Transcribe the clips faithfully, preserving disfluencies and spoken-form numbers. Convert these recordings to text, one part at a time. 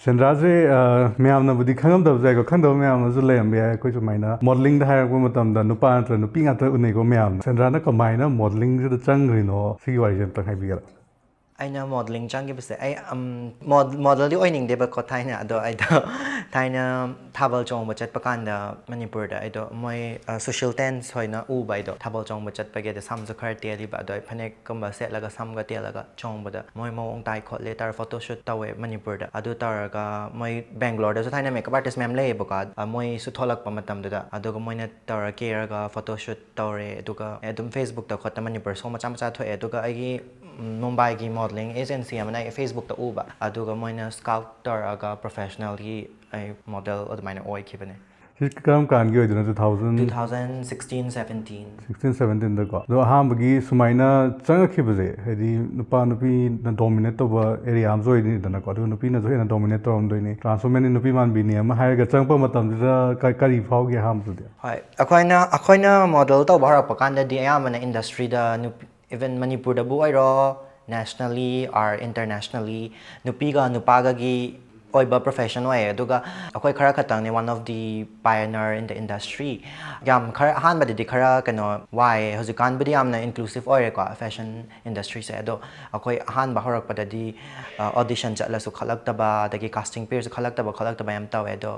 ꯁꯦꯟꯗ꯭ꯔꯥꯁꯦ, ꯑ, ꯃꯌꯥꯝꯅꯕꯨꯗꯤ ꯈꯪꯉꯝꯗꯕꯁꯨ ꯌꯥꯏꯀꯣ, ꯈꯪꯗꯕ ꯃꯌꯥꯝ ꯑꯃꯁꯨ ꯂꯩꯔꯝꯕ ꯌꯥꯏ꯫ ꯑꯩꯈꯣꯏ ꯁꯨꯃꯥꯏꯅ modelling ꯗ ꯍꯥꯏꯔꯛꯄ ꯃꯇꯝꯗ ꯅꯨꯄꯥ ꯅꯠꯇ꯭ꯔꯒ ꯅꯨꯄꯤ ꯉꯥꯛꯇ ꯎꯅꯩꯀꯣ ꯃꯌꯥꯝꯅ꯫ ꯁꯦꯟꯗ꯭ꯔꯥꯅ ꯀꯃꯥꯏꯅ modelling ꯁꯤꯗ ꯆꯪꯈ꯭ꯔꯤꯅꯣ? ꯁꯤꯒꯤ ꯋꯥꯔꯤꯁꯦ ꯑꯝꯇꯪ ꯍꯥꯏꯕꯤꯒꯦꯔꯥ? ꯑꯩꯅ modelling ꯆꯪꯈꯤꯕꯁꯦ, ꯑꯩ, ꯎꯝ, mod-, model ꯗꯤ ꯑꯣꯏꯅꯤꯡꯗꯦꯕꯀꯣ ꯊꯥꯏꯅ, ꯑꯗꯣ ꯑꯩꯗꯣ ꯊꯥꯏꯅ ꯊꯥꯕꯜ ꯆꯣꯡꯕ ꯆꯠꯄ ꯀꯥꯟꯗ ꯃꯅꯤꯄꯨꯔꯗ ꯑꯩꯗꯣ ꯃꯣꯏ, ꯑ, ꯁꯨꯁꯤꯜ ꯇꯦꯟꯁ ꯍꯣꯏꯅ ꯎꯕ ꯑꯩꯗꯣ ꯊꯥꯕꯜ ꯆꯣꯡꯕ ꯆꯠꯄꯒꯤ, ꯑꯗ ꯁꯝꯁꯨ ꯈꯔ ꯇꯦꯜꯂꯤꯕ, ꯑꯗꯣ ꯑꯩ ꯐꯅꯦꯛꯀꯨꯝꯕ ꯁꯦꯠꯂꯒ ꯁꯝꯒ ꯇꯦꯜꯂꯒ ꯆꯣꯡꯕꯗ ꯃꯣꯏ ꯃꯑꯣꯡ ꯇꯥꯏ ꯈꯣꯠꯂꯦ ꯇꯧꯔ photo shoot ꯇꯧꯋꯦ ꯃꯅꯤꯄꯨꯔꯗ꯫ ꯑꯗꯨ ꯇꯧꯔꯒ ꯃꯣꯏ ꯕꯦꯡꯒ꯭ꯂꯣꯔꯗꯁꯨ ꯊꯥꯏꯅ makeup artist ꯃꯌꯥꯝ ꯂꯩꯌꯦꯕꯀꯣ, ꯑ, ꯃꯣꯏꯁꯨ ꯊꯣꯛꯂꯛꯄ ꯃꯇꯝꯗꯨꯗ, ꯑꯗꯨꯒ ꯃꯣꯏꯅ ꯇꯧꯔ ꯀꯦꯔꯒ photo shoot ꯇꯧꯔꯦ꯫ ꯑꯗꯨꯒ ꯑꯗꯨꯝ Facebook ꯇ ꯈꯣꯠꯇ ꯃꯅꯤꯄꯨꯔ show ꯃꯆꯥ ꯃꯆꯥ ꯊꯣꯛꯑꯦ꯫ ꯑꯗꯨꯒ ꯑꯩꯒꯤ, ꯎꯝ, ꯃꯨꯝꯕꯥꯏꯒꯤ modelling agency ꯑꯃꯅ ꯑꯩ Facebook ꯇ ꯎꯕ, ꯑꯗꯨꯒ ꯃꯣꯏꯅ scout ꯇꯧꯔꯛꯑꯒ professional ꯒꯤ ꯑꯩ model ꯑꯗꯨꯃꯥꯏꯅ ꯑꯣꯏꯈꯤꯕꯅꯦ꯫ ꯁꯤ ꯀꯔꯝ ꯀꯥꯟꯒꯤ ꯑꯣꯏꯗꯣꯏꯅꯣ? Two thousand? Two thousand sixteen seventeen. Sixteen seventeen ꯗꯀꯣ꯫ ꯑꯗꯣ ꯑꯍꯥꯟꯕꯒꯤ ꯁꯨꯃꯥꯏꯅ ꯆꯪꯉꯛꯈꯤꯕꯁꯦ, ꯍꯥꯏꯗꯤ ꯅꯨꯄꯥ ꯅꯨꯄꯤꯅ dominate ꯇꯧꯕ area ꯑꯃꯁꯨ ꯑꯣꯏꯗꯣꯏꯅꯤꯗꯅꯀꯣ, ꯑꯗꯨꯒ ꯅꯨꯄꯤꯅꯁꯨ ꯍꯦꯟꯅ dominate ꯇꯧꯔꯝꯗꯣꯏꯅꯤ, transwoman ꯅꯤ, ꯅꯨꯄꯤ ꯃꯥꯟꯕꯤꯅꯤ ꯑꯃ ꯍꯥꯏꯔꯒ ꯆꯪꯉꯛꯄ ꯃꯇꯝꯁꯤꯗ ꯀ-, ꯀꯔꯤ ꯐꯥꯎꯒꯦ ꯑꯍꯥꯟꯕꯗꯗꯤ? ꯍꯣꯏ, ꯑꯩꯈꯣꯏꯅ, ꯑꯩꯈꯣꯏꯅ model ꯇꯧꯕ ꯍꯧꯔꯛꯄ ꯀꯥꯟꯗꯗꯤ ꯑꯌꯥꯝꯕꯅ industry ꯗ ꯅꯨꯄꯤ, even ꯃꯅꯤꯄꯨꯔꯗꯕꯨ ꯑꯣꯏꯔꯣ, nationally or internationally, ꯅꯨꯄꯤꯒ ꯅꯨꯄꯥꯒꯒꯤ ꯑꯣꯏꯕ profession ꯑꯣꯏꯌꯦ꯫ ꯑꯗꯨꯒ ꯑꯩꯈꯣꯏ ꯈꯔ ꯈꯛꯇꯪꯅꯦ, one of the pioneer in the industry꯫ ꯌꯥꯝ ꯈꯔ ꯑꯍꯥꯟꯕꯗꯗꯤ ꯈꯔ ꯀꯩꯅꯣ ꯋꯥꯏꯌꯦ, ꯍꯧꯖꯤꯛꯀꯥꯟꯕꯨꯗꯤ ꯌꯥꯝꯅ inclusive ꯑꯣꯏꯔꯦꯀꯣ fashion industry ꯁꯦ꯫ ꯑꯗꯣ ꯑꯩꯈꯣꯏ ꯑꯍꯥꯟꯕ ꯍꯧꯔꯛꯄꯗꯗꯤ, ꯑ, audition ꯆꯠꯂꯁꯨ ꯈꯜꯂꯛꯇꯕ, ꯑꯗꯒꯤ casting ꯄꯤꯔꯁꯨ ꯈꯜꯂꯛꯇꯕ, ꯈꯜꯂꯛꯇꯕ ꯌꯥꯝ ꯇꯧꯋꯦ꯫ ꯑꯗꯣ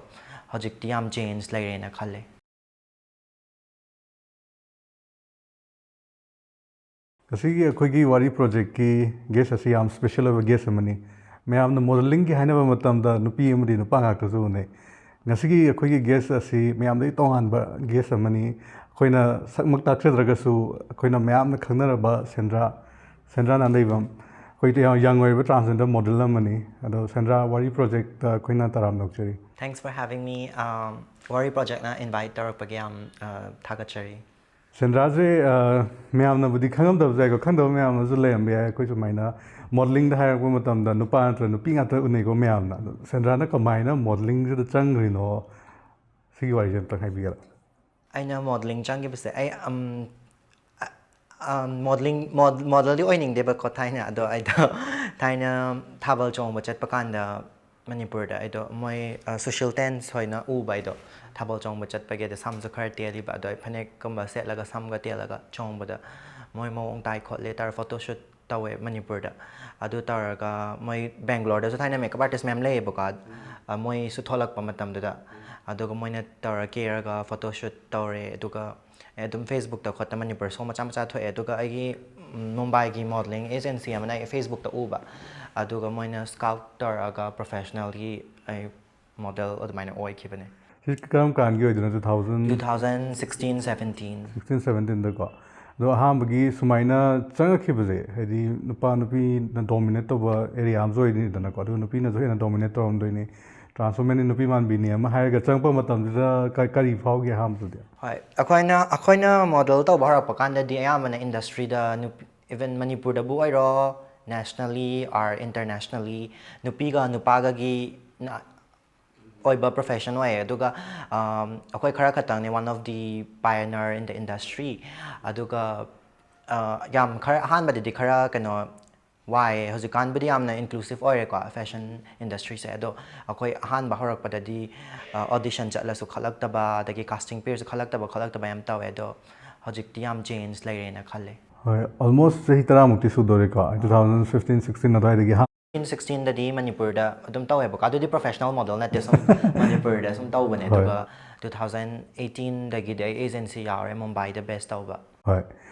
ꯍꯧꯖꯤꯛꯇꯤ ꯌꯥꯝ change ꯂꯩꯔꯦꯅ ꯈꯜꯂꯦ꯫ ꯉꯁꯤꯒꯤ ꯑꯩꯈꯣꯏꯒꯤ ꯋꯥꯔꯤ project ꯀꯤ guest ꯑꯁꯤ ꯌꯥꯝ special ꯑꯣꯏꯕ guest ꯑꯃꯅꯤ꯫ ꯃꯌꯥꯝꯅ modelling ꯒꯤ ꯍꯥꯏꯅꯕ ꯃꯇꯝꯗ ꯅꯨꯄꯤ ꯑꯃꯗꯤ ꯅꯨꯄꯥ ꯉꯥꯛꯇꯁꯨ ꯎꯅꯩ꯫ ꯉꯁꯤꯒꯤ ꯑꯩꯈꯣꯏꯒꯤ guest ꯑꯁꯤ ꯃꯌꯥꯝꯗꯒꯤ ꯇꯣꯉꯥꯟꯕ guest ꯑꯃꯅꯤ꯫ ꯑꯩꯈꯣꯏꯅ ꯁꯛꯃꯛ ꯇꯥꯛꯆꯗ꯭ꯔꯒꯁꯨ ꯑꯩꯈꯣꯏꯅ ꯃꯌꯥꯝꯅ ꯈꯪꯅꯔꯕ ꯁꯦꯟꯗ꯭ꯔꯥ, ꯁꯦꯟꯗ꯭ꯔꯥ ꯅꯥꯟꯗꯩꯕꯝ꯫ ꯑꯩꯈꯣꯏ ꯌꯥꯝ young ꯑꯣꯏꯔꯤꯕ transgender model ꯑꯃꯅꯤ꯫ ꯑꯗꯣ ꯁꯦꯟꯗ꯭ꯔꯥ, ꯋꯥꯔꯤ project ꯇ ꯑꯩꯈꯣꯏꯅ ꯇꯔꯥꯝꯅ ꯑꯣꯛꯆꯔꯤ꯫ Thanks for having me. Um, ꯋꯥꯔꯤ project ꯅ invite ꯇꯧꯔꯛꯄꯒꯤ ꯌꯥꯝ, ꯑ, ꯊꯥꯒꯠꯆꯔꯤ꯫ ꯁꯦꯟꯗ꯭ꯔꯥꯁꯦ, ꯑ, ꯃꯌꯥꯝꯅꯕꯨꯗꯤ ꯈꯪꯉꯝꯗꯕꯁꯨ ꯌꯥꯏꯀꯣ, ꯈꯪꯗꯕ ꯃꯌꯥꯝ ꯑꯃꯁꯨ ꯂꯩꯔꯝꯕ ꯌꯥꯏ꯫ ꯑꯩꯈꯣꯏ ꯁꯨꯃꯥꯏꯅ modelling ꯗ ꯍꯥꯏꯔꯛꯄ ꯃꯇꯝꯗ ꯅꯨꯄꯥ ꯅꯠꯇ꯭ꯔꯒ ꯅꯨꯄꯤ ꯉꯥꯛꯇ ꯎꯅꯩꯀꯣ ꯃꯌꯥꯝꯅ꯫ ꯑꯗꯣ ꯁꯦꯟꯗ꯭ꯔꯥꯅ ꯀꯃꯥꯏꯅ modelling ꯁꯤꯗ ꯆꯪꯈ꯭ꯔꯤꯅꯣ? ꯁꯤꯒꯤ ꯋꯥꯔꯤꯁꯦ ꯑꯝꯇꯪ ꯍꯥꯏꯕꯤꯒꯦꯔꯥ? ꯑꯩꯅ modelling ꯆꯪꯈꯤꯕꯁꯦ, ꯑꯩ, ꯎꯝ, ꯑ, ꯑ, modelling, mod-, model ꯗꯤ ꯑꯣꯏꯅꯤꯡꯗꯦꯕꯀꯣ ꯊꯥꯏꯅ, ꯑꯗꯣ ꯑꯩꯗꯣ ꯊꯥꯏꯅ ꯊꯥꯕꯜ ꯆꯣꯡꯕ ꯆꯠꯄ ꯀꯥꯟꯗ ꯃꯅꯤꯄꯨꯔꯗ ꯑꯩꯗꯣ ꯃꯣꯏ ꯁꯨꯁꯤꯜ ꯇꯦꯟꯁ ꯍꯣꯏꯅ ꯎꯕ ꯑꯩꯗꯣ ꯊꯥꯕꯜ ꯆꯣꯡꯕ ꯆꯠꯄꯒꯤ, ꯑꯗꯣ ꯁꯝꯁꯨ ꯈꯔ ꯇꯦꯜꯂꯤꯕ, ꯑꯗꯣ ꯑꯩ ꯐꯅꯦꯛꯀꯨꯝꯕ ꯁꯦꯠꯂꯒ ꯁꯝꯒ ꯇꯦꯜꯂꯒ ꯆꯣꯡꯕꯗ ꯃꯣꯏ ꯃꯑꯣꯡ ꯇꯥꯏ ꯈꯣꯠꯂꯦ ꯇꯧꯔ ꯐꯣꯇꯣ ꯁꯨꯠ ꯇꯧꯋꯦ ꯃꯅꯤꯄꯨꯔꯗ꯫ ꯑꯗꯨ ꯇꯧꯔꯒ ꯃꯣꯏ ꯕꯦꯡꯒ꯭ꯂꯣꯔꯗꯁꯨ ꯊꯥꯏꯅ ꯃꯦꯀꯞ ꯑꯥꯔꯇꯤꯁ ꯃꯌꯥꯝ ꯂꯩꯌꯦꯕꯀꯣ, ꯑ, ꯃꯣꯏꯁꯨ ꯊꯣꯛꯂꯛꯄ ꯃꯇꯝꯗꯨꯗ꯫ ꯑꯗꯨꯒ ꯃꯣꯏꯅ ꯇꯧꯔ ꯀꯦꯔꯒ ꯐꯣꯇꯣ ꯁꯨꯠ ꯇꯧꯔꯦ꯫ ꯑꯗꯨꯒ ꯑꯩ ꯑꯗꯨꯝ ꯐꯦꯁꯕꯨꯛꯇ ꯈꯣꯠꯇ ꯃꯅꯤꯄꯨꯔ ꯁꯣ ꯃꯆꯥ ꯃꯆꯥ ꯊꯣꯛꯑꯦ꯫ ꯑꯗꯨꯒ ꯑꯩꯒꯤ, ꯎꯝ, ꯃꯨꯝꯕꯥꯏꯒꯤ ꯃꯣꯗꯦꯂꯤꯡ ꯑꯦꯖꯦꯟꯁꯤ ꯑꯃꯅ ꯑꯩ ꯐꯦꯁꯕꯨꯛꯇ ꯎꯕ, ꯑꯗꯨꯒ ꯃꯣꯏꯅ ꯁ꯭ꯀꯥꯎꯠ ꯇꯧꯔꯛꯑꯒ ꯄ꯭ꯔꯣꯐꯦꯁꯅꯦꯜꯒꯤ ꯑꯩ ꯃꯣꯗꯦꯜ ꯑꯗꯨꯃꯥꯏꯅ ꯑꯣꯏꯈꯤꯕꯅꯦ꯫ ꯁꯤ ꯀꯔꯝ ꯀꯥꯟꯒꯤ ꯑꯣꯏꯗꯣꯏꯅꯣ? Two thousand Two thousand sixteen seventeen꯫ Sixteen seventeen ꯗꯀꯣ꯫ ꯑꯗꯣ ꯑꯍꯥꯟꯕꯒꯤ ꯁꯨꯃꯥꯏꯅ ꯆꯪꯉꯛꯈꯤꯕꯁꯦ, ꯍꯥꯏꯗꯤ ꯅꯨꯄꯥ ꯅꯨꯄꯤꯅ ꯗꯣꯃꯤꯅꯦꯠ ꯇꯧꯕ ꯑꯦꯔꯤꯌꯥ ꯑꯃꯁꯨ ꯑꯣꯏꯗꯣꯏꯅꯤꯗꯅꯀꯣ, ꯑꯗꯨꯒ ꯅꯨꯄꯤꯅꯁꯨ ꯍꯦꯟꯅ ꯗꯣꯃꯤꯅꯦꯠ ꯇꯧꯔꯝꯗꯣꯏꯅꯤ꯫ ꯇ꯭ꯔꯥꯟꯁ ꯋꯨꯃꯦꯟꯅꯤ, ꯅꯨꯄꯤ ꯃꯥꯟꯕꯤꯅꯤ ꯑꯃ ꯍꯥꯏꯔꯒ ꯆꯪꯉꯛꯄ ꯃꯇꯝꯁꯤꯗ ꯀ- ꯀꯔꯤ ꯐꯥꯎꯒꯦ ꯑꯍꯥꯟꯕꯗꯗꯤ? ꯍꯣꯏ, ꯑꯩꯈꯣꯏꯅ ꯑꯩꯈꯣꯏꯅ ꯃꯣꯗꯦꯜ ꯇꯧꯕ ꯍꯧꯔꯛꯄ ꯀꯥꯟꯗꯗꯤ ꯑꯌꯥꯝꯕꯅ ꯏꯟꯗꯁꯇ꯭ꯔꯤꯗ ꯅꯨꯄꯤ, ꯏꯚꯟ ꯃꯅꯤꯄꯨꯔꯗꯕꯨ ꯑꯣꯏꯔꯣ, ꯅꯦꯁꯅꯦꯜꯂꯤ ꯑꯣꯔ ꯏꯟꯇꯔꯅꯦꯁꯅꯦꯜꯂꯤ, ꯅꯨꯄꯤꯒ ꯅꯨꯄꯥꯒꯒꯤ ꯅ- ꯑꯣꯏꯕ ꯄ꯭ꯔꯣꯐꯦꯁꯟ ꯑꯣꯏꯌꯦ꯫ ꯑꯗꯨꯒ ꯑꯝ, ꯑꯩꯈꯣꯏ ꯈꯔ ꯈꯛꯇꯪꯅꯦ, one of the pioneer in the industry꯫ ꯑꯗꯨꯒ ꯑ, ꯌꯥꯝ ꯈꯔ ꯑꯍꯥꯟꯕꯗꯗꯤ ꯈꯔ ꯀꯩꯅꯣ ꯋꯥꯏꯌꯦ꯫ ꯍꯧꯖꯤꯛꯀꯥꯟꯕꯨꯗꯤ ꯌꯥꯝꯅ ꯏꯟꯀ꯭ꯂꯨꯁꯤꯞ ꯑꯣꯏꯔꯦꯀꯣ ꯐꯦꯁꯟ ꯏꯟꯗꯁꯇ꯭ꯔꯤꯁꯦ꯫ ꯑꯗꯣ ꯑꯩꯈꯣꯏ ꯑꯍꯥꯟꯕ ꯍꯧꯔꯛꯄꯗꯗꯤ ꯑꯣꯗꯤꯁꯟ ꯆꯠꯂꯁꯨ ꯈꯜꯂꯛꯇꯕ, ꯑꯗꯒꯤ ꯀꯥꯁꯇꯤꯡ ꯄꯤꯔꯁꯨ ꯈꯜꯂꯛꯇꯕ ꯈꯣꯠꯂꯛꯇꯕ ꯌꯥꯝ ꯇꯧꯋꯦ꯫ ꯑꯗꯣ ꯍꯧꯖꯤꯛꯇꯤ ꯌꯥꯝ ꯆꯦꯟꯖ ꯂꯩꯔꯦꯅ ꯈꯜꯂꯦ꯫ ꯍꯣꯏ, ꯑꯣꯜꯃꯣꯁ ꯆꯍꯤ ꯇꯔꯥꯃꯨꯛꯇꯤ ꯁꯨꯗꯣꯔꯦꯀꯣ, two thousand fifteen sixteen ꯑꯗꯨꯋꯥꯏꯗꯒꯤ ꯍꯥ- Fifteen sixteen ꯗꯗꯤ ꯃꯅꯤꯄꯨꯔꯗ ꯑꯗꯨꯝ ꯇꯧꯋꯦꯕꯀꯣ꯫ ꯑꯗꯨꯗꯤ ꯄ꯭ꯔꯣꯐꯦꯁꯅꯦꯜ ꯃꯣꯗꯦꯜ ꯅꯠꯇꯦ, ꯁꯨꯝ ꯃꯅꯤꯄꯨꯔꯗ ꯁꯨꯝ ꯇꯧꯕꯅꯦ꯫ ꯍꯣꯏ꯫ ꯑꯗꯨꯒ two thousand eighteen ꯗꯒꯤꯗꯤ ꯑꯩ ꯑꯦꯖꯦꯟꯁꯤ ꯌꯥꯎꯔꯦ ꯃꯨꯝꯕꯥꯏꯗ ꯕꯦꯁ ꯇꯧꯕ꯫ ꯍꯣꯏ꯫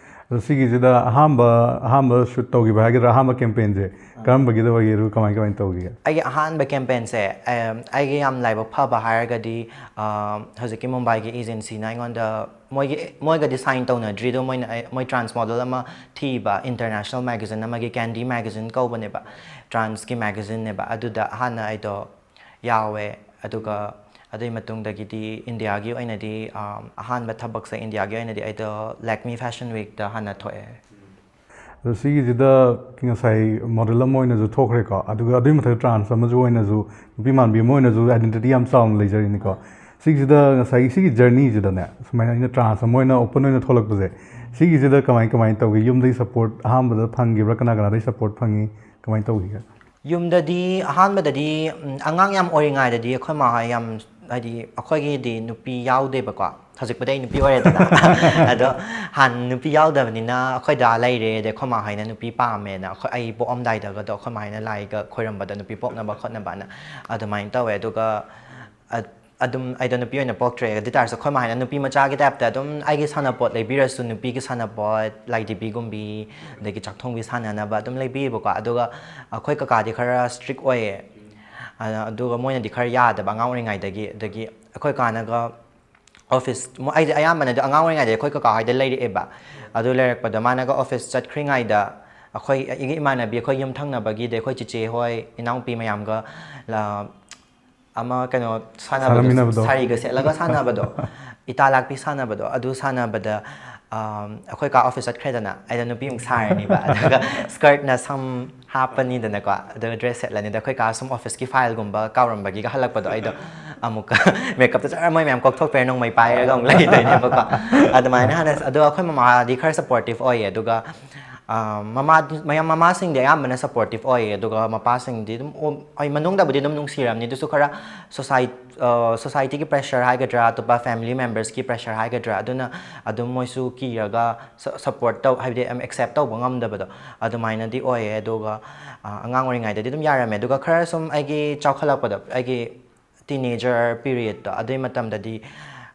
ꯑꯗꯣ ꯁꯤꯒꯤꯁꯤꯗ ꯑꯍꯥꯟꯕ ꯑꯍꯥꯟꯕ ꯁꯨꯠ ꯇꯧꯈꯤꯕ ꯍꯥꯏꯒꯗ꯭ꯔꯥ, ꯑꯍꯥꯟꯕ ꯀꯦꯝꯄꯦꯟꯁꯦ ꯀꯔꯝꯕꯒꯤꯗ ꯑꯣꯏꯒꯦ, ꯑꯗꯨꯒ ꯀꯃꯥꯏ ꯀꯃꯥꯏꯅ ꯇꯧꯈꯤꯒꯦ? ꯑꯩꯒꯤ ꯑꯍꯥꯟꯕ ꯀꯦꯝꯄꯦꯟꯁꯦ, ꯑꯝ, ꯑꯩꯒꯤ ꯌꯥꯝ ꯂꯥꯏꯕꯛ ꯐꯕ ꯍꯥꯏꯔꯒꯗꯤ, ꯑꯝ, ꯍꯧꯖꯤꯛꯀꯤ ꯃꯨꯝꯕꯥꯏꯒꯤ ꯑꯦꯖꯦꯟꯁꯤꯅ ꯑꯩꯉꯣꯟꯗ, ꯃꯣꯏꯒꯤ ꯃꯣꯏꯒꯗꯤ ꯁꯥꯏꯟ ꯇꯧꯅꯗ꯭ꯔꯤ, ꯑꯗꯣ ꯃꯣꯏꯅ ꯑꯩ- ꯃꯣꯏ ꯇ꯭ꯔꯥꯟꯁ ꯃꯣꯗꯦꯜ ꯑꯃ ꯊꯤꯕ, ꯏꯟꯇꯔꯅꯦꯁꯅꯦꯜ ꯃꯦꯒꯥꯖꯤꯟ ꯑꯃꯒꯤ, ꯀꯦꯟꯗꯤ ꯃꯦꯒꯥꯖꯤꯟ ꯀꯧꯕꯅꯦꯕ, ꯇ꯭ꯔꯥꯟꯁꯀꯤ ꯃꯦꯒꯥꯖꯤꯟꯅꯦꯕ꯫ ꯑꯗꯨꯗ ꯍꯥꯟꯅ ꯑꯩꯗꯣ ꯌꯥꯎꯋꯦ꯫ ꯑꯗꯨꯒ ꯑꯗꯨꯒꯤ ꯃꯇꯨꯡꯗꯒꯤꯗꯤ ꯏꯟꯗꯤꯌꯥꯒꯤ ꯑꯣꯏꯅꯗꯤ, ꯑꯝ, ꯑꯍꯥꯟꯕ ꯊꯕꯛꯁꯦ ꯏꯟꯗꯤꯌꯥꯒꯤ ꯑꯣꯏꯅꯗꯤ ꯑꯩꯗꯣ ꯂꯦꯛꯃꯤ ꯐꯦꯁꯟ ꯋꯤꯛꯇ ꯍꯥꯟꯅ ꯊꯣꯛꯑꯦ꯫ ꯑꯗꯣ ꯁꯤꯒꯤꯁꯤꯗ ꯉꯁꯥꯏ ꯃꯣꯗꯦꯜ ꯑꯃ ꯑꯣꯏꯅꯁꯨ ꯊꯣꯛꯈ꯭ꯔꯦꯀꯣ, ꯑꯗꯨꯒ ꯑꯗꯨꯒꯤ ꯃꯊꯛꯇ ꯇ꯭ꯔꯥꯟꯁ ꯑꯃꯁꯨ ꯑꯣꯏꯅꯁꯨ, ꯅꯨꯄꯤ ꯃꯥꯟꯕꯤ ꯑꯃ ꯑꯣꯏꯅꯁꯨ ꯑꯥꯏꯗꯦꯟꯇꯤꯇꯤ ꯌꯥꯝ ꯆꯥꯎꯅ ꯂꯩꯖꯔꯤꯅꯤꯀꯣ꯫ ꯁꯤꯒꯤꯁꯤꯗ ꯉꯁꯥꯏꯒꯤ ꯁꯤꯒꯤ ꯖꯔꯅꯤꯁꯤꯗꯅꯦ, ꯁꯨꯃꯥꯏꯅ ꯑꯩꯅ ꯇ꯭ꯔꯥꯟꯁ ꯑꯃ ꯑꯣꯏꯅ ꯑꯣꯄꯟ ꯑꯣꯏꯅ ꯊꯣꯛꯂꯛꯄꯁꯦ, ꯁꯤꯒꯤꯁꯤꯗ ꯀꯃꯥꯏ ꯀꯃꯥꯏꯅ ꯇꯧꯒꯦ? ꯌꯨꯝꯗꯒꯤ ꯁꯞꯄꯣꯔꯠ ꯑꯍꯥꯟꯕꯗ ꯐꯪꯈꯤꯕ꯭ꯔꯥ? ꯀꯅꯥ ꯀꯅꯥꯗꯒꯤ ꯁꯞꯄꯣꯔꯠ ꯐꯪꯉꯤ? ꯀꯃꯥꯏꯅ ꯇꯧꯈꯤꯒꯦ? ꯌꯨꯝꯗꯗꯤ ꯑꯍꯥꯟꯕꯗꯗꯤ, ꯎꯝ, ꯑꯉꯥꯡ ꯌꯥꯝ ꯑꯣꯏꯔꯤꯉꯩꯗꯗꯤ ꯑꯩꯈꯣꯏ ꯃꯥ ꯍꯣꯏ ꯌꯥꯝ, ꯍꯥꯏꯗꯤ, ꯑꯩꯈꯣꯏꯒꯤꯗꯤ ꯅꯨꯄꯤ ꯌꯥꯎꯗꯦꯕꯀꯣ꯫ ꯍꯧꯖꯤꯛꯄꯨꯗꯤ ꯑꯩ ꯅꯨꯄꯤ ꯑꯣꯏꯔꯦꯗꯅ꯫ ꯑꯗꯣ ꯍꯥꯟꯅ ꯅꯨꯄꯤ ꯌꯥꯎꯗꯕꯅꯤꯅ ꯑꯩꯈꯣꯏ ꯗꯥ ꯂꯩꯔꯦ, ꯑꯗꯩ ꯑꯩꯈꯣꯏ ꯃꯥ ꯍꯣꯏꯅ ꯅꯨꯄꯤ ꯄꯥꯝꯃꯦꯅ ꯑꯩꯈꯣꯏ, ꯑꯩ ꯄꯣꯛꯑꯝꯗꯥꯏꯗꯒꯗꯣ ꯑꯩꯈꯣꯏ ꯃꯥ ꯍꯣꯏꯅ ꯂꯥꯏꯒ ꯈꯣꯏꯔꯝꯕꯗ ꯅꯨꯄꯤ ꯄꯣꯛꯅꯕ ꯈꯣꯠꯅꯕꯅ ꯑꯗꯨꯃꯥꯏꯅ ꯇꯧꯋꯦ꯫ ꯑꯗꯨꯒ ꯑ-, ꯑꯗꯨꯝ ꯑꯩꯗꯣ ꯅꯨꯄꯤ ꯑꯣꯏꯅ ꯄꯣꯛꯇ꯭ꯔꯦ꯫ ꯑꯗꯨ ꯑꯣꯏ ꯇꯥꯔꯁꯨ ꯑꯩꯈꯣꯏ ꯃꯥ ꯍꯣꯏꯅ ꯅꯨꯄꯤ ꯃꯆꯥꯒꯤ ꯇꯥꯏꯞꯇ ꯑꯗꯨꯝ ꯑꯩꯒꯤ ꯁꯥꯟꯅꯄꯣꯠ ꯂꯩꯕꯤꯔꯁꯨ, ꯅꯨꯄꯤꯒꯤ ꯁꯥꯟꯅꯄꯣꯠ, ꯂꯥꯏꯙꯤꯕꯤꯒꯨꯝꯕꯤ, ꯑꯗꯒꯤ ꯆꯥꯛꯊꯣꯡꯕꯤ ꯁꯥꯟꯅꯅꯕ ꯑꯗꯨꯝ ꯂꯩꯕꯤꯌꯦꯕꯀꯣ꯫ ꯑꯗꯨꯒ ꯑꯩꯈꯣꯏ ꯀꯀꯥꯗꯤ ꯈꯔ strict ꯑꯣꯏꯌꯦ꯫ ꯑ-, ꯑꯗꯨꯒ ꯃꯣꯏꯅꯗꯤ ꯈꯔ ꯌꯥꯗꯕ ꯑꯉꯥꯡ ꯑꯣꯏꯔꯤꯉꯩꯗꯒꯤ꯫ ꯑꯗꯒꯤ ꯑꯩꯈꯣꯏ ꯀꯥꯅꯒ office, ꯃꯣ-, ꯑꯩꯗꯤ ꯑꯌꯥꯝꯕꯅꯗꯤ ꯑꯉꯥꯡ ꯑꯣꯏꯔꯤꯉꯩꯗ ꯑꯩꯈꯣꯏ ꯀꯀꯥ ꯍꯣꯏꯗ ꯂꯩꯔꯛꯑꯦꯕ꯫ ꯑꯗꯨ ꯂꯩꯔꯛꯄꯗ ꯃꯥꯅꯒ office ꯆꯠꯈ꯭ꯔꯤꯉꯩꯗ ꯑꯩꯈꯣꯏ, ꯑꯩꯒꯤ ꯏꯃꯥꯟꯅꯕꯤ, ꯑꯩꯈꯣꯏ ꯌꯨꯝ ꯊꯪꯅꯕꯒꯤꯗ ꯑꯩꯈꯣꯏ ꯆꯤꯆꯦ ꯍꯣꯏ, ꯏꯅꯥꯎꯄꯤ ꯃꯌꯥꯝꯒ, ꯂ-, ꯑꯃ ꯀꯩꯅꯣ ꯁꯥꯟꯅꯕꯗꯣ, ꯁꯥꯟꯅꯃꯤꯟꯅꯕꯗꯣ꯫ ꯁꯥꯔꯤꯒ ꯁꯦꯠꯂꯒ ꯁꯥꯟꯅꯕꯗꯣ, ꯏꯇꯥ ꯂꯥꯛꯄꯤ ꯁꯥꯟꯅꯕꯗꯣ, ꯑꯗꯨ ꯁꯥꯟꯅꯕꯗ, ꯑꯝ, ꯑꯩꯈꯣꯏ ꯀꯥ office ꯆꯠꯈ꯭ꯔꯦꯗꯅ, ꯑꯩꯅ ꯅꯨꯄꯤ ꯑꯃꯨꯛ ꯁꯥꯔꯅꯤꯕ꯫ ꯑꯗꯨꯒ skirtꯅ ꯁꯝ ꯍꯥꯞꯄꯅꯤꯗꯅꯀꯣ, ꯑꯗꯨꯒ dress ꯁꯦꯠꯂꯅꯤ꯫ ꯑꯗ ꯑꯩꯈꯣꯏ ꯀꯥ ꯁꯨꯝ officeꯀꯤ fileꯒꯨꯝꯕ ꯀꯥꯎꯔꯝꯕꯒꯤꯒ ꯍꯜꯂꯛꯄꯗꯣ, ꯑꯩꯗꯣ ꯑꯃꯨꯛꯀ makeupꯇ ꯆꯠꯂ ꯃꯣꯏ ꯃꯌꯥꯝ ꯀꯣꯛꯊꯣꯛꯄꯤꯔ ꯅꯣꯡꯃꯩ ꯄꯥꯏꯔꯒ ꯑꯃꯨꯛ ꯂꯩꯗꯣꯏꯅꯦꯕꯀꯣ꯫ ꯑꯗꯨꯃꯥꯏꯅ ꯍꯥꯟꯅ, ꯑꯗꯣ ꯑꯩꯈꯣꯏ ꯃꯃꯥꯗꯤ ꯈꯔ supportive ꯑꯣꯏꯌꯦ꯫ ꯑꯗꯨꯒ ꯑ, ꯃꯃꯥꯗꯤ, ꯃꯌꯥꯝ ꯃꯃꯥꯁꯤꯡꯗꯤ ꯑꯌꯥꯝꯕꯅ supportive ꯑꯣꯏꯌꯦ, ꯑꯗꯨꯒ ꯃꯄꯥꯁꯤꯡꯗꯤ ꯑꯗꯨꯝ, ꯑꯣ, ꯍꯣꯏ, ꯃꯅꯨꯡꯗꯕꯨꯗꯤ ꯑꯗꯨꯝ ꯅꯨꯡꯁꯤꯔꯝꯅꯤ, ꯑꯗꯨꯁꯨ ꯈꯔ ꯁꯣꯁꯥꯏ-, ꯑ, societyꯒꯤ pressure ꯍꯥꯏꯒꯗ꯭ꯔꯥ, ꯑꯇꯣꯞꯄ family membersꯀꯤ pressure ꯍꯥꯏꯒꯗ꯭ꯔꯥ, ꯑꯗꯨꯅ ꯑꯗꯨꯝ ꯃꯣꯏꯁꯨ ꯀꯤꯔꯒ ꯁ-, support ꯇꯧ-, ꯍꯥꯏꯕꯗꯤ, ꯑꯝ, accept ꯇꯧꯕ ꯉꯝꯗꯕꯗꯣ ꯑꯗꯨꯃꯥꯏꯅꯗꯤ ꯑꯣꯏꯌꯦ꯫ ꯑꯗꯨꯒ, ꯑ, ꯑꯉꯥꯡ ꯑꯣꯏꯔꯤꯉꯩꯗꯗꯤ ꯑꯗꯨꯝ ꯌꯥꯔꯝꯃꯦ, ꯑꯗꯨꯒ ꯈꯔ ꯁꯨꯝ ꯑꯩꯒꯤ ꯆꯥꯎꯈꯠꯂꯛꯄꯗꯣ, ꯑꯩꯒꯤ teenager periodꯇꯣ, ꯑꯗꯨꯏ ꯃꯇꯝꯗꯗꯤ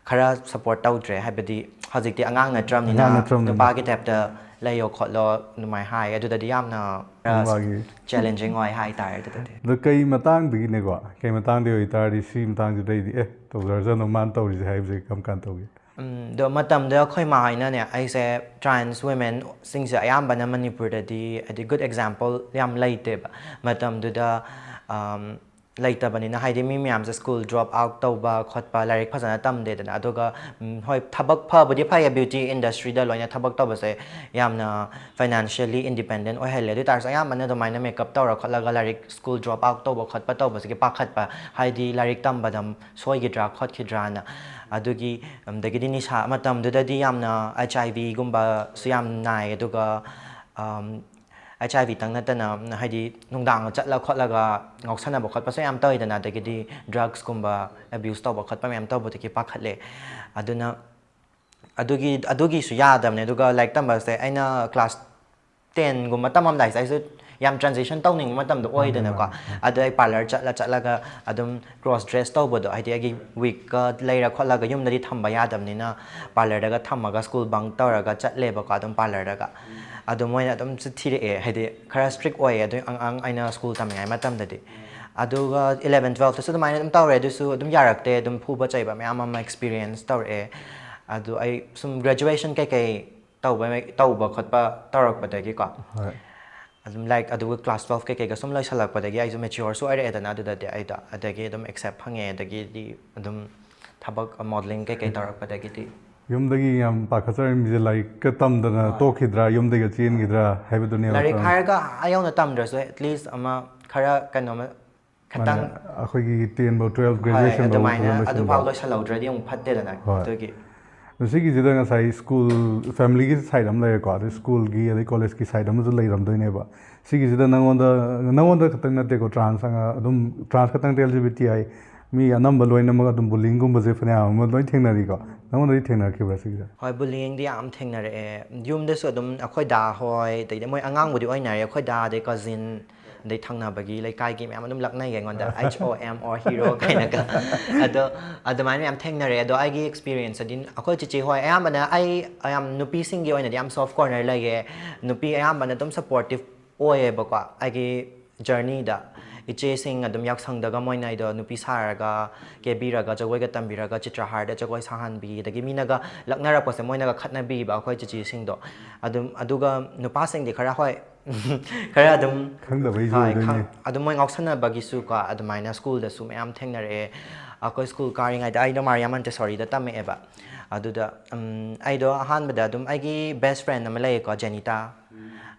ꯈꯔ support ꯇꯧꯗ꯭ꯔꯦ, ꯍꯥꯏꯕꯗꯤ ꯍꯧꯖꯤꯛꯇꯤ ꯑꯉꯥꯡ ꯅꯠꯇ꯭ꯔꯕꯅꯤꯅ, ꯑꯉꯥꯡ ꯅꯠꯇ꯭ꯔꯕꯅꯤꯅ꯫ ꯅꯨꯄꯥꯒꯤ typeꯇ ꯂꯩꯌꯣ ꯈꯣꯠꯂꯣ ꯑꯗꯨꯃꯥꯏꯅ ꯍꯥꯏ꯫ ꯑꯗꯨꯗꯗꯤ ꯌꯥꯝꯅ ꯈꯔ ꯅꯨꯄꯥꯒꯤ challenging ꯑꯣꯏ ꯍꯥꯏꯇꯥꯔꯦ ꯑꯗꯨꯗꯗꯤ꯫ ꯑꯗꯣ ꯀꯩ ꯃꯇꯥꯡꯗꯒꯤꯅꯦꯀꯣ? ꯀꯩ ꯃꯇꯥꯡꯗꯒꯤ ꯑꯣꯏꯇꯥꯔꯗꯤ ꯁꯤ ꯃꯇꯥꯡꯁꯤꯗꯩꯗꯤ, "ꯑꯦ, ꯇꯧꯖꯔꯖꯅꯨ, ꯃꯥꯅ ꯇꯧꯔꯤꯁꯦ" ꯍꯥꯏꯕꯁꯦ ꯀꯔꯝ ꯀꯥꯟ ꯇꯧꯒꯦ? ꯎꯝ, ꯑꯗꯣ ꯃꯇꯝꯗ ꯑꯩꯈꯣꯏ ꯃꯥ ꯍꯣꯏꯅꯅꯦ, ꯑꯩꯁꯦ trans womenꯁꯤꯡꯁꯦ ꯑꯌꯥꯝꯕꯅ ꯃꯅꯤꯄꯨꯔꯗꯗꯤ, ꯍꯥꯏꯗꯤ, good example ꯌꯥꯝ ꯂꯩꯇꯦꯕ꯫ ꯃꯇꯝꯗꯨꯗ, ꯑꯝ, ꯂꯩꯇꯕꯅꯤꯅ, ꯍꯥꯏꯗꯤ, ꯃꯤ ꯃꯌꯥꯝꯁꯦ school drop out ꯇꯧꯕ ꯈꯣꯠꯄ, ꯂꯥꯏꯔꯤꯛ ꯐꯖꯅ ꯇꯝꯗꯦꯗꯅ꯫ ꯑꯗꯨꯒ, ꯎꯝ, ꯍꯣꯏ, ꯊꯕꯛ ꯐꯕꯨꯗꯤ ꯐꯩꯌꯦ, beauty industryꯗ ꯂꯣꯏꯅ ꯊꯕꯛ ꯇꯧꯕꯁꯦ ꯌꯥꯝꯅ financially independent ꯑꯣꯏꯍꯜꯂꯦ꯫ ꯑꯗꯨ ꯑꯣꯏ ꯇꯥꯔꯁꯨ, ꯑꯌꯥꯝꯕꯅ ꯑꯗꯨꯃꯥꯏꯅ makeup ꯇꯧꯔ ꯈꯣꯠꯂꯒ ꯂꯥꯏꯔꯤꯛ, school drop out ꯇꯧꯕ ꯈꯣꯠꯄ ꯇꯧꯕꯁꯤꯒꯤ ꯄꯥꯈꯠꯄ, ꯍꯥꯏꯗꯤ, ꯂꯥꯏꯔꯤꯛ ꯇꯝꯕꯗ ꯁꯣꯏꯈꯤꯗ꯭ꯔꯥ ꯈꯣꯠꯈꯤꯗ꯭ꯔꯥꯅ꯫ ꯑꯗꯨꯒꯤ, ꯑꯗꯒꯤꯗꯤ ꯅꯤꯁꯥ, ꯃꯇꯝꯗꯨꯗꯗꯤ ꯌꯥꯝꯅ HIV ꯒꯨꯝꯕꯁꯨ ꯌꯥꯝ ꯅꯥꯏ꯫ ꯑꯗꯨꯒ, ꯑꯝ, ꯑꯩꯆ ꯑꯥꯏ ꯚꯤꯇꯪ ꯅꯠꯇꯅ, ꯍꯥꯏꯗꯤ ꯅꯨꯡꯗꯥꯡ ꯆꯠꯂ ꯈꯣꯠꯂꯒ ꯉꯥꯎꯁꯟꯅꯕ ꯈꯣꯠꯄꯁꯨ ꯌꯥꯝ ꯇꯧꯋꯤꯗꯅ, ꯑꯗꯒꯤꯗꯤ ꯗ꯭ꯔꯛꯁꯀꯨꯝꯕ ꯑꯦꯕ꯭ꯌꯨꯁ ꯇꯧꯕ ꯈꯣꯠꯄ ꯃꯌꯥꯝ ꯇꯧꯕꯗꯒꯤ ꯄꯥꯈꯠꯂꯦ꯫ ꯑꯗꯨꯅ ꯑꯗꯨꯒꯤ ꯑꯗꯨꯒꯤꯁꯨ ꯌꯥꯗꯕꯅꯦ꯫ ꯑꯗꯨꯒ ꯂꯥꯏꯔꯤꯛ ꯇꯝꯕꯁꯦ ꯑꯩꯅ ꯀ꯭ꯂꯥꯁ ꯇꯦꯟꯒꯨꯝꯕ ꯇꯝꯃꯝꯗꯥꯏꯁꯦ ꯑꯩꯁꯨ ꯌꯥꯝ ꯇ꯭ꯔꯥꯟꯖꯤꯁꯟ ꯇꯧꯅꯤꯡꯕ ꯃꯇꯝꯗꯣ ꯑꯣꯏꯗꯅꯀꯣ꯫ ꯑꯗꯣ ꯑꯩ ꯄꯥꯔꯂꯔ ꯆꯠꯂ ꯆꯠꯂꯒ ꯑꯗꯨꯝ ꯀ꯭ꯔꯣꯁ ꯗ꯭ꯔꯦꯁ ꯇꯧꯕꯗꯣ, ꯍꯥꯏꯗꯤ ꯑꯩꯒꯤ ꯋꯤꯛꯀ ꯂꯩꯔ ꯈꯣꯠꯂꯒ ꯌꯨꯝꯗꯗꯤ ꯊꯝꯕ ꯌꯥꯗꯕꯅꯤꯅ, ꯄꯥꯔꯂꯔꯗꯒ ꯊꯝꯃꯒ ꯁ꯭ꯀꯨꯜ ꯕꯪ ꯇꯧꯔꯒ ꯆꯠꯂꯦꯕꯀꯣ, ꯑꯗꯨꯝ ꯄꯥꯔꯂꯔꯗꯒ꯫ ꯑꯗꯣ ꯃꯣꯏꯅ ꯑꯗꯨꯝ ꯊꯤꯔꯛꯑꯦ, ꯍꯥꯏꯗꯤ ꯈꯔ ꯁ꯭ꯇ꯭ꯔꯤꯛ ꯑꯣꯏꯌꯦ ꯑꯗꯨ ꯑꯉꯥꯡ ꯑꯩꯅ ꯁ꯭ꯀꯨꯜ ꯇꯝꯃꯤꯉꯩ ꯃꯇꯝꯗꯗꯤ꯫ ꯑꯗꯨꯒ ꯏꯂꯚꯦꯟ ꯇꯨꯋꯦꯜꯐꯇꯁꯨ ꯑꯗꯨꯃꯥꯏꯅ ꯑꯗꯨꯝ ꯇꯧꯔꯦ, ꯑꯗꯨꯁꯨ ꯑꯗꯨꯝ ꯌꯥꯔꯛꯇꯦ, ꯑꯗꯨꯝ ꯐꯨꯕ ꯆꯩꯕ ꯃꯌꯥꯝ ꯑꯃ ꯑꯦꯛꯁꯄꯤꯔꯤꯌꯦꯟꯁ ꯇꯧꯔꯛꯑꯦ꯫ ꯑꯗꯨ ꯑꯩ ꯁꯨꯝ ꯒ꯭ꯔꯦꯖꯨꯋꯦꯁꯟ ꯀꯩꯀꯩ ꯇꯧꯕ ꯇꯧꯕ ꯈꯣꯠꯄ ꯇꯧꯔꯛꯄꯗꯒꯤꯀꯣ, ꯍꯣꯏ꯫ ꯑꯗꯨꯝ ꯂꯥꯏꯛ ꯑꯗꯨꯒ ꯀ꯭ꯂꯥꯁ ꯇꯨꯋꯦꯜꯐ ꯀꯩꯀꯩꯒ ꯁꯨꯝ ꯂꯣꯏꯁꯜꯂꯛꯄꯗꯒꯤ ꯑꯩꯁꯨ ꯃꯦꯆ꯭ꯌꯣꯔꯁꯨ ꯑꯣꯏꯔꯛꯑꯦꯗꯅ ꯑꯗꯨꯗꯗꯤ ꯑꯩꯗꯣ, ꯑꯗꯒꯤ ꯑꯗꯨꯝ ꯑꯦꯛꯁꯦꯞ ꯐꯪꯉꯦ, ꯑꯗꯒꯤꯗꯤ ꯑꯗꯨꯝ ꯊꯕꯛ ꯃꯣꯗꯦꯂꯤꯡ ꯀꯩꯀꯩ ꯇꯧꯔꯛꯄꯗꯒꯤꯗꯤ꯫ ꯌꯨꯝꯗꯒꯤ ꯌꯥꯝ ꯄꯥꯈꯠꯆꯔꯝꯃꯤꯁꯦ ꯂꯥꯏꯔꯤꯛꯀ ꯇꯝꯗꯅ ꯇꯣꯛꯈꯤꯗ꯭ꯔꯥ, ꯌꯨꯝꯗꯒꯤ ꯆꯦꯟꯈꯤꯗ꯭ꯔꯥ ꯍꯥꯏꯕꯗꯨꯅꯦꯕ꯫ ꯂꯥꯏꯔꯤꯛ ꯍꯥꯏꯔꯒ ꯑꯌꯧꯅ ꯇꯝꯗ꯭ꯔꯁꯨ ꯑꯦꯠꯂꯤꯁ ꯑꯃ ꯈꯔ ꯀꯩꯅꯣꯃ ꯈꯤꯇꯪ ꯑꯩꯈꯣꯏꯒꯤ ꯇꯦꯟ ꯐꯥꯎ ꯇꯨꯋꯦꯜꯐ ꯍꯣꯏ, ꯒ꯭ꯔꯦꯖꯨꯋꯦꯁꯟ ꯑꯗꯨꯃꯥꯏꯅ ꯐꯥꯎ ꯑꯗꯨꯐꯥꯎ ꯂꯣꯏꯁꯜꯍꯧꯗ꯭ꯔꯗꯤ ꯑꯃꯨꯛ ꯐꯠꯇꯦꯗꯅ꯫ ꯍꯣꯏ꯫ ꯑꯗꯨꯒꯤ ꯑꯗꯣ ꯁꯤꯒꯤꯁꯤꯗ ꯉꯁꯥꯏ ꯁ꯭ꯀꯨꯜ, ꯐꯦꯃꯤꯂꯤꯒꯤ ꯁꯥꯏꯠ ꯑꯃ ꯂꯩꯔꯦꯀꯣ, ꯑꯗꯩ ꯁ꯭ꯀꯨꯜꯒꯤ ꯑꯗꯩ ꯀꯣꯂꯦꯖꯀꯤ ꯁꯥꯏꯠ ꯑꯃꯁꯨ ꯂꯩꯔꯝꯗꯣꯏꯅꯦꯕ꯫ ꯁꯤꯒꯤꯁꯤꯗ ꯅꯪꯉꯣꯟꯗ, ꯅꯪꯉꯣꯟꯗ ꯈꯛꯇꯪ ꯅꯠꯇꯦꯀꯣ, ꯇ꯭ꯔꯥꯟꯁ ꯑꯉꯥꯡ ꯑꯗꯨꯝ, ꯇ꯭ꯔꯥꯟꯁ ꯈꯛꯇꯪ ꯅꯠꯇꯦ, ꯑꯦꯜ ꯖꯤ ꯕꯤ ꯇꯤ ꯑꯥꯏ ꯃꯤ ꯑꯅꯝꯕ ꯂꯣꯏꯅꯃꯛ ꯑꯗꯨꯝ ꯕꯨꯂꯤꯡꯒꯨꯝꯕꯁꯦ ꯐꯅꯌꯥꯝ ꯑꯃ ꯂꯣꯏ ꯊꯦꯡꯅꯔꯤꯀꯣ꯫ ꯅꯪꯉꯣꯟꯗꯗꯤ ꯊꯦꯡꯅꯔꯛꯈꯤꯕ꯭ꯔꯥ ꯁꯤꯒꯤꯁꯦ? ꯍꯣꯏ, ꯕꯨꯂꯤꯡꯗꯤ ꯌꯥꯝ ꯊꯦꯡꯅꯔꯛꯑꯦ꯫ ꯌꯨꯝꯗꯁꯨ ꯑꯗꯨꯝ ꯑꯩꯈꯣꯏ ꯗꯥ ꯍꯣꯏ, ꯑꯗꯩꯗꯤ ꯃꯣꯏ ꯑꯉꯥꯡꯕꯨꯗꯤ ꯑꯣꯏꯅꯔꯦ, ꯑꯩꯈꯣꯏ ꯗꯥ, ꯑꯗꯩ ꯀꯖꯤꯟ, ꯑꯗꯩ ꯊꯪꯅꯕꯒꯤ ꯂꯩꯀꯥꯏꯒꯤ ꯃꯌꯥꯝ ꯑꯗꯨꯝ ꯂꯛꯅꯩꯌꯦ ꯑꯩꯉꯣꯟꯗ, "H O M or hero" ꯀꯥꯏꯅꯒ꯫ ꯑꯗꯣ ꯑꯗꯨꯃꯥꯏꯅ ꯃꯌꯥꯝ ꯊꯦꯡꯅꯔꯦ꯫ ꯑꯗꯣ ꯑꯩꯒꯤ ꯑꯦꯛꯁꯄꯤꯔꯤꯌꯦꯟꯁꯇꯗꯤ ꯑꯩꯈꯣꯏ ꯆꯤꯆꯦ ꯍꯣꯏ ꯑꯌꯥꯝꯕꯅ, ꯑꯩ ꯌꯥꯝ, ꯅꯨꯄꯤꯁꯤꯡꯒꯤ ꯑꯣꯏꯅꯗꯤ ꯌꯥꯝ ꯁꯣꯐ ꯀꯣꯔꯅꯔ ꯂꯩꯌꯦ꯫ ꯅꯨꯄꯤ ꯑꯌꯥꯝꯕꯅ ꯑꯗꯨꯝ ꯁꯄꯣꯔꯇꯤꯞ ꯑꯣꯏꯌꯦꯕꯀꯣ ꯑꯩꯒꯤ ꯖꯔꯅꯤꯗ꯫ ꯏꯆꯦꯁꯤꯡ ꯑꯗꯨꯝ ꯌꯥꯎꯁꯪꯗꯒ ꯃꯣꯏꯅ ꯑꯩꯗꯣ ꯅꯨꯄꯤ ꯁꯥꯔꯒ, ꯀꯦꯕꯤꯔꯒ, ꯖꯒꯣꯏꯒ ꯇꯝꯕꯤꯔꯒ, ꯆꯤꯇ꯭ꯔꯍꯥꯔꯗ ꯖꯒꯣꯏ ꯁꯥꯍꯟꯕꯤ, ꯑꯗꯒꯤ ꯃꯤꯅꯒ ꯂꯛꯅꯔꯛꯄꯁꯦ ꯃꯣꯏꯅꯒ ꯈꯠꯅꯕꯤꯕ ꯑꯩꯈꯣꯏ ꯆꯤꯆꯦꯁꯤꯡꯗꯣ꯫ ꯑꯗꯨꯝ, ꯑꯗꯨꯒ ꯅꯨꯄꯥꯁꯤꯡꯗꯤ ꯈꯔ, ꯍꯣꯏ, ꯈꯔ ꯑꯗꯨꯝ, ꯈꯪꯗꯕꯩꯁꯨ ꯍꯣꯏ, ꯑꯣꯏꯗꯣꯏꯅꯦ꯫ ꯈꯪ-, ꯑꯗꯨꯝ ꯃꯣꯏ ꯉꯥꯎꯁꯟꯅꯕꯒꯤꯁꯨꯀꯣ ꯑꯗꯨꯃꯥꯏꯅ ꯁ꯭ꯀꯨꯜꯗꯁꯨ ꯃꯌꯥꯝ ꯊꯦꯡꯅꯔꯛꯑꯦ꯫ ꯑꯩꯈꯣꯏ ꯁ꯭ꯀꯨꯜ ꯀꯥꯔꯤꯉꯩꯗ ꯑꯩꯗꯣ ꯃꯥꯔꯤꯌꯥ ꯃꯟꯇꯦꯁꯣꯔꯤꯗ ꯇꯝꯃꯛꯑꯦꯕ꯫ ꯑꯗꯨꯗ, ꯎꯝ, ꯑꯩꯗꯣ ꯑꯍꯥꯟꯕꯗ ꯑꯗꯨꯝ ꯑꯩꯒꯤ ꯕꯦꯁ ꯐ꯭ꯔꯦꯟ ꯑꯃ ꯂꯩꯌꯦꯀꯣ, ꯖꯦꯅꯤꯇꯥ꯫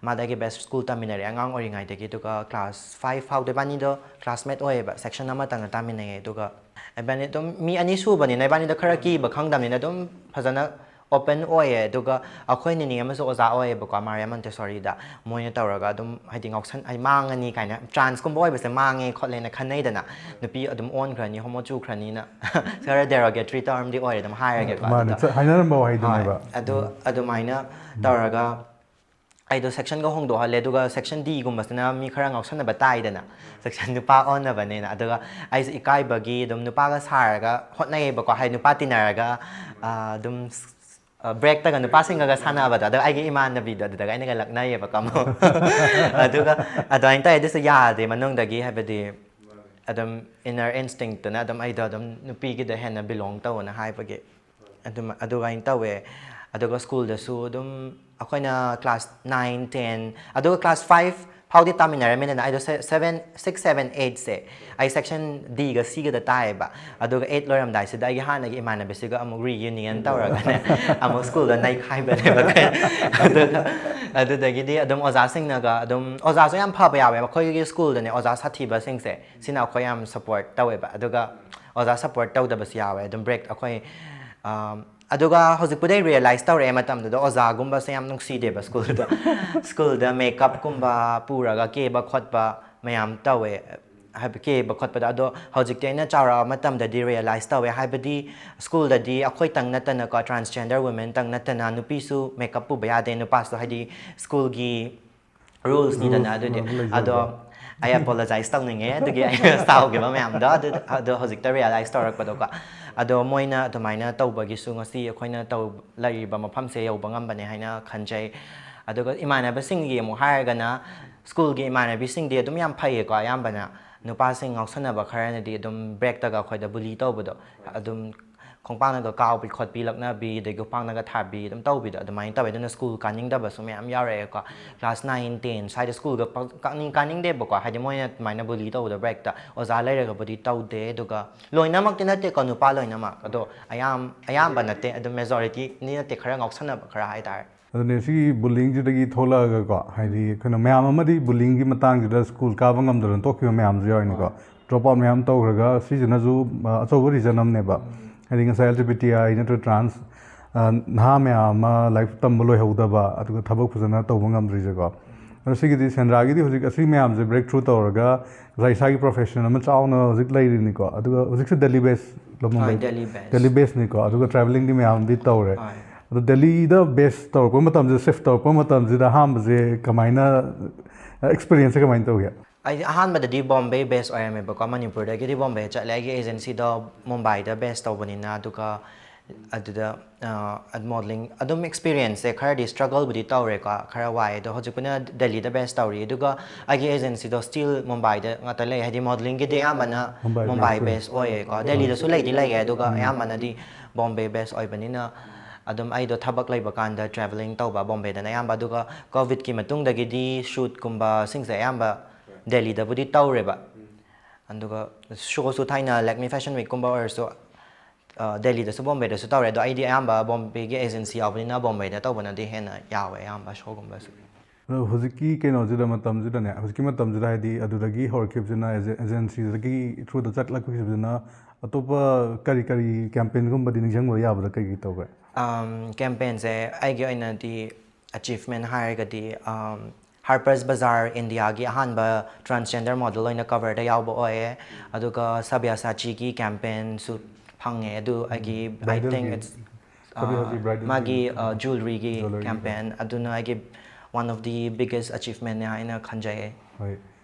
ꯃꯥꯗꯤ ꯑꯩꯒꯤ ꯕꯦꯁ ꯁ꯭ꯀꯨꯜ ꯇꯝꯃꯤꯟꯅꯔꯦ ꯑꯉꯥꯡ ꯑꯣꯏꯔꯤꯉꯩꯗꯒꯤ, ꯑꯗꯨꯒ ꯀ꯭ꯂꯥꯁ ꯐꯥꯏꯚ ꯐꯥꯎꯗ ꯏꯕꯥꯅꯤꯗꯣ ꯀ꯭ꯂꯥꯁꯃꯦꯠ ꯑꯣꯏꯌꯦꯕ, ꯁꯦꯛꯁꯟ ꯑꯃꯇꯪꯗ ꯇꯥꯃꯤꯟꯅꯩꯌꯦ꯫ ꯑꯗꯨꯒ ꯏꯕꯥꯅꯤ ꯑꯗꯨꯝ ꯃꯤ ꯑꯅꯤ ꯁꯨꯕꯅꯤꯅ ꯏꯕꯥꯅꯤꯗ ꯈꯔ ꯀꯤꯕ ꯈꯪꯗꯕꯅꯤꯅ ꯑꯗꯨꯝ ꯐꯖꯅ ꯑꯣꯄꯟ ꯑꯣꯏꯌꯦ꯫ ꯑꯗꯨꯒ ꯑꯩꯈꯣꯏ ꯅꯤꯅꯦ ꯑꯃꯁꯨ ꯑꯣꯖꯥ ꯑꯣꯏꯌꯦꯕꯀꯣ, ꯃꯥꯔꯤꯌꯥ ꯃꯣꯟꯇꯦꯁꯣꯔꯤꯗ꯫ ꯃꯣꯏꯅ ꯇꯧꯔꯒ ꯑꯗꯨꯝ, ꯍꯥꯏꯗꯤ, ꯉꯥꯎꯁꯟ ꯍꯥꯏꯗꯤ ꯃꯥꯡꯉꯅꯤ ꯀꯥꯏꯅ, ꯇ꯭ꯔꯥꯟꯁꯀꯨꯝꯕ ꯑꯣꯏꯕꯁꯦ ꯃꯥꯡꯉꯦ ꯈꯣꯠꯂꯦꯅ ꯈꯟꯅꯩꯗꯅ, ꯅꯨꯄꯤ ꯑꯗꯨꯝ ꯑꯣꯟꯈ꯭ꯔꯅꯤ, ꯍꯣꯃꯣ ꯆꯨꯈ꯭ꯔꯅꯤꯅ꯫ ꯈꯔ ꯗꯦꯔꯣꯒꯦꯇꯔꯤ ꯇꯔꯝꯗꯤ ꯑꯣꯏꯔꯦ, ꯑꯗꯨꯝ ꯍꯥꯏꯔꯒꯦꯀꯣ꯫ ꯃꯥꯅꯦ, ꯑꯗꯨꯗ ꯍꯥꯏꯅꯔꯝꯕ ꯍꯣꯏ, ꯋꯥꯍꯩꯗꯨꯅꯦꯕ꯫ ꯑꯗꯨ ꯑꯗꯨꯃꯥꯏꯅ ꯇꯧꯔꯒ ꯑꯩꯗꯣ ꯁꯦꯛꯁꯟꯒ ꯍꯣꯡꯗꯣꯛꯍꯜꯂꯦ꯫ ꯑꯗꯨꯒ ꯁꯦꯛꯁꯟ ꯗꯤꯒꯨꯝꯕꯁꯤꯅ ꯃꯤ ꯈꯔ ꯉꯥꯎꯁꯟꯅꯕ ꯇꯥꯏꯗꯅ, ꯁꯦꯛꯁꯟ ꯅꯨꯄꯥ ꯑꯣꯟꯅꯕꯅꯦꯅ꯫ ꯑꯗꯨꯒ ꯑꯩꯁꯦ ꯏꯀꯥꯏꯕꯒꯤ ꯑꯗꯨꯝ ꯅꯨꯄꯥꯒ ꯁꯥꯔꯒ ꯍꯣꯠꯅꯩꯌꯦꯕꯀꯣ, ꯍꯥꯏꯗꯤ ꯅꯨꯄꯥ ꯇꯤꯟꯅꯔꯒ, ꯑꯥ, ꯑꯗꯨꯝ ꯕ꯭ꯔꯦꯛꯇꯒ ꯅꯨꯄꯥꯁꯤꯡꯒꯒ ꯁꯥꯟꯅꯕꯗꯣ, ꯑꯗꯣ ꯑꯩꯒꯤ ꯏꯃꯥꯟꯅꯕꯤꯗꯣ ꯑꯗꯨꯗꯒ ꯑꯩꯅꯒ ꯂꯛꯅꯩꯌꯦꯕꯀꯣ ꯑꯃꯨꯛ꯫ ꯑꯗꯨꯒ ꯑꯗꯨꯃꯥꯏꯅ ꯇꯧꯋꯦ꯫ ꯑꯗꯨꯁꯨ ꯌꯥꯗꯦ ꯃꯅꯨꯡꯗꯒꯤ, ꯍꯥꯏꯕꯗꯤ ꯑꯗꯨꯝ ꯏꯟꯅꯔ ꯏꯟꯁꯇꯤꯡꯛꯇꯅ ꯑꯗꯨꯝ ꯑꯩꯗꯣ ꯑꯗꯨꯝ ꯅꯨꯄꯤꯒꯤꯗ ꯍꯦꯟꯅ ꯕꯤꯂꯣꯡ ꯇꯧꯋꯅ ꯍꯥꯏꯕꯒꯤ꯫ ꯑꯗꯨꯝ ꯑꯗꯨꯃꯥꯏꯅ ꯇꯧꯋꯦ꯫ ꯑꯗꯨꯒ ꯁ꯭ꯀꯨꯜꯗꯁꯨ ꯑꯗꯨꯝ ꯑꯩꯈꯣꯏꯅ ꯀ꯭ꯂꯥꯁ ꯅꯥꯏꯟ, ꯇꯦꯟ, ꯑꯗꯨꯒ ꯀ꯭ꯂꯥꯁ ꯐꯥꯏꯚ ꯐꯥꯎꯗꯤ ꯇꯥꯃꯤꯟꯅꯔꯝꯃꯦꯗꯅ꯫ ꯑꯩꯗꯣ ꯁꯦ-, ꯁꯚꯦꯟ, ꯁꯤꯛꯁ, ꯁꯚꯦꯟ, ꯑꯩꯠꯁꯦ ꯑꯩ ꯁꯦꯛꯁꯟ ꯗꯤꯒ ꯁꯤꯒꯗ ꯇꯥꯏꯌꯦꯕ꯫ ꯑꯗꯨꯒ ꯑꯩꯠ ꯂꯣꯏꯔꯝꯗꯥꯏꯁꯤꯗ ꯑꯩꯒꯤ ꯍꯥꯟꯅꯒꯤ ꯏꯃꯥꯟꯅꯕꯤꯁꯤꯒ ꯑꯃꯨꯛ ꯔꯤꯌꯨꯅꯤꯌꯟ ꯇꯧꯔꯒꯅꯦ, ꯑꯃꯨꯛ ꯁ꯭ꯀꯨꯜꯗ ꯅꯩꯈꯥꯏꯕꯅꯦꯕ꯫ ꯑꯗꯨꯒ ꯑꯗꯨꯗꯒꯤꯗꯤ ꯑꯗꯨꯝ ꯑꯣꯖꯥꯁꯤꯡꯅꯒ ꯑꯗꯨꯝ, ꯑꯣꯖꯥꯁꯨ ꯌꯥꯝ ꯐꯕ ꯌꯥꯎꯋꯦ ꯑꯩꯈꯣꯏꯒꯤ ꯁ꯭ꯀꯨꯜꯗꯅꯦ, ꯑꯣꯖꯥ ꯁꯥꯊꯤꯕꯁꯤꯡꯁꯦ ꯁꯤꯅ ꯑꯩꯈꯣꯏ ꯌꯥꯝ ꯁꯞꯄꯣꯔꯠ ꯇꯧꯋꯦꯕ꯫ ꯑꯗꯨꯒ ꯑꯣꯖꯥ ꯁꯞꯄꯣꯔꯠ ꯇꯧꯗꯕꯁꯨ ꯌꯥꯎꯋꯦ꯫ ꯑꯗꯨꯝ ꯕ꯭ꯔꯦꯛ ꯑꯩꯈꯣꯏ, ꯑꯝ, ꯑꯗꯨꯒ ꯍꯧꯖꯤꯛꯄꯨꯗꯤ ꯑꯩ ꯔꯤꯌꯦꯂꯥꯏꯁ ꯇꯧꯔꯛꯑꯦ, ꯃꯇꯝꯗꯨꯗ ꯑꯣꯖꯥꯒꯨꯝꯕꯁꯦ ꯌꯥꯝ ꯅꯨꯡꯁꯤꯗꯦꯕ ꯁ꯭ꯀꯨꯜꯗ꯫ ꯁ꯭ꯀꯨꯜꯗ ꯃꯦꯀꯞꯀꯨꯝꯕ ꯄꯨꯔꯒ ꯀꯦꯕ ꯈꯣꯠꯄ ꯃꯌꯥꯝ ꯇꯧꯋꯦ, ꯍꯥꯏꯕ ꯀꯦꯕ ꯈꯣꯠꯄꯗ꯫ ꯑꯗꯣ ꯍꯧꯖꯤꯛꯇꯤ ꯑꯩꯅ ꯆꯥꯎꯔꯛꯑ ꯃꯇꯝꯗꯗꯤ ꯔꯤꯌꯦꯂꯥꯏꯁ ꯇꯧꯋꯦ, ꯍꯥꯏꯕꯗꯤ ꯁ꯭ꯀꯨꯜꯗꯗꯤ ꯑꯩꯈꯣꯏꯇꯪ ꯅꯠꯇꯅꯀꯣ, ꯇ꯭ꯔꯥꯟꯁꯖꯦꯟꯗꯔ ꯋꯨꯃꯦꯟꯇꯪ ꯅꯠꯇꯅ ꯅꯨꯄꯤꯁꯨ ꯃꯦꯀꯞ ꯄꯨꯕ ꯌꯥꯗꯦ, ꯅꯨꯄꯥꯁꯨ, ꯍꯥꯏꯗꯤ ꯁ꯭ꯀꯨꯜꯒꯤ ꯔꯨꯜꯁꯅꯤꯗꯅ꯫ ꯔꯨꯜꯁ ꯑꯗꯨꯗꯤ ꯑꯃ ꯂꯩꯖꯕꯗꯣ꯫ ꯑꯗꯣ ꯑꯩ ꯑꯦꯄꯣꯂꯣꯖꯥꯏꯁ ꯇꯧꯅꯤꯡꯉꯦ ꯑꯗꯨꯒꯤ ꯑꯩꯅ ꯁꯥꯎꯈꯤꯕ ꯃꯌꯥꯝꯗꯣ꯫ ꯑꯗꯨ ꯑꯗꯣ ꯍꯧꯖꯤꯛꯇ ꯔꯤꯌꯦꯂꯥꯏꯁ ꯇꯧꯔꯛꯄꯗꯣꯀꯣ꯫ ꯑꯗꯣ ꯃꯣꯏꯅ ꯑꯗꯨꯃꯥꯏꯅ ꯇꯧꯕꯒꯤꯁꯨ ꯉꯁꯤ ꯑꯩꯈꯣꯏꯅ ꯇꯧ ꯂꯩꯔꯤꯕ ꯃꯐꯝꯁꯦ ꯌꯧꯕ ꯉꯝꯕꯅꯦ ꯍꯥꯏꯅ ꯈꯟꯖꯩ꯫ ꯑꯗꯨꯒ ꯏꯃꯥꯟꯅꯕꯁꯤꯡꯒꯤ ꯑꯃꯨꯛ ꯍꯥꯏꯔꯒꯅ, ꯁ꯭ꯀꯨꯜꯒꯤ ꯏꯃꯥꯟꯅꯕꯤꯁꯤꯡꯗꯤ ꯑꯗꯨꯝ ꯌꯥꯝ ꯐꯩꯌꯦꯀꯣ꯫ ꯑꯌꯥꯝꯕꯅ ꯅꯨꯄꯥꯁꯤꯡ ꯉꯥꯎꯁꯟꯅꯕ ꯈꯔꯅꯗꯤ ꯑꯗꯨꯝ ꯕ꯭ꯔꯦꯛꯇꯒ ꯑꯩꯈꯣꯏꯗ ꯕꯨꯂꯤ ꯇꯧꯕꯗꯣ, ꯑꯗꯨꯝ ꯈꯣꯡꯄꯥꯛꯅꯒ ꯀꯥꯎꯕꯤ ꯈꯣꯠꯄꯤ ꯂꯛꯅꯕꯤ, ꯑꯗꯩ ꯈꯣꯡꯄꯥꯛꯅꯒ ꯊꯥꯕꯤ ꯑꯗꯨꯝ ꯇꯧꯕꯤꯗꯣ ꯑꯗꯨꯃꯥꯏꯅ ꯇꯧꯋꯦ꯫ ꯑꯗꯨꯅ ꯁ꯭ꯀꯨꯜ ꯀꯥꯅꯤꯡꯗꯕꯁꯨ ꯃꯌꯥꯝ ꯌꯥꯎꯔꯛꯑꯦꯀꯣ꯫ ꯀ꯭ꯂꯥꯁ ꯅꯥꯏꯟ, ꯇꯦꯟ ꯁ꯭ꯋꯥꯏꯗ ꯁ꯭ꯀꯨꯜꯒ ꯄꯥꯛ-, ꯀꯥꯅꯤꯡ-, ꯀꯥꯅꯤꯡꯗꯦꯕꯀꯣ, ꯍꯥꯏꯗꯤ ꯃꯣꯏꯅ ꯑꯗꯨꯃꯥꯏꯅ ꯕꯨꯂꯤ ꯇꯧꯕꯗꯣ ꯕ꯭ꯔꯦꯛꯇ꯫ ꯑꯣꯖꯥ ꯂꯩꯔꯒꯕꯨꯗꯤ ꯇꯧꯗꯦ, ꯑꯗꯨꯒ ꯂꯣꯏꯅꯃꯛꯇꯤ ꯅꯠꯇꯦꯀꯣ, ꯅꯨꯄꯥ ꯂꯣꯏꯅꯃꯛ꯫ ꯑꯗꯣ ꯑꯌꯥꯝ-, ꯑꯌꯥꯝꯕ ꯅꯠꯇꯦ, ꯑꯗꯨꯝ ꯃꯦꯖꯣꯔꯤꯇꯤꯅꯤ ꯅꯠꯇꯦ, ꯈꯔ ꯉꯥꯎꯁꯟꯅꯕ ꯈꯔ ꯍꯥꯏꯇꯥꯔꯦ꯫ ꯑꯗꯨꯅꯦ, ꯁꯤꯒꯤ ꯕꯨꯂꯤꯡꯁꯤꯗꯒꯤ ꯊꯣꯛꯂꯛꯑꯒꯀꯣ, ꯍꯥꯏꯗꯤ ꯑꯩꯈꯣꯏꯅ ꯃꯌꯥꯝ ꯑꯃꯗꯤ ꯕꯨꯂꯤꯡꯒꯤ ꯃꯇꯥꯡꯁꯤꯗ ꯁ꯭ꯀꯨꯜ ꯀꯥꯕ ꯉꯝꯗꯗꯅ ꯇꯣꯛꯈꯤꯕ ꯃꯌꯥꯝꯁꯨ ꯌꯥꯎꯔꯤꯅꯤꯀꯣ꯫ ꯗ꯭ꯔꯣꯞ ꯑꯥꯎꯠ ꯃꯌꯥꯝ ꯇꯧꯈ꯭ꯔꯒ, ꯁꯤꯁꯤꯅꯁꯨ, ꯑ, ꯑꯆꯧꯕ ꯔꯤꯖꯟ ꯑꯃꯅꯦꯕ꯫ ꯍꯥꯏꯗꯤ ꯉꯁꯥꯏ ꯑꯦꯜ ꯖꯤ ꯕꯤ ꯇꯤ ꯑꯥꯏ ꯅꯠꯇ꯭ꯔꯒ ꯇ꯭ꯔꯥꯟꯁ ꯑ, ꯅꯍꯥ ꯃꯌꯥꯝ ꯑꯃ ꯂꯥꯏꯔꯤꯛ ꯇꯝꯕ ꯂꯣꯏꯍꯧꯗꯕ, ꯑꯗꯨꯒ ꯊꯕꯛ ꯐꯖꯅ ꯇꯧꯕ ꯉꯝꯗ꯭ꯔꯤꯁꯦꯀꯣ꯫ ꯑꯗꯣ ꯁꯤꯒꯤꯗꯤ ꯁꯦꯟꯗ꯭ꯔꯥꯒꯤꯗꯤ ꯍꯧꯖꯤꯛ ꯑꯁꯤ ꯃꯌꯥꯝꯁꯦ breakthrough ꯇꯧꯔꯒ ꯉꯁꯥꯏ ꯏꯁꯥꯒꯤ profession ꯑꯃ ꯆꯥꯎꯅ ꯍꯧꯖꯤꯛ ꯂꯩꯔꯤꯅꯤꯀꯣ꯫ ꯑꯗꯨꯒ ꯍꯧꯖꯤꯛꯁꯦ ꯗꯦꯜꯂꯤ ꯕꯦꯁ ꯍꯣꯏ, ꯗꯦꯜꯂꯤ ꯕꯦꯁ꯫ ꯗꯦꯜꯂꯤ ꯕꯦꯁꯅꯤꯀꯣ꯫ ꯑꯗꯨꯒ travelling ꯗꯤ ꯃꯌꯥꯝꯗꯤ ꯇꯧꯔꯦ꯫ ꯍꯣꯏ꯫ ꯑꯗꯣ ꯗꯦꯜꯂꯤꯗ ꯕꯦꯁ ꯇꯧꯔꯛꯄ ꯃꯇꯝꯁꯤꯗ, shift ꯇꯧꯔꯛꯄ ꯃꯇꯝꯁꯤꯗ ꯑꯍꯥꯟꯕꯁꯦ ꯀꯃꯥꯏꯅ, experience ꯁꯦ ꯀꯃꯥꯏꯅ ꯇꯧꯒꯦ? ꯑꯩꯗꯤ ꯑꯍꯥꯟꯕꯗꯗꯤ ꯕꯣꯝꯕꯦ ꯕꯦꯁ ꯑꯣꯏꯔꯝꯃꯦꯕꯀꯣ, ꯃꯅꯤꯄꯨꯔꯗꯒꯤꯗꯤ ꯕꯣꯝꯕꯦ ꯆꯠꯂꯦ꯫ ꯑꯩꯒꯤ agency ꯗꯣ ꯃꯨꯝꯕꯥꯏꯗ ꯕꯦꯁ ꯇꯧꯕꯅꯤꯅ, ꯑꯗꯨꯒ ꯑꯗꯨꯗ ꯃꯣꯗꯦꯂꯤꯡ ꯑꯗꯨꯝ experience ꯁꯦ ꯈꯔꯗꯤ struggle ꯕꯨꯗꯤ ꯇꯧꯔꯦꯀꯣ, ꯈꯔ ꯋꯥꯏ꯫ ꯑꯗꯣ ꯍꯧꯖꯤꯛꯄꯨꯅ ꯗꯦꯜꯂꯤꯗ ꯕꯦꯁ ꯇꯧꯔꯤ, ꯑꯗꯨꯒ ꯑꯩꯒꯤ agency ꯗꯣ still ꯃꯨꯝꯕꯥꯏꯗ ꯉꯥꯛꯇ ꯂꯩ, ꯍꯥꯏꯗꯤ ꯃꯣꯗꯦꯂꯤꯡ ꯒꯤꯗꯤ ꯑꯌꯥꯝꯕꯅ ꯃꯨꯝꯕꯥꯏ ꯃꯨꯝꯕꯥꯏ ꯕꯦꯁ ꯕꯦꯁ ꯑꯣꯏꯌꯦꯀꯣ꯫ ꯗꯦꯜꯂꯤꯗꯁꯨ ꯂꯩꯗꯤ ꯂꯩꯌꯦ, ꯑꯗꯨꯒ ꯎꯝ꯫ ꯑꯌꯥꯝꯕꯅꯗꯤ ꯕꯣꯝꯕꯦ ꯕꯦꯁ ꯑꯣꯏꯕꯅꯤꯅ ꯑꯗꯨꯝ ꯑꯩꯗꯣ ꯊꯕꯛ ꯂꯩꯕ ꯀꯥꯟꯗ travelling ꯇꯧꯕ ꯕꯣꯝꯕꯦꯗꯅ ꯑꯌꯥꯝꯕ꯫ ꯑꯗꯨꯒ ꯀꯣꯚꯤꯗꯀꯤ ꯃꯇꯨꯡꯗꯒꯤꯗꯤ shoot ꯀꯨꯝꯕ ꯁꯤꯡꯁꯦ ꯑꯌꯥꯝꯕ ꯗꯦꯜꯂꯤꯗꯕꯨꯗꯤ ꯇꯧꯔꯦꯕ꯫ ꯑꯗꯨꯒ show ꯁꯨ ꯊꯥꯏꯅ Lakme Fashion Week ꯀꯨꯝꯕ ꯑꯣꯏꯔꯁꯨ, ꯑ, ꯗꯦꯜꯂꯤꯗꯁꯨ ꯕꯣꯝꯕꯦꯗꯁꯨ ꯇꯧꯔꯦ꯫ ꯑꯗꯣ ꯑꯩꯗꯤ ꯑꯌꯥꯝꯕ ꯕꯣꯝꯕꯦꯒꯤ agency ꯌꯥꯎꯕꯅꯤꯅ ꯕꯣꯝꯕꯦꯗ ꯇꯧꯕꯅꯗꯤ ꯍꯦꯟꯅ ꯌꯥꯎꯋꯦ ꯑꯌꯥꯝꯕ show ꯒꯨꯝꯕꯁꯨ꯫ ꯑꯗꯣ ꯍꯧꯖꯤꯛꯀꯤ ꯀꯩꯅꯣꯁꯤꯗ, ꯃꯇꯝꯁꯤꯗꯅꯦ, ꯍꯧꯖꯤꯛꯀꯤ ꯃꯇꯝꯁꯤꯗ ꯍꯥꯏꯗꯤ ꯑꯗꯨꯗꯒꯤ ꯍꯧꯔꯛꯈꯤꯕꯁꯤꯅ, ꯑꯦꯖꯦ-, agency ꯗꯒꯤ through ꯗ ꯆꯠꯂꯛꯈꯤꯕꯁꯤꯅ ꯑꯇꯣꯞꯄ ꯀꯔꯤ ꯀꯔꯤ campaign ꯒꯨꯝꯕꯗꯤ ꯅꯤꯡꯁꯤꯡꯕ ꯌꯥꯕꯗ ꯀꯩ ꯀꯩ ꯇꯧꯈ꯭ꯔꯦ? ꯑꯝ, campaign ꯁꯦ ꯑꯩꯒꯤ ꯑꯣꯏꯅꯗꯤ achievement ꯍꯥꯏꯔꯒꯗꯤ, ꯑꯝ, Harper's Bazaar India ꯒꯤ ꯑꯍꯥꯟꯕ transgender model ꯑꯣꯏꯅ cover ꯗ ꯌꯥꯎꯕ ꯑꯣꯏꯌꯦ꯫ ꯑꯗꯨꯒ Sabyasachi ꯒꯤ campaign ꯁꯨ ꯐꯪꯉꯦ꯫ ꯑꯗꯨ ꯑꯩꯒꯤ, I think bridal ꯒꯤ, it's, Sabyasachi ꯑ, bridal ꯒꯤ ꯃꯥꯒꯤ, ꯑ, jewellery ꯒꯤ jewellery ꯒꯤ campaign ꯑꯗꯨꯅ ꯑꯩꯒꯤ one of the biggest achievement ꯅꯦ ꯍꯥꯏꯅ ꯈꯟꯖꯩ꯫ ꯍꯣꯏ,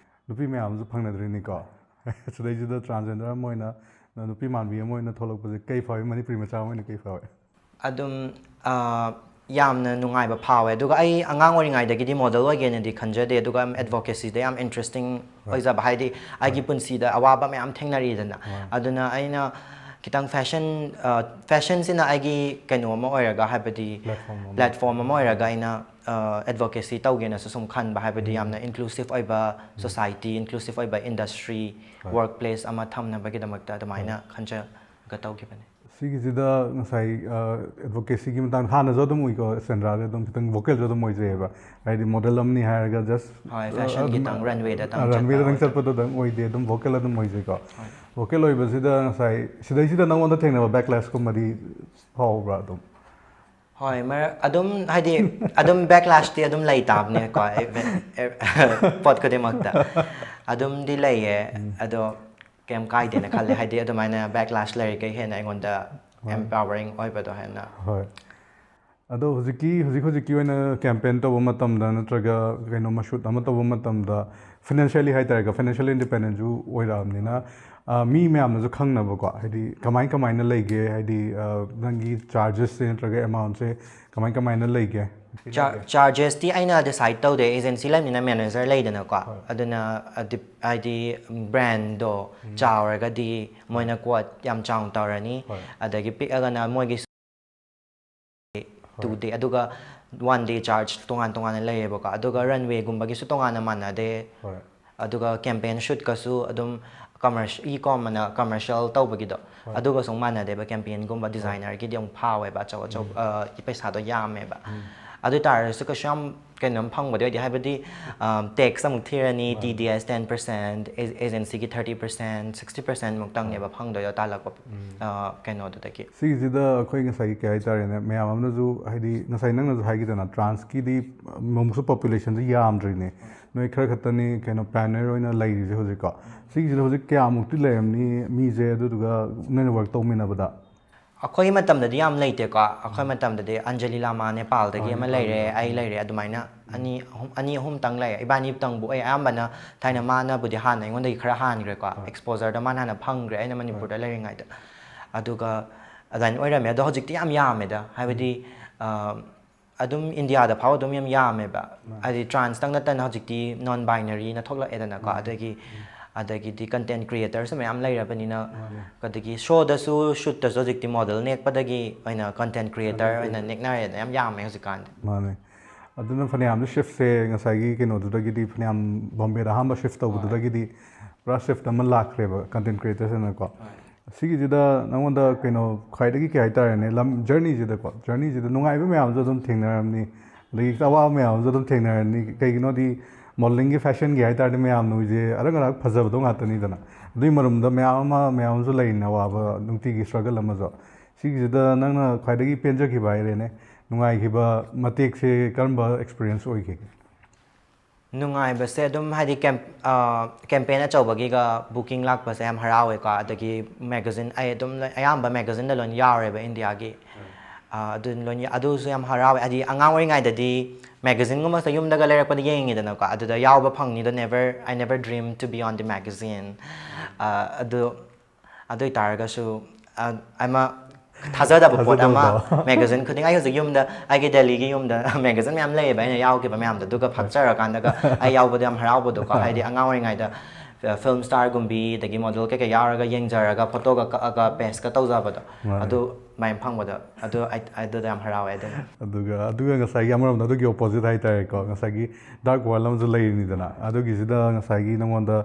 ꯅꯨꯄꯤ ꯃꯌꯥꯝ ꯑꯃꯁꯨ ꯐꯪꯅꯗ꯭ꯔꯤꯅꯤꯀꯣ꯫ ꯁꯤꯗꯩꯁꯤꯗ transgender ꯑꯃ ꯑꯣꯏꯅ, ꯅꯨꯄꯤ ꯃꯥꯟꯕꯤ ꯑꯃ ꯑꯣꯏꯅ ꯊꯣꯛꯂꯛꯄꯁꯦ ꯀꯩ ꯐꯥꯎꯏ? ꯃꯅꯤꯄꯨꯔꯤ ꯃꯆꯥ ꯑꯃ ꯑꯣꯏꯅ ꯀꯩ ꯐꯥꯎꯏ? ꯑꯗꯨꯝ, ꯑ, ꯌꯥꯝꯅ ꯅꯨꯡꯉꯥꯏꯕ ꯐꯥꯎꯋꯦ꯫ ꯑꯗꯨꯒ ꯑꯩ ꯑꯉꯥꯡ ꯑꯣꯏꯔꯤꯉꯩꯗꯒꯤꯗꯤ ꯃꯣꯗꯦꯜ ꯑꯣꯏꯒꯦꯅꯗꯤ ꯈꯟꯖꯗꯦ, ꯑꯗꯨꯒ advocacy ꯗ ꯌꯥꯝ interesting ꯍꯣꯏ꯫ ꯑꯣꯏꯖꯕ, ꯍꯥꯏꯗꯤ ꯑꯩꯒꯤ ꯍꯣꯏ꯫ ꯄꯨꯟꯁꯤꯗ ꯑꯋꯥꯕ ꯃꯌꯥꯝ ꯊꯦꯡꯅꯔꯤꯗꯅ꯫ ꯍꯣꯏ꯫ ꯑꯗꯨꯅ ꯑꯩꯅ ꯈꯤꯇꯪ fashion, ꯑ, fashion ꯁꯤꯅ ꯑꯩꯒꯤ ꯀꯩꯅꯣ ꯑꯃ ꯑꯣꯏꯔꯒ, ꯍꯥꯏꯕꯗꯤ platform ꯑꯃ꯫ Platform ꯑꯃ ꯑꯣꯏꯔꯒ ꯑꯩꯅ, ꯑ, advocacy ꯇꯧꯒꯦꯅꯁꯨ ꯁꯨꯝ ꯈꯟꯕ, ꯍꯥꯏꯕꯗꯤ ꯎꯝ꯫ ꯌꯥꯝꯅ inclusive ꯑꯣꯏꯕ ꯎꯝ꯫ Society, inclusive ꯑꯣꯏꯕ industry, ꯍꯣꯏ꯫ Workplace ꯑꯃ ꯊꯝꯅꯕꯒꯤꯗꯃꯛꯇ ꯑꯗꯨꯃꯥꯏꯅ ꯍꯣꯏ꯫ ꯈꯟꯖꯔꯒ ꯇꯧꯈꯤꯕꯅꯦ꯫ ꯁꯤꯒꯤꯁꯤꯗ ꯉꯁꯥꯏ, ꯑ, advocacy ꯒꯤ ꯃꯇꯥꯡꯗ ꯍꯥꯟꯅꯁꯨ ꯑꯗꯨꯝ ꯎꯏꯀꯣ, ꯁꯦꯟꯗ꯭ꯔꯥꯁꯦ ꯑꯗꯨꯝ ꯈꯤꯇꯪ vocal ꯁꯨ ꯑꯗꯨꯝ ꯑꯣꯏꯖꯩꯑꯕ꯫ ꯍꯥꯏꯗꯤ ꯃꯣꯗꯦꯜ ꯑꯃꯅꯤ ꯍꯥꯏꯔꯒ just, ꯍꯣꯏ, ꯑ, fashion ꯑꯗꯨꯝ, ꯒꯤꯇꯪ runway ꯗ ꯇꯪ ꯑ, runway ꯆꯠꯄ ꯗ ꯇꯪ ꯑꯣꯏꯗꯦ꯫ ꯆꯠꯄꯗ ꯑꯗꯨꯝ vocal ꯑꯗꯨꯝ ꯑꯣꯏꯖꯩꯀꯣ꯫ ꯍꯣꯏ꯫ Vocal ꯑꯣꯏꯕꯁꯤꯗ ꯉꯁꯥꯏ ꯁꯤꯗꯩꯁꯤꯗ ꯅꯪꯉꯣꯟꯗ ꯊꯦꯡꯅꯕ backlash ꯀꯨꯝꯕꯗꯤ ꯐꯥꯎꯕ꯭ꯔꯥ ꯑꯗꯨꯝ? ꯍꯣꯏ, ꯃꯔꯛ ꯑꯗꯨꯝ, ꯍꯥꯏꯗꯤ, ꯑꯗꯨꯝ backlashꯇꯤ ꯑꯗꯨꯝ ꯂꯩ ꯇꯥꯕꯅꯦꯀꯣ, ꯄꯣꯠ ꯈꯨꯗꯤꯡꯃꯛꯇ ꯑꯗꯨꯝꯗꯤ ꯂꯩꯌꯦ꯫ ꯑꯗꯣ ꯀꯩꯝ ꯀꯥꯏꯗꯦꯅ ꯈꯜꯂꯦ, ꯍꯥꯏꯗꯤ ꯑꯗꯨꯃꯥꯏꯅ backlash ꯂꯩꯔꯤꯈꯩ ꯍꯦꯟꯅ ꯑꯩꯉꯣꯟꯗ empowering ꯑꯣꯏꯕꯗꯣ ꯍꯦꯟꯅ꯫ ꯍꯣꯏ꯫ ꯑꯗꯣ ꯍꯧꯖꯤꯛꯀꯤ ꯍꯧꯖꯤꯛ ꯍꯧꯖꯤꯛꯀꯤ ꯑꯣꯏꯅ campaign ꯇꯧꯕ ꯃꯇꯝꯗ ꯅꯠꯇ꯭ꯔꯒ ꯀꯩꯅꯣ shoot ꯑꯃ ꯇꯧꯕ ꯃꯇꯝꯗ financially ꯍꯥꯏꯇꯥꯔꯦꯀꯣ, financial independentꯁꯨ ꯑꯣꯏꯔꯛꯑꯕꯅꯤꯅ, ꯑ, ꯃꯤ ꯃꯌꯥꯝꯅꯁꯨ ꯈꯪꯅꯕꯀꯣ, ꯍꯥꯏꯗꯤ ꯀꯃꯥꯏ ꯀꯃꯥꯏꯅ ꯂꯩꯒꯦ, ꯍꯥꯏꯗꯤ, ꯑ, ꯅꯪꯒꯤ chargesꯁꯦ ꯅꯠꯇ꯭ꯔꯒ amountꯁꯦ ꯀꯃꯥꯏ ꯀꯃꯥꯏꯅ ꯂꯩꯒꯦ? Chargesꯇꯤ ꯑꯩꯅ decide ꯇꯧꯗꯦ, agency ꯂꯩꯕꯅꯤꯅ manager ꯂꯩꯗꯅꯀꯣ꯫ ꯑꯗꯨꯅ, ꯑ, ꯗꯤꯞ- ꯍꯥꯏꯗꯤ brandꯗꯣ ꯆꯥꯎꯔꯒꯗꯤ ꯃꯣꯏꯅ quote ꯌꯥꯝ ꯆꯥꯎꯅ ꯇꯧꯔꯅꯤ꯫ ꯍꯣꯏ꯫ ꯑꯗꯒꯤ ꯄꯤꯛꯑꯒꯅ ꯃꯣꯏꯒꯤ two day, ꯑꯗꯨꯒ one day charge ꯇꯣꯉꯥꯟ ꯇꯣꯉꯥꯟꯅ ꯂꯩꯌꯦꯕꯀꯣ꯫ ꯑꯗꯨꯒ runwayꯒꯨꯝꯕꯒꯤꯁꯨ ꯇꯣꯉꯥꯟꯅ ꯃꯥꯟꯅꯗꯦ꯫ ꯍꯣꯏ꯫ ꯑꯗꯨꯒ campaign shootꯀꯁꯨ ꯑꯗꯨꯝ commercial, e-com ꯑꯅ commercial ꯇꯧꯕꯒꯤꯗꯣ, ꯑꯗꯨꯒꯁꯨ ꯑꯃꯨꯛ ꯃꯥꯟꯅꯗꯦꯕ꯫ Campaignꯒꯨꯝꯕ designerꯒꯤꯗꯤ ꯑꯃꯨꯛ ꯐꯥꯎꯋꯦꯕ, ꯑꯆꯧ ꯑꯆꯧꯕ, ꯑ, ꯄꯩꯁꯥꯗꯣ ꯌꯥꯝꯃꯦꯕ꯫ ꯑꯗꯨ ꯑꯣꯏ ꯇꯥꯔꯁꯨ ꯀꯩꯁꯨ ꯌꯥꯝ ꯀꯩꯅꯣꯝ ꯐꯪꯕꯗꯤ ꯑꯣꯏꯗꯦ, ꯍꯥꯏꯕꯗꯤ, ꯑ, tax ꯑꯃꯨꯛ ꯊꯤꯔꯅꯤ, T D S ten percent, agencyꯒꯤ thirty percent, sixty percent ꯃꯨꯛꯇꯪꯅꯦꯕ ꯐꯪꯗꯣꯏꯗꯣ ꯇꯥꯜꯂꯛꯄ, ꯑ, ꯀꯩꯅꯣꯗꯨꯗꯒꯤ꯫ ꯁꯤꯒꯤꯁꯤꯗ ꯑꯩꯈꯣꯏ ꯉꯁꯥꯏꯒꯤ ꯀꯩ ꯍꯥꯏꯇꯥꯔꯦꯅꯦ, ꯃꯌꯥꯝ ꯑꯃꯅꯁꯨ, ꯍꯥꯏꯗꯤ ꯉꯁꯥꯏ ꯅꯪꯅꯁꯨ ꯍꯥꯏꯈꯤꯗꯅ, transꯀꯤꯗꯤ ꯑꯃꯨꯛꯁꯨ populationꯁꯨ ꯌꯥꯝꯗ꯭ꯔꯤꯅꯦ, ꯅꯣꯏ ꯈꯔ ꯈꯛꯇꯅꯤ ꯀꯩꯅꯣ pioneer ꯑꯣꯏꯅ ꯂꯩꯔꯤꯁꯦ ꯍꯧꯖꯤꯛꯀꯣ꯫ ꯁꯤꯒꯤꯁꯤꯗ ꯍꯧꯖꯤꯛ ꯀꯌꯥꯃꯨꯛꯇꯤ ꯂꯩꯔꯝꯅꯤ ꯃꯤꯁꯦ, ꯑꯗꯨꯗꯨꯒ ꯅꯣꯏꯅ work ꯇꯧꯃꯤꯟꯅꯕꯗ? ꯑꯩꯈꯣꯏꯒꯤ ꯃꯇꯝꯗꯗꯤ ꯌꯥꯝ ꯂꯩꯇꯦꯀꯣ꯫ ꯑꯩꯈꯣꯏ ꯃꯇꯝꯗꯗꯤ ꯑꯟꯖꯂꯤ ꯂꯥꯃꯥ ꯅꯦꯄꯥꯜꯗꯒꯤ ꯑꯃ ꯂꯩꯔꯦ, ꯑꯩ ꯂꯩꯔꯦ, ꯑꯗꯨꯃꯥꯏꯅ ꯑꯅꯤ ꯑꯍꯨꯝ, ꯑꯅꯤ ꯑꯍꯨꯝꯇꯪ ꯂꯩ꯫ ꯏꯕꯥꯅꯤꯇꯪꯕꯨ ꯑꯣꯏ, ꯑꯌꯥꯝꯕꯅ ꯊꯥꯏꯅ ꯃꯥꯅꯕꯨꯗꯤ ꯍꯥꯟꯅ ꯑꯩꯉꯣꯟꯗꯒꯤ ꯈꯔ ꯍꯥꯟꯈ꯭ꯔꯦꯀꯣ, exposureꯗꯣ ꯃꯥꯅ ꯍꯥꯟꯅ ꯐꯪꯈ꯭ꯔꯦ ꯑꯩꯅ ꯃꯅꯤꯄꯨꯔꯗ ꯂꯩꯔꯤꯉꯩꯗ꯫ ꯑꯗꯨꯒ ꯑꯗꯨꯃꯥꯏꯅ ꯑꯣꯏꯔꯝꯃꯦ꯫ ꯑꯗꯣ ꯍꯧꯖꯤꯛꯇꯤ ꯌꯥꯝ ꯌꯥꯝꯃꯦꯗ, ꯍꯥꯏꯕꯗꯤ, ꯑ, ꯑꯗꯨꯝ ꯏꯟꯗꯤꯌꯥꯗ ꯐꯥꯎ ꯑꯗꯨꯝ ꯌꯥꯝ ꯌꯥꯝꯃꯦꯕ꯫ ꯍꯥꯏꯗꯤ transꯇꯪ ꯅꯠꯇꯅ ꯍꯧꯖꯤꯛꯇꯤ non binaryꯅ ꯊꯣꯛꯂꯛꯑꯦꯗꯅꯀꯣ꯫ ꯑꯗꯒꯤ, ꯑꯗꯒꯤꯗꯤ content creatorꯁꯨ ꯃꯌꯥꯝ ꯂꯩꯔꯕꯅꯤꯅ, ꯑꯗꯒꯤ showꯗꯁꯨ, shootꯇꯁꯨ ꯍꯧꯖꯤꯛꯇꯤ model ꯅꯦꯛꯄꯗꯒꯤ ꯑꯣꯏꯅ content creator ꯑꯣꯏꯅ ꯅꯦꯛꯅꯔꯦꯗꯅ, ꯌꯥꯝ ꯌꯥꯝꯃꯦ ꯍꯧꯖꯤꯛꯀꯥꯟꯗꯤ꯫ ꯃꯥꯅꯦ꯫ ꯑꯗꯨꯅ ꯐꯅꯌꯥꯝꯗꯤ shiftꯁꯦ ꯉꯁꯥꯏꯒꯤ ꯀꯩꯅꯣꯗꯨꯗꯒꯤꯗꯤ, ꯐꯅꯌꯥꯝ ꯕꯣꯝꯕꯦꯗ ꯑꯍꯥꯟꯕ shift ꯇꯧꯕꯗꯨꯗꯒꯤꯗꯤ ꯄꯨꯔꯥ shift ꯑꯃ ꯂꯥꯛꯈ꯭ꯔꯦꯕ content creatorsꯁꯤꯡꯅꯀꯣ꯫ ꯁꯤꯒꯤꯁꯤꯗ ꯅꯉꯣꯟꯗ ꯀꯩꯅꯣ ꯈ꯭ꯋꯥꯏꯗꯒꯤ ꯀꯩ ꯍꯥꯏꯇꯥꯔꯦꯅꯦ, ꯂꯝ journeyꯁꯤꯗꯀꯣ, journeyꯁꯤꯗ ꯅꯨꯡꯉꯥꯏꯕ ꯃꯌꯥꯝꯁꯨ ꯑꯗꯨꯝ ꯊꯦꯡꯅꯔꯝꯅꯤ, ꯑꯗꯒꯤ ꯑꯋꯥꯕ ꯃꯌꯥꯝꯁꯨ ꯑꯗꯨꯝ ꯊꯦꯡꯅꯔꯅꯤ꯫ ꯀꯩꯒꯤꯅꯣꯗꯤ modelingꯒꯤ fashionꯒꯤ ꯍꯥꯏꯇꯥꯔꯗꯤ ꯃꯌꯥꯝ ꯅꯣꯏꯁꯦ ꯑꯔꯛ ꯑꯔꯛ ꯐꯖꯕꯗꯣ ꯉꯥꯛꯇꯅꯤꯗꯅ꯫ ꯑꯗꯨꯒꯤ ꯃꯔꯨꯝꯗ ꯃꯌꯥꯝ ꯑꯃ, ꯃꯌꯥꯝ ꯑꯃꯁꯨ ꯂꯩꯔꯤꯅꯦ ꯑꯋꯥꯕ ꯅꯨꯡꯇꯤꯒꯤ struggle ꯑꯃꯁꯨ꯫ ꯁꯤꯒꯤꯁꯤꯗ ꯅꯪꯅ ꯈ꯭ꯋꯥꯏꯗꯒꯤ ꯄꯦꯟꯖꯈꯤꯕ ꯍꯥꯏꯔꯦꯅꯦ, ꯅꯨꯡꯉꯥꯏꯈꯤꯕ ꯃꯇꯦꯛꯁꯦ ꯀꯔꯝꯕ ꯑꯦꯛꯁꯄꯤꯔꯤꯌꯦꯟꯁ ꯑꯣꯏꯈꯤꯒꯦ? ꯅꯨꯡꯉꯥꯏꯕꯁꯦ ꯑꯗꯨꯝ ꯍꯥꯏꯗꯤ ꯀꯦꯝ ꯀꯦꯝꯄꯦꯟ ꯑꯆꯧꯕꯒꯤꯒ ꯕꯨꯀꯤꯡ ꯂꯥꯛꯄꯁꯦ ꯌꯥꯝ ꯍꯔꯥꯎꯋꯦꯀꯣ꯫ ꯑꯗꯒꯤ ꯃꯦꯒꯥꯖꯤꯟ ꯑꯩ ꯑꯗꯨꯝ ꯂꯣꯏ- ꯑꯌꯥꯝꯕ ꯃꯦꯒꯥꯖꯤꯟꯗ ꯂꯣꯏꯅ ꯌꯥꯎꯔꯦꯕ ꯏꯟꯗꯤꯌꯥꯒꯤ꯫ ꯑꯗꯨ ꯂꯣꯏꯅ ꯑꯗꯨꯁꯨ ꯌꯥꯝ ꯍꯔꯥꯎꯋꯦ꯫ ꯍꯥꯏꯗꯤ ꯑꯉꯥꯡ ꯑꯣꯏꯔꯤꯉꯩꯗꯗꯤ ꯃꯦꯒꯥꯖꯤꯟꯒꯨꯝꯕꯁꯦ ꯌꯨꯝꯗꯒ ꯂꯩꯔꯛꯄꯗ ꯌꯦꯡꯉꯤꯗꯅꯀꯣ, ꯑꯗꯨꯗ ꯌꯥꯎꯕ ꯐꯪꯅꯤꯗꯣ never, I never dream to be on the magazine. ꯑꯗꯨ ꯑꯗꯨ ꯑꯣꯏꯇꯥꯔꯒꯁꯨ ꯑꯃ ꯊꯥꯖꯗꯕ ꯄꯣꯠ ꯑꯃ꯫ ꯃꯦꯒꯥꯖꯤꯟ ꯈꯨꯗꯤꯡ ꯑꯩ ꯍꯧꯖꯤꯛ ꯌꯨꯝꯗ ꯑꯩꯒꯤ ꯗꯦꯜꯂꯤꯒꯤ ꯌꯨꯝꯗ ꯃꯦꯒꯥꯖꯤꯟ ꯃꯌꯥꯝ ꯂꯩꯌꯦꯕ ꯑꯩꯅ ꯌꯥꯎꯈꯤꯕ ꯃꯌꯥꯝꯗꯣ꯫ ꯑꯗꯨꯒ ꯐꯥꯛꯆꯔꯀꯥꯟꯗꯒ ꯑꯩ ꯌꯥꯎꯕꯗꯣ ꯌꯥꯝ ꯍꯔꯥꯎꯕꯗꯣꯀꯣ꯫ ꯍꯥꯏꯗꯤ ꯑꯉꯥꯡ ꯑꯣꯏꯔꯤꯉꯩꯗ ꯐꯤꯂꯝ ꯁ꯭ꯇꯥꯔꯒꯨꯝꯕꯤ ꯑꯗꯒꯤ ꯃꯣꯗꯦꯜ ꯀꯩꯀꯩ ꯌꯥꯎꯔꯒ ꯌꯦꯡꯖꯔꯒ ꯐꯣꯇꯣꯒ ꯀꯛꯑꯒ ꯄꯦꯁꯀ ꯇꯧꯖꯕꯗꯣ꯫ ꯑꯗꯨꯃꯥꯏꯅ ꯐꯪꯕꯗꯣ ꯑꯗꯨ ꯑꯩ ꯑꯗꯨꯗ ꯌꯥꯝ ꯍꯔꯥꯎꯋꯦ ꯑꯗꯨꯅ꯫ ꯑꯗꯨꯒ ꯑꯗꯨꯒ ꯉꯁꯥꯏꯒꯤ ꯑꯃꯔꯣꯝꯗ ꯑꯗꯨꯒꯤ ꯑꯣꯄꯣꯖꯤꯠ ꯍꯥꯏꯇꯥꯔꯦꯀꯣ, ꯉꯁꯥꯏꯒꯤ ꯗꯥꯔꯛ ꯋꯥꯔꯜ ꯑꯃꯁꯨ ꯂꯩꯔꯤꯅꯤꯗꯅ꯫ ꯑꯗꯨꯒꯤꯁꯤꯗ ꯉꯁꯥꯏꯒꯤ ꯅꯉꯣꯟꯗ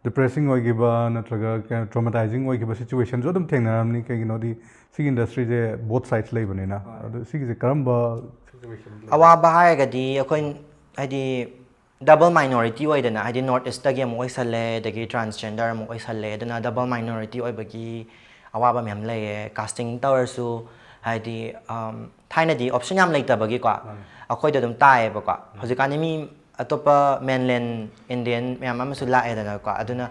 ꯗꯤꯄ꯭ꯔꯦꯁꯤꯡ ꯑꯣꯏꯈꯤꯕ ꯅꯠꯇ꯭ꯔꯒ ꯀꯩꯅꯣ ꯇ꯭ꯔꯣꯃꯥꯇꯥꯏꯖꯤꯡ ꯑꯣꯏꯈꯤꯕ ꯁꯤꯆꯨꯋꯦꯁꯟꯁꯨ ꯑꯗꯨꯝ ꯊꯦꯡꯅꯔꯝꯅꯤ꯫ ꯀꯩꯒꯤꯅꯣꯗꯤ ꯁꯤꯒꯤ ꯏꯟꯗꯁꯇ꯭ꯔꯤꯁꯦ ꯕꯣꯠ ꯁꯥꯏꯠꯁ ꯂꯩꯕꯅꯤꯅ꯫ ꯑꯗꯨ ꯁꯤꯒꯤꯁꯦ ꯀꯔꯝꯕ ꯑꯋꯥꯕ ꯍꯥꯏꯔꯒꯗꯤ ꯑꯩꯈꯣꯏ ꯍꯥꯏꯗꯤ ꯗꯕꯜ ꯃꯥꯏꯅꯣꯔꯤꯇꯤ ꯑꯣꯏꯗꯅ, ꯍꯥꯏꯗꯤ ꯅꯣꯔꯠ ꯏꯁꯇꯒꯤ ꯑꯃꯨꯛ ꯑꯣꯏꯁꯜꯂꯦ ꯑꯗꯒꯤ ꯇ꯭ꯔꯥꯟꯁꯖꯦꯟꯗꯔ ꯑꯃꯨꯛ ꯑꯣꯏꯁꯜꯂꯦ꯫ ꯑꯗꯨꯅ ꯗꯕꯜ ꯃꯥꯏꯅꯣꯔꯤꯇꯤ ꯑꯣꯏꯕꯒꯤ ꯑꯋꯥꯕ ꯃꯌꯥꯝ ꯂꯩꯌꯦ꯫ ꯀꯥꯁꯇꯤꯡ ꯇꯧꯔꯁꯨ ꯍꯥꯏꯗꯤ ꯊꯥꯏꯅꯗꯤ ꯑꯣꯞꯁꯟ ꯌꯥꯝ ꯂꯩꯇꯕꯒꯤꯀꯣ ꯑꯩꯈꯣꯏꯗ ꯑꯗꯨꯝ ꯇꯥꯏꯌꯦꯕꯀꯣ꯫ ꯍꯧꯖꯤꯛꯀꯥꯟꯗꯤ ꯃꯤ ꯑꯇꯣꯞꯄ ꯃꯦꯟꯂꯦꯟ ꯏꯟꯗꯤꯌꯟ ꯃꯌꯥꯝ ꯑꯃꯁꯨ ꯂꯥꯛꯑꯦꯗꯅꯀꯣ꯫ ꯑꯗꯨꯅ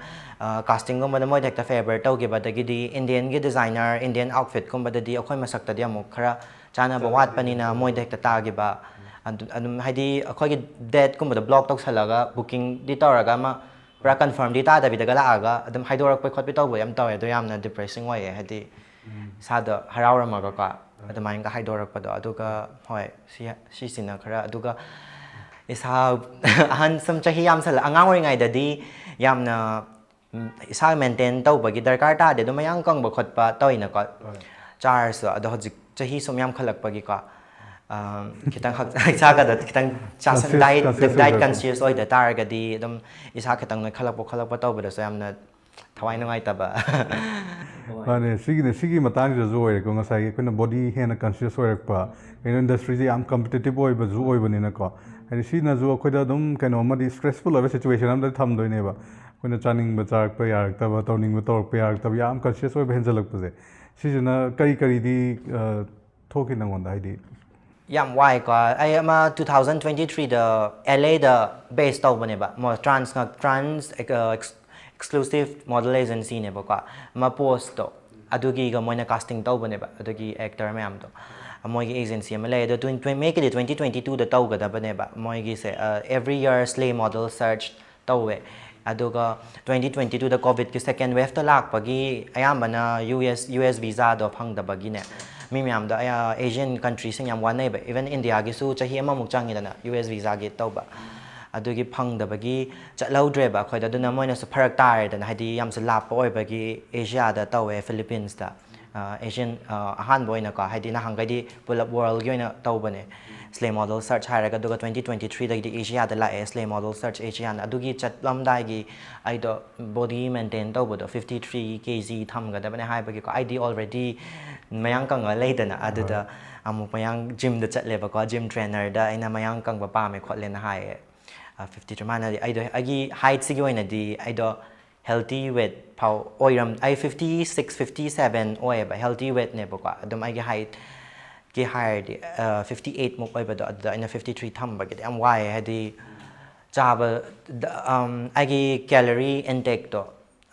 ꯀꯥꯁꯇꯤꯡꯒꯨꯝꯕꯗ ꯃꯣꯏꯗ ꯍꯦꯛꯇ ꯐꯦꯕꯔ ꯇꯧꯈꯤꯕ꯫ ꯑꯗꯒꯤꯗꯤ ꯏꯟꯗꯤꯌꯟꯒꯤ ꯗꯤꯖꯥꯏꯅꯔ, ꯏꯟꯗꯤꯌꯟ ꯑꯥꯎꯠꯐꯤꯠꯀꯨꯝꯕꯗꯗꯤ ꯑꯩꯈꯣꯏ ꯃꯁꯛꯇꯗꯤ ꯑꯃꯨꯛ ꯈꯔ ꯆꯥꯅꯕ ꯋꯥꯠꯄꯅꯤꯅ ꯃꯣꯏꯗ ꯍꯦꯛꯇ ꯇꯥꯈꯤꯕ꯫ ꯑꯗꯨ ꯑꯗꯨꯝ ꯍꯥꯏꯗꯤ ꯑꯩꯈꯣꯏꯒꯤ ꯗꯦꯠꯀꯨꯝꯕꯗ ꯕ꯭ꯂꯣꯛ ꯇꯧꯁꯜꯂꯒ ꯕꯨꯀꯤꯡꯗꯤ ꯇꯧꯔꯒ ꯑꯃ ꯄꯨꯔꯥ ꯀꯟꯐꯥꯔꯝꯗꯤ ꯇꯥꯗꯕꯤꯗꯒ ꯂꯥꯛꯑꯒ ꯑꯗꯨꯝ ꯍꯥꯏꯗꯣꯔꯛꯄ ꯈꯣꯠꯄ ꯇꯧꯕ ꯌꯥꯝ ꯇꯧꯋꯦ꯫ ꯑꯗꯨ ꯌꯥꯝꯅ ꯗꯤꯄ꯭ꯔꯦꯁꯤꯡ ꯑꯣꯏꯌꯦ꯫ ꯍꯥꯏꯗꯤ ꯏꯁꯥꯗꯣ ꯍꯔꯥꯎꯔꯝꯃꯒꯀꯣ ꯑꯗꯨꯃꯥꯏꯅꯒ ꯍꯥꯏꯗꯣꯔꯛꯄꯗꯣ꯫ ꯑꯗꯨꯒ ꯍꯣꯏ ꯁꯤ ꯁꯤꯁꯤꯅ ꯈꯔ꯫ ꯑꯗꯨꯒ ꯏꯁꯥ ꯑꯍꯟ ꯁꯨꯝ ꯆꯍꯤ ꯌꯥꯝꯁꯜꯂꯛ ꯑꯉꯥꯡ ꯑꯣꯏꯔꯤꯉꯩꯗꯗꯤ ꯌꯥꯝꯅ ꯎꯝ, ꯏꯁꯥ ꯃꯦꯟꯇꯦꯟ ꯇꯧꯕꯒꯤ ꯗꯔꯀꯥꯔ ꯇꯥꯗꯦ꯫ ꯑꯗꯨꯝ ꯃꯌꯥꯡ ꯀꯪꯕ ꯈꯣꯠꯄ ꯇꯧꯋꯤꯅꯀꯣ꯫ ꯆꯥꯔꯁꯨ꯫ ꯑꯗꯣ ꯍꯧꯖꯤꯛ ꯆꯍꯤ ꯁꯨꯝ ꯌꯥꯝꯈꯠꯂꯛꯄꯒꯤꯀꯣ ꯑꯥ, ꯈꯤꯇꯪ ꯍꯛ- ꯏꯁꯥꯒꯗ ꯈꯤꯇꯪ ꯆꯥꯁꯟ Conscious- ꯗꯥꯏꯠ conscious ꯗꯥꯏꯠ ꯑꯣꯏꯕꯀꯣ꯫ ꯀꯟꯁꯤꯌꯁ ꯑꯣꯏꯗ ꯇꯥꯔꯒꯗꯤ ꯑꯗꯨꯝ ꯏꯁꯥ ꯈꯤꯇꯪ ꯅꯣꯏꯈꯠꯂꯛꯄ ꯈꯣꯠꯂꯛꯄ ꯇꯧꯕꯗꯁꯨ ꯌꯥꯝꯅ ꯊꯋꯥꯏ ꯅꯨꯡꯉꯥꯏꯇꯕ꯫ ꯃꯥꯅꯦ꯫ ꯁꯤꯒꯤꯅꯦ, ꯁꯤꯒꯤ ꯃꯇꯥꯡꯁꯤꯗꯁꯨ ꯑꯣꯏꯔꯦꯀꯣ꯫ ꯉꯁꯥꯏꯒꯤ ꯑꯩꯈꯣꯏꯅ ꯕꯣꯗꯤ ꯍꯦꯟꯅ ꯀꯟꯁꯤꯌꯁ ꯑꯣꯏꯔꯛꯄ, ꯀꯩꯅꯣ, ꯏꯟꯗꯁꯇ꯭ꯔꯤꯁꯦ ꯌꯥꯝ ꯀꯝꯄꯤꯇꯤꯇꯤꯞ ꯑꯣꯏꯕꯁꯨ ꯑꯣꯏꯕꯅꯤꯅꯀꯣ꯫ ꯍꯥꯏꯗꯤ ꯁꯤꯅꯁꯨ ꯑꯩꯈꯣꯏꯗ ꯑꯗꯨꯝ ꯀꯩꯅꯣ ꯑꯃꯗꯤ ꯁ꯭ꯇ꯭ꯔꯦꯁꯐꯨꯜ ꯑꯣꯏꯕ ꯁꯤꯆꯨꯋꯦꯁꯟ ꯑꯃꯗ ꯊꯝꯗꯣꯏꯅꯦꯕ꯫ ꯑꯩꯈꯣꯏꯅ ꯆꯥꯅꯤꯡꯕ ꯆꯥꯔꯛꯄ ꯌꯥꯔꯛꯇꯕ, ꯇꯧꯅꯤꯡꯕ ꯇꯧꯔꯛꯄ ꯌꯥꯔꯛꯇꯕ, ꯌꯥꯝ ꯀꯟꯁꯤꯌꯁ ꯑꯣꯏꯕ ꯍꯦꯟꯖꯜꯂꯛꯄꯁꯦ꯫ ꯁꯤꯁꯤꯅ ꯀꯔꯤ ꯀꯔꯤꯗꯤ ꯑ, ꯊꯣꯛꯈꯤ ꯅꯉꯣꯟꯗ? ꯍꯥꯏꯗꯤ ꯌꯥꯝ ꯋꯥꯏꯀꯣ꯫ ꯑꯩ ꯑꯃ two thousand twenty threeꯗ L Aꯗ base ꯇꯧꯕꯅꯦꯕ, ꯃꯣꯏ trans ꯉꯥꯛ, trans exclusive model agencyꯅꯦꯕꯀꯣ꯫ ꯑꯃ postꯇꯣ ꯑꯗꯨꯒꯤꯒ ꯃꯣꯏꯅ casting ꯇꯧꯕꯅꯦꯕ, ꯑꯗꯨꯒꯤ actor ꯃꯌꯥꯝꯗꯣ꯫ ꯃꯣꯏꯒꯤ agency ꯑꯃ ꯂꯩ꯫ ꯑꯗꯣ ꯇ꯭ꯋꯦꯟ- ꯃꯦꯒꯤꯗꯤ twenty twenty twoꯗ ꯇꯧꯒꯗꯕꯅꯦꯕ ꯃꯣꯏꯒꯤꯁꯦ꯫ ꯑ, every year slay model search ꯇꯧꯋꯦ꯫ ꯑꯗꯨꯒ twenty twenty twoꯗ COVIDꯀꯤ second waveꯇ ꯂꯥꯛꯄꯒꯤ ꯑꯌꯥꯝꯕꯅ U S, U S visaꯗꯣ ꯐꯪꯗꯕꯒꯤꯅꯦ, ꯃꯤ ꯃꯌꯥꯝꯗꯣ ꯑꯌꯥ-, Asian countryꯁꯤꯡ ꯌꯥꯝ ꯋꯥꯅꯩꯕ꯫ Even Indiaꯒꯤꯁꯨ ꯆꯍꯤ ꯑꯃꯃꯨꯛ ꯆꯪꯉꯤꯗꯅ U S visaꯒꯤ ꯇꯧꯕ꯫ ꯑꯗꯨꯒꯤ ꯐꯪꯗꯕꯒꯤ ꯆꯠꯍꯧꯗ꯭ꯔꯦꯕ ꯑꯩꯈꯣꯏꯗ꯫ ꯑꯗꯨꯅ ꯃꯣꯏꯅꯁꯨ ꯐꯔꯛ ꯇꯥꯔꯦꯗꯅ, ꯍꯥꯏꯗꯤ ꯌꯥꯝꯁꯨ ꯂꯥꯞꯄ ꯑꯣꯏꯕꯒꯤ꯫ Asiaꯗ ꯇꯧꯋꯦ, Philippines꯫ ꯑ, Asian, ꯑ, ꯑꯍꯥꯟꯕ ꯑꯣꯏꯅꯀꯣ, ꯍꯥꯏꯗꯤ ꯅꯍꯥꯟꯈꯩꯗꯤ ꯄꯨꯂꯞ worldꯒꯤ ꯑꯣꯏꯅ ꯇꯧꯕꯅꯦ slay model search ꯍꯥꯏꯔꯒ, ꯑꯗꯨꯒ twenty twenty threeꯗꯒꯤꯗꯤ Asiaꯗ ꯂꯥꯛꯑꯦ slay model search Asiaꯅ꯫ ꯑꯗꯨꯒꯤ ꯆꯠꯂꯝꯗꯥꯏꯒꯤ ꯑꯩꯗꯣ body maintain ꯇꯧꯕꯗꯣ fifty three K G ꯊꯝꯒꯗꯕꯅꯦ ꯍꯥꯏꯕꯒꯤꯀꯣ, ꯑꯩꯗꯤ already ꯃꯌꯥꯡ ꯀꯪꯉ ꯂꯩꯗꯅ, ꯑꯗꯨꯗ ꯑꯃꯨꯛ ꯃꯌꯥꯡ gymꯗ ꯆꯠꯂꯦꯕꯀꯣ, gym trainerꯗ ꯑꯩꯅ ꯃꯌꯥꯡ ꯀꯪꯕ ꯄꯥꯝꯃꯦ ꯈꯣꯠꯂꯦꯅ ꯍꯥꯏꯌꯦ꯫ Fifty three ꯃꯥꯅꯗꯤ ꯑꯩꯗꯣ, ꯑꯩꯒꯤ heightꯁꯤꯒꯤ ꯑꯣꯏꯅꯗꯤ ꯑꯩꯗꯣ healthy weight ꯐꯥꯎ ꯑꯣꯏꯔꯝ-, ꯑꯩ fifty six, fifty seven ꯑꯣꯏꯌꯦꯕ, healthy weightꯅꯦꯕꯀꯣ꯫ ꯑꯗꯨꯝ ꯑꯩꯒꯤ heightꯀꯤ ꯍꯥꯏꯔꯗꯤ fifty eight ꯃꯨꯛ ꯑꯣꯏꯕꯗꯣ, ꯑꯗꯨꯗ ꯑꯩꯅ fifty three ꯊꯝꯕꯒꯤꯗꯤ ꯌꯥꯝ ꯋꯥꯏꯌꯦ꯫ ꯍꯥꯏꯗꯤ ꯆꯥꯕ, ꯗ-, ꯑꯝ, ꯑꯩꯒꯤ calorie intakeꯇꯣ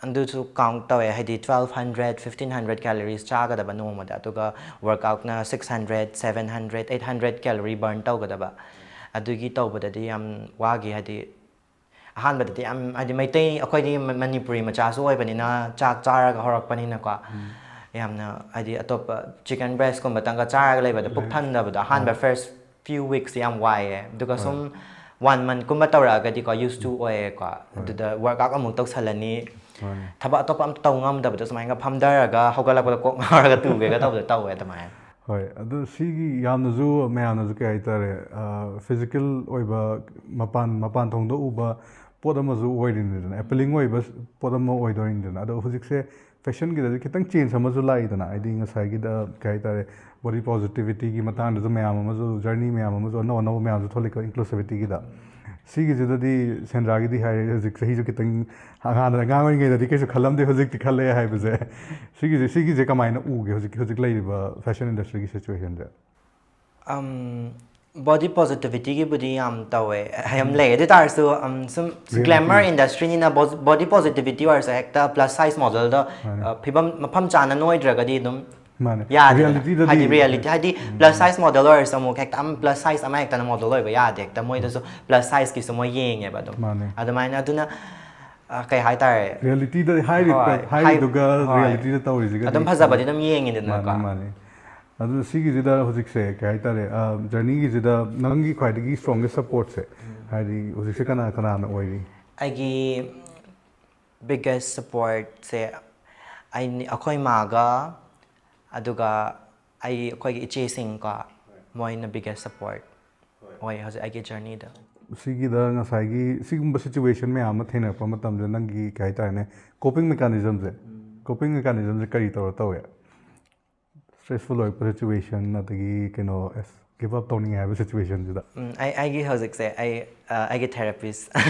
ꯑꯗꯨꯁꯨ count ꯇꯧꯋꯦ꯫ ꯍꯥꯏꯗꯤ twelve hundred, fifteen hundred calories ꯆꯥꯒꯗꯕ ꯅꯣꯡꯃꯗ, ꯑꯗꯨꯒ workoutꯅ six hundred, seven hundred, eight hundred calorie burn ꯇꯧꯒꯗꯕ꯫ ꯑꯗꯨꯒꯤ ꯇꯧꯕꯗꯗꯤ ꯌꯥꯝ ꯋꯥꯈꯤ꯫ ꯍꯥꯏꯗꯤ ꯑꯍꯥꯟꯕꯗꯗꯤ ꯌꯥꯝ, ꯍꯥꯏꯗꯤ ꯃꯩꯇꯩ, ꯑꯩꯈꯣꯏꯗꯤ ꯃ-, ꯃꯅꯤꯄꯨꯔꯤ ꯃꯆꯥꯁꯨ ꯑꯣꯏꯕꯅꯤꯅ, ꯆꯥꯛ ꯆꯥꯔꯒ ꯍꯧꯔꯛꯄꯅꯤꯅꯀꯣ꯫ ꯌꯥꯝꯅ, ꯍꯥꯏꯗꯤ ꯑꯇꯣꯞꯄ chicken breastꯀꯨꯝꯕꯇꯪꯒ ꯆꯥꯔꯒ ꯂꯩꯕꯗꯣ, ꯄꯨꯛ ꯊꯟꯗꯕꯗꯣ ꯑꯍꯥꯟꯕ first few weeksꯁꯦ ꯌꯥꯝ ꯋꯥꯏꯌꯦ꯫ ꯑꯗꯨꯒ ꯁꯨꯝ one monthꯀꯨꯝꯕ ꯇꯧꯔꯛꯑꯒꯗꯤꯀꯣ, used to ꯑꯣꯏꯌꯦꯀꯣ꯫ ꯑꯗꯨꯗ workout ꯑꯃꯨꯛ ꯇꯧꯁꯜꯂꯅꯤ꯫ ꯊꯕꯛ ꯑꯇꯣꯞꯄ ꯑꯝꯇ ꯇꯧ ꯉꯝꯗꯕꯗꯣ, ꯁꯨꯃꯥꯏꯅ ꯐꯝꯊꯔꯒ ꯍꯧꯒꯠꯂꯛꯄꯗ ꯀꯣꯛ ꯉꯥꯎꯔꯒ ꯇꯨꯒꯦꯒ ꯇꯧꯕꯗꯣ ꯇꯧꯋꯦ ꯑꯗꯨꯃꯥꯏꯅ꯫ ꯍꯣꯏ, ꯑꯗꯨ ꯁꯤꯒꯤ ꯌꯥꯝꯅꯁꯨ, ꯃꯌꯥꯝꯅꯁꯨ ꯀꯩ ꯍꯥꯏꯇꯥꯔꯦ, physical ꯑꯣꯏꯕ, ꯃꯄꯥꯟ, ꯃꯄꯥꯟ ꯊꯣꯡꯗ ꯎꯕ ꯄꯣꯠ ꯑꯃꯁꯨ ꯑꯣꯏꯔꯤꯅꯤꯗꯅ, appealing ꯑꯣꯏꯕ ꯄꯣꯠ ꯑꯃ ꯑꯣꯏꯗꯣꯏꯅꯤꯗꯅ꯫ ꯑꯗꯣ ꯍꯧꯖꯤꯛꯁꯦ fashionꯒꯤꯗꯁꯨ ꯈꯤꯇꯪ change ꯑꯃꯁꯨ ꯂꯥꯛꯏꯗꯅ, ꯍꯥꯏꯗꯤ ꯉꯁꯥꯏꯒꯤꯗ ꯀꯩ ꯍꯥꯏꯇꯥꯔꯦ, body positivityꯒꯤ ꯃꯇꯥꯡꯗꯁꯨ ꯃꯌꯥꯝ ꯑꯃꯁꯨ, journey ꯃꯌꯥꯝ ꯑꯃꯁꯨ, ꯑꯅꯧ ꯑꯅꯧꯕ ꯃꯌꯥꯝꯁꯨ ꯊꯣꯛꯂꯛꯏꯀꯣ, inclusivityꯒꯤꯗ꯫ ꯁꯤꯒꯤꯁꯤꯗꯗꯤ ꯁꯦꯟꯗ꯭ꯔꯥꯒꯤꯗꯤ ꯍꯥꯏꯔꯦ, ꯍꯧꯖꯤꯛ ꯆꯍꯤꯁꯨ ꯈꯤꯇꯪ, ꯍꯥꯟꯅ ꯑꯉꯥꯡ ꯑꯣꯏꯔꯤꯉꯩꯗꯗꯤ ꯀꯩꯁꯨ ꯈꯜꯂꯝꯗꯦ, ꯍꯧꯖꯤꯛꯇꯤ ꯈꯜꯂꯦ ꯍꯥꯏꯕꯁꯦ꯫ ꯁꯤꯒꯤꯁꯦ, ꯁꯤꯒꯤꯁꯦ ꯀꯃꯥꯏꯅ ꯎꯒꯦ ꯍꯧꯖꯤꯛ, ꯍꯧꯖꯤꯛ ꯂꯩꯔꯤꯕ fashion industryꯒꯤ situationꯁꯦ? Um, body positivity ꯒꯤꯕꯨꯗꯤ ꯌꯥꯝ ꯇꯧꯋꯦ, ꯌꯥꯝ ꯂꯩ꯫ ꯑꯗꯨ ꯇꯥꯔꯁꯨ, um, ꯁꯨꯝ, ꯒ꯭ꯂꯦꯃꯔ ꯏꯟꯗꯁꯇ꯭ꯔꯤꯅꯤꯅ ꯕꯣꯗꯤ ꯄꯣꯖꯤꯇꯤꯚꯤꯇꯤ ꯑꯣꯏꯔꯁꯨ ꯍꯦꯛꯇ ꯄ꯭ꯂꯁ ꯁꯥꯏꯖ ꯃꯣꯗꯦꯜꯗ ꯐꯤꯕꯝ ꯃꯐꯝ ꯆꯥꯅ ꯅꯣꯏꯗ꯭ꯔꯒꯗꯤ ꯑꯗꯨꯝ ꯃꯥꯅꯦ ꯌꯥꯗꯦꯗꯅ꯫ ꯔꯤꯌꯦꯂꯤꯇꯤꯗꯗꯤ ꯍꯥꯏꯗꯤ ꯔꯤꯌꯦꯂꯤꯇꯤ ꯍꯥꯏꯗꯤ ꯄ꯭ꯂꯁ ꯁꯥꯏꯖ ꯃꯣꯗꯦꯜ ꯑꯣꯏꯔꯁꯨ ꯑꯃꯨꯛ ꯍꯦꯛꯇ ꯑꯃ ꯄ꯭ꯂꯁ ꯁꯥꯏꯖ ꯑꯃ ꯍꯦꯛꯇꯅ ꯃꯣꯗꯦꯜ ꯑꯣꯏꯕ ꯌꯥꯗꯦ꯫ ꯍꯦꯛꯇ ꯃꯣꯏꯗꯁꯨ ꯄ꯭ꯂꯁ ꯁꯥꯏꯖꯀꯤꯁꯨ ꯃꯣꯏ ꯌꯦꯡꯉꯦꯕ ꯑꯗꯨꯝ꯫ ꯃꯥꯅꯦ ꯑꯗꯨꯃꯥꯏꯅ ꯑꯗꯨ ꯔꯤꯌꯦꯂꯤꯇꯤꯗ ꯍꯥꯏꯔꯤꯕ ꯍꯣꯏ, ꯍꯥꯏꯔꯤꯗꯨꯒ ꯍꯣꯏ, ꯔꯤꯌꯦꯂꯤꯇꯤꯗ ꯇꯧꯔꯤꯁꯤꯒꯗꯤ ꯑꯗꯨꯝ ꯐꯖꯕꯗꯤ ꯑꯗꯨꯝ ꯌꯦꯡꯉꯤꯗꯅꯀꯣ꯫ ꯃꯥꯅꯦ ꯃꯥꯅꯦ꯫ ꯑꯗꯨ ꯁꯤꯒꯤꯁꯤꯗ ꯍꯧꯖꯤꯛꯁꯦ ꯀꯩ ꯍꯥꯏꯇꯥꯔꯦ, ꯖꯔꯅꯤꯒꯤꯁꯤꯗ ꯅꯪꯒꯤ ꯈ꯭ꯋꯥꯏꯗꯒꯤ ꯁ꯭ꯇ꯭ꯔꯣꯡꯒꯦꯁ ꯁꯞꯄꯣꯔꯠꯁꯦ ꯍꯥꯏꯗꯤ ꯍꯧꯖꯤꯛꯁꯦ ꯀꯅꯥ ꯀꯅꯥꯅ ꯑꯣꯏꯔꯤ? ꯑꯩꯒꯤ ꯕꯤꯒꯦꯁ ꯁꯞꯄꯣꯔꯠꯁꯦ ꯑꯩꯈꯣꯏ ꯃꯥꯒ, ꯑꯗꯨꯒ ꯑꯩ ꯑꯩꯈꯣꯏꯒꯤ ꯏꯆꯦꯁꯤꯡꯀꯣ, ꯃꯣꯏꯅ ꯕꯤꯒꯦꯁ ꯁꯞꯄꯣꯔꯠ ꯑꯣꯏ ꯍꯧꯖꯤꯛ ꯑꯩꯒꯤ ꯖꯔꯅꯤꯗ꯫ ꯁꯤꯒꯤꯗ ꯉꯁꯥꯏꯒꯤ ꯁꯤꯒꯨꯝꯕ ꯁꯤꯆꯨꯋꯦꯁꯟ ꯃꯌꯥꯝ ꯑꯃ ꯊꯦꯡꯅꯔꯛꯄ ꯃꯇꯝꯗ ꯅꯪꯒꯤ ꯀꯩ ꯍꯥꯏꯇꯥꯔꯦꯅꯦ, ꯀꯣꯄꯤꯡ ꯃꯦꯀꯥꯅꯤꯖꯝꯁꯦ ꯀꯣꯄꯤꯡ ꯃꯦꯀꯥꯅꯤꯖꯝꯁꯦ ꯀꯔꯤ ꯇꯧꯔ ꯇꯧꯋꯦ? ꯁ꯭ꯇ꯭ꯔꯦꯁꯐꯨꯜ ꯑꯣꯏꯔꯛꯄ ꯁꯤꯆꯨꯋꯦꯁꯟ ꯑꯗꯒꯤ ꯀꯩꯅꯣ ꯑꯦꯁ ꯒꯤꯞ ꯑꯞ ꯇꯧꯅꯤꯡꯉꯦ ꯍꯥꯏꯕ ꯁꯤꯆꯨꯋꯦꯁꯟꯁꯤꯗ꯫ ꯎꯝ, ꯑꯩ ꯑꯩꯒꯤ ꯍꯧꯖꯤꯛꯁꯦ ꯑꯩ ꯑ, ꯑꯩꯒꯤ ꯊꯦꯔꯥꯄꯤꯁ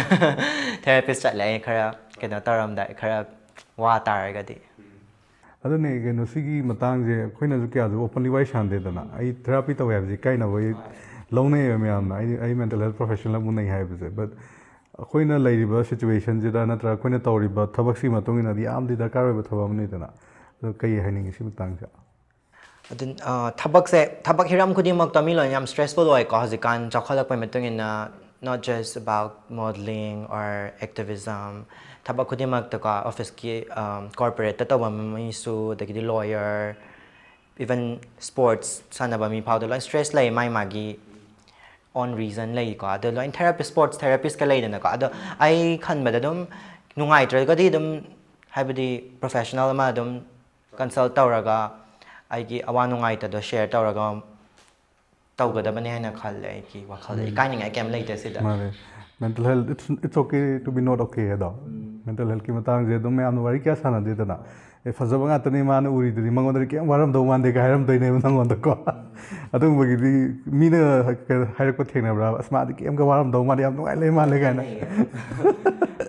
ꯊꯦꯔꯥꯄꯤꯁ ꯆꯠꯂꯦ꯫ ꯑꯩ ꯈꯔ ꯀꯩꯅꯣ ꯇꯧꯔꯝꯗꯥꯏ, ꯈꯔ ꯋꯥ ꯇꯥꯔꯒꯗꯤ꯫ ꯑꯗꯨꯅꯦ ꯀꯩꯅꯣ ꯁꯤꯒꯤ ꯃꯇꯥꯡꯁꯦ ꯑꯩꯈꯣꯏꯅꯁꯨ ꯀꯌꯥꯁꯨ ꯑꯣꯄꯟꯂꯤ ꯋꯥꯔꯤ ꯁꯥꯟꯅꯗꯦꯗꯅ꯫ ꯑꯩ ꯊꯦꯔꯥꯄꯤ ꯇꯧꯋꯦ ꯍꯥꯏꯕꯁꯦ ꯏꯀꯥꯏꯅꯕ ꯂꯧꯅꯩꯌꯦꯕ ꯃꯌꯥꯝꯅ꯫ ꯑꯩ ꯑꯩ ꯃꯦꯟꯇꯦꯜ ꯍꯦꯜꯊ ꯄ꯭ꯔꯣꯐꯦꯁꯅꯦꯜ ꯑꯃ ꯎꯅꯩ ꯍꯥꯏꯕꯁꯦ꯫ ꯕꯠ ꯑꯩꯈꯣꯏꯅ ꯂꯩꯔꯤꯕ ꯁꯤꯆꯨꯋꯦꯁꯟꯁꯤꯗ ꯅꯠꯇ꯭ꯔꯒ ꯑꯩꯈꯣꯏꯅ ꯇꯧꯔꯤꯕ ꯊꯕꯛꯁꯤꯒꯤ ꯃꯇꯨꯡ ꯏꯟꯅꯗꯤ ꯌꯥꯝꯗꯤ ꯗꯔꯀꯥꯔ ꯑꯣꯏꯕ ꯊꯕꯛ ꯑꯃꯅꯤꯗꯅ꯫ ꯑꯗꯣ ꯀꯩ ꯍꯥꯏꯅꯤꯡꯉꯤ ꯁꯤ ꯃꯇꯥꯡꯁꯦ? ꯑꯗꯨ ꯊꯕꯛꯁꯦ, ꯊꯕꯛ ꯍꯤꯔꯝ ꯈꯨꯗꯤꯡꯃꯛꯇ ꯃꯤ ꯂꯣꯏꯅ ꯌꯥꯝ ꯁ꯭ꯇ꯭ꯔꯦꯁꯐꯨꯜ ꯑꯣꯏꯀꯣ ꯍꯧꯖꯤꯛꯀꯥꯟ ꯆꯥꯎꯈꯠꯂꯛꯄꯩ ꯃꯇꯨꯡ ꯏꯟꯅ, not just about modeling or activism, ꯊꯕꯛ ꯈꯨꯗꯤꯡꯃꯛꯇꯀꯣ, ꯑꯣꯐꯤꯁꯀꯤ, ꯀꯣꯔꯄꯣꯔꯦꯠꯇ ꯇꯧꯕ ꯃꯤꯁꯨ, ꯑꯗꯒꯤꯗꯤ ꯂꯣꯌꯔ, ꯏꯚꯟ ꯁ꯭ꯄꯣꯔꯠꯁ ꯁꯥꯟꯅꯕ ꯃꯤ ꯐꯥꯎꯗ ꯂꯣꯏ ꯁ꯭ꯇ꯭ꯔꯦꯁ ꯂꯩ, ꯃꯥꯏ ꯃꯥꯒꯤ ꯑꯣꯟ ꯔꯤꯖꯟ ꯂꯩꯀꯣ꯫ ꯑꯗꯣ ꯂꯣꯏ ꯊꯦꯔꯥꯄꯤꯁ, ꯁ꯭ꯄꯣꯔꯠꯁ ꯊꯦꯔꯥꯄꯤꯁꯀ ꯂꯩꯗꯅꯀꯣ꯫ ꯑꯗꯣ ꯑꯩ ꯈꯟꯕꯗ ꯑꯗꯨꯝ ꯅꯨꯡꯉꯥꯏꯇ꯭ꯔꯒꯗꯤ ꯑꯗꯨꯝ, ꯍꯥꯏꯕꯗꯤ ꯄ꯭ꯔꯣꯐꯦꯁꯅꯦꯜ ꯑꯃ ꯑꯗꯨꯝ ꯀꯟꯁꯜ ꯇꯧꯔꯒ ꯑꯩꯒꯤ ꯑꯋꯥ ꯅꯨꯡꯉꯥꯏꯇꯗꯣ ꯁꯦꯌꯔ ꯇꯧꯔꯒ ꯇꯧꯒꯗꯕꯅꯦ ꯍꯥꯏꯅ ꯈꯜꯂꯦ ꯑꯩꯒꯤ ꯋꯥꯈꯜꯗ꯫ ꯏꯀꯥꯏꯅꯤꯡꯉꯥꯏ ꯀꯩꯝ ꯂꯩꯇꯦ ꯁꯤꯗ꯫ ꯃꯥꯅꯦ꯫ Mental health, it's, it's okay to be not okay ꯍꯥꯏꯗꯣ꯫ ꯃꯦꯟꯇꯦꯜ ꯍꯦꯜꯊꯀꯤ ꯃꯇꯥꯡꯁꯦ ꯑꯗꯨꯝ ꯃꯌꯥꯝꯅ ꯋꯥꯔꯤ ꯀꯌꯥ ꯁꯥꯟꯅꯗꯦꯗꯅ꯫ "ꯑꯦ, ꯐꯖꯕ ꯉꯥꯛꯇꯅꯦ ꯃꯥꯅ ꯎꯔꯤꯗꯨꯗꯤ, ꯃꯉꯣꯟꯗꯗꯤ ꯀꯩꯝ ꯋꯥꯔꯝꯗꯧ ꯃꯥꯟꯗꯦ" ꯀꯥꯏ ꯍꯥꯏꯔꯝꯗꯣꯏꯅꯦꯕ ꯅꯪꯉꯣꯟꯗꯀꯣ꯫ ꯑꯗꯨꯒꯨꯝꯕꯒꯤꯗꯤ ꯃꯤꯅ ꯍꯥꯏꯔꯛꯄ ꯊꯦꯡꯅꯕ꯭ꯔꯥ? "ꯑꯁ, ꯃꯥꯗꯤ ꯀꯩꯝꯒ ꯋꯥꯔꯝꯗꯧ ꯃꯥꯟꯗꯦ, ꯌꯥꯝ ꯅꯨꯡꯉꯥꯏ ꯂꯩ ꯃꯥꯜꯂꯦ" ꯀꯥꯏꯅ?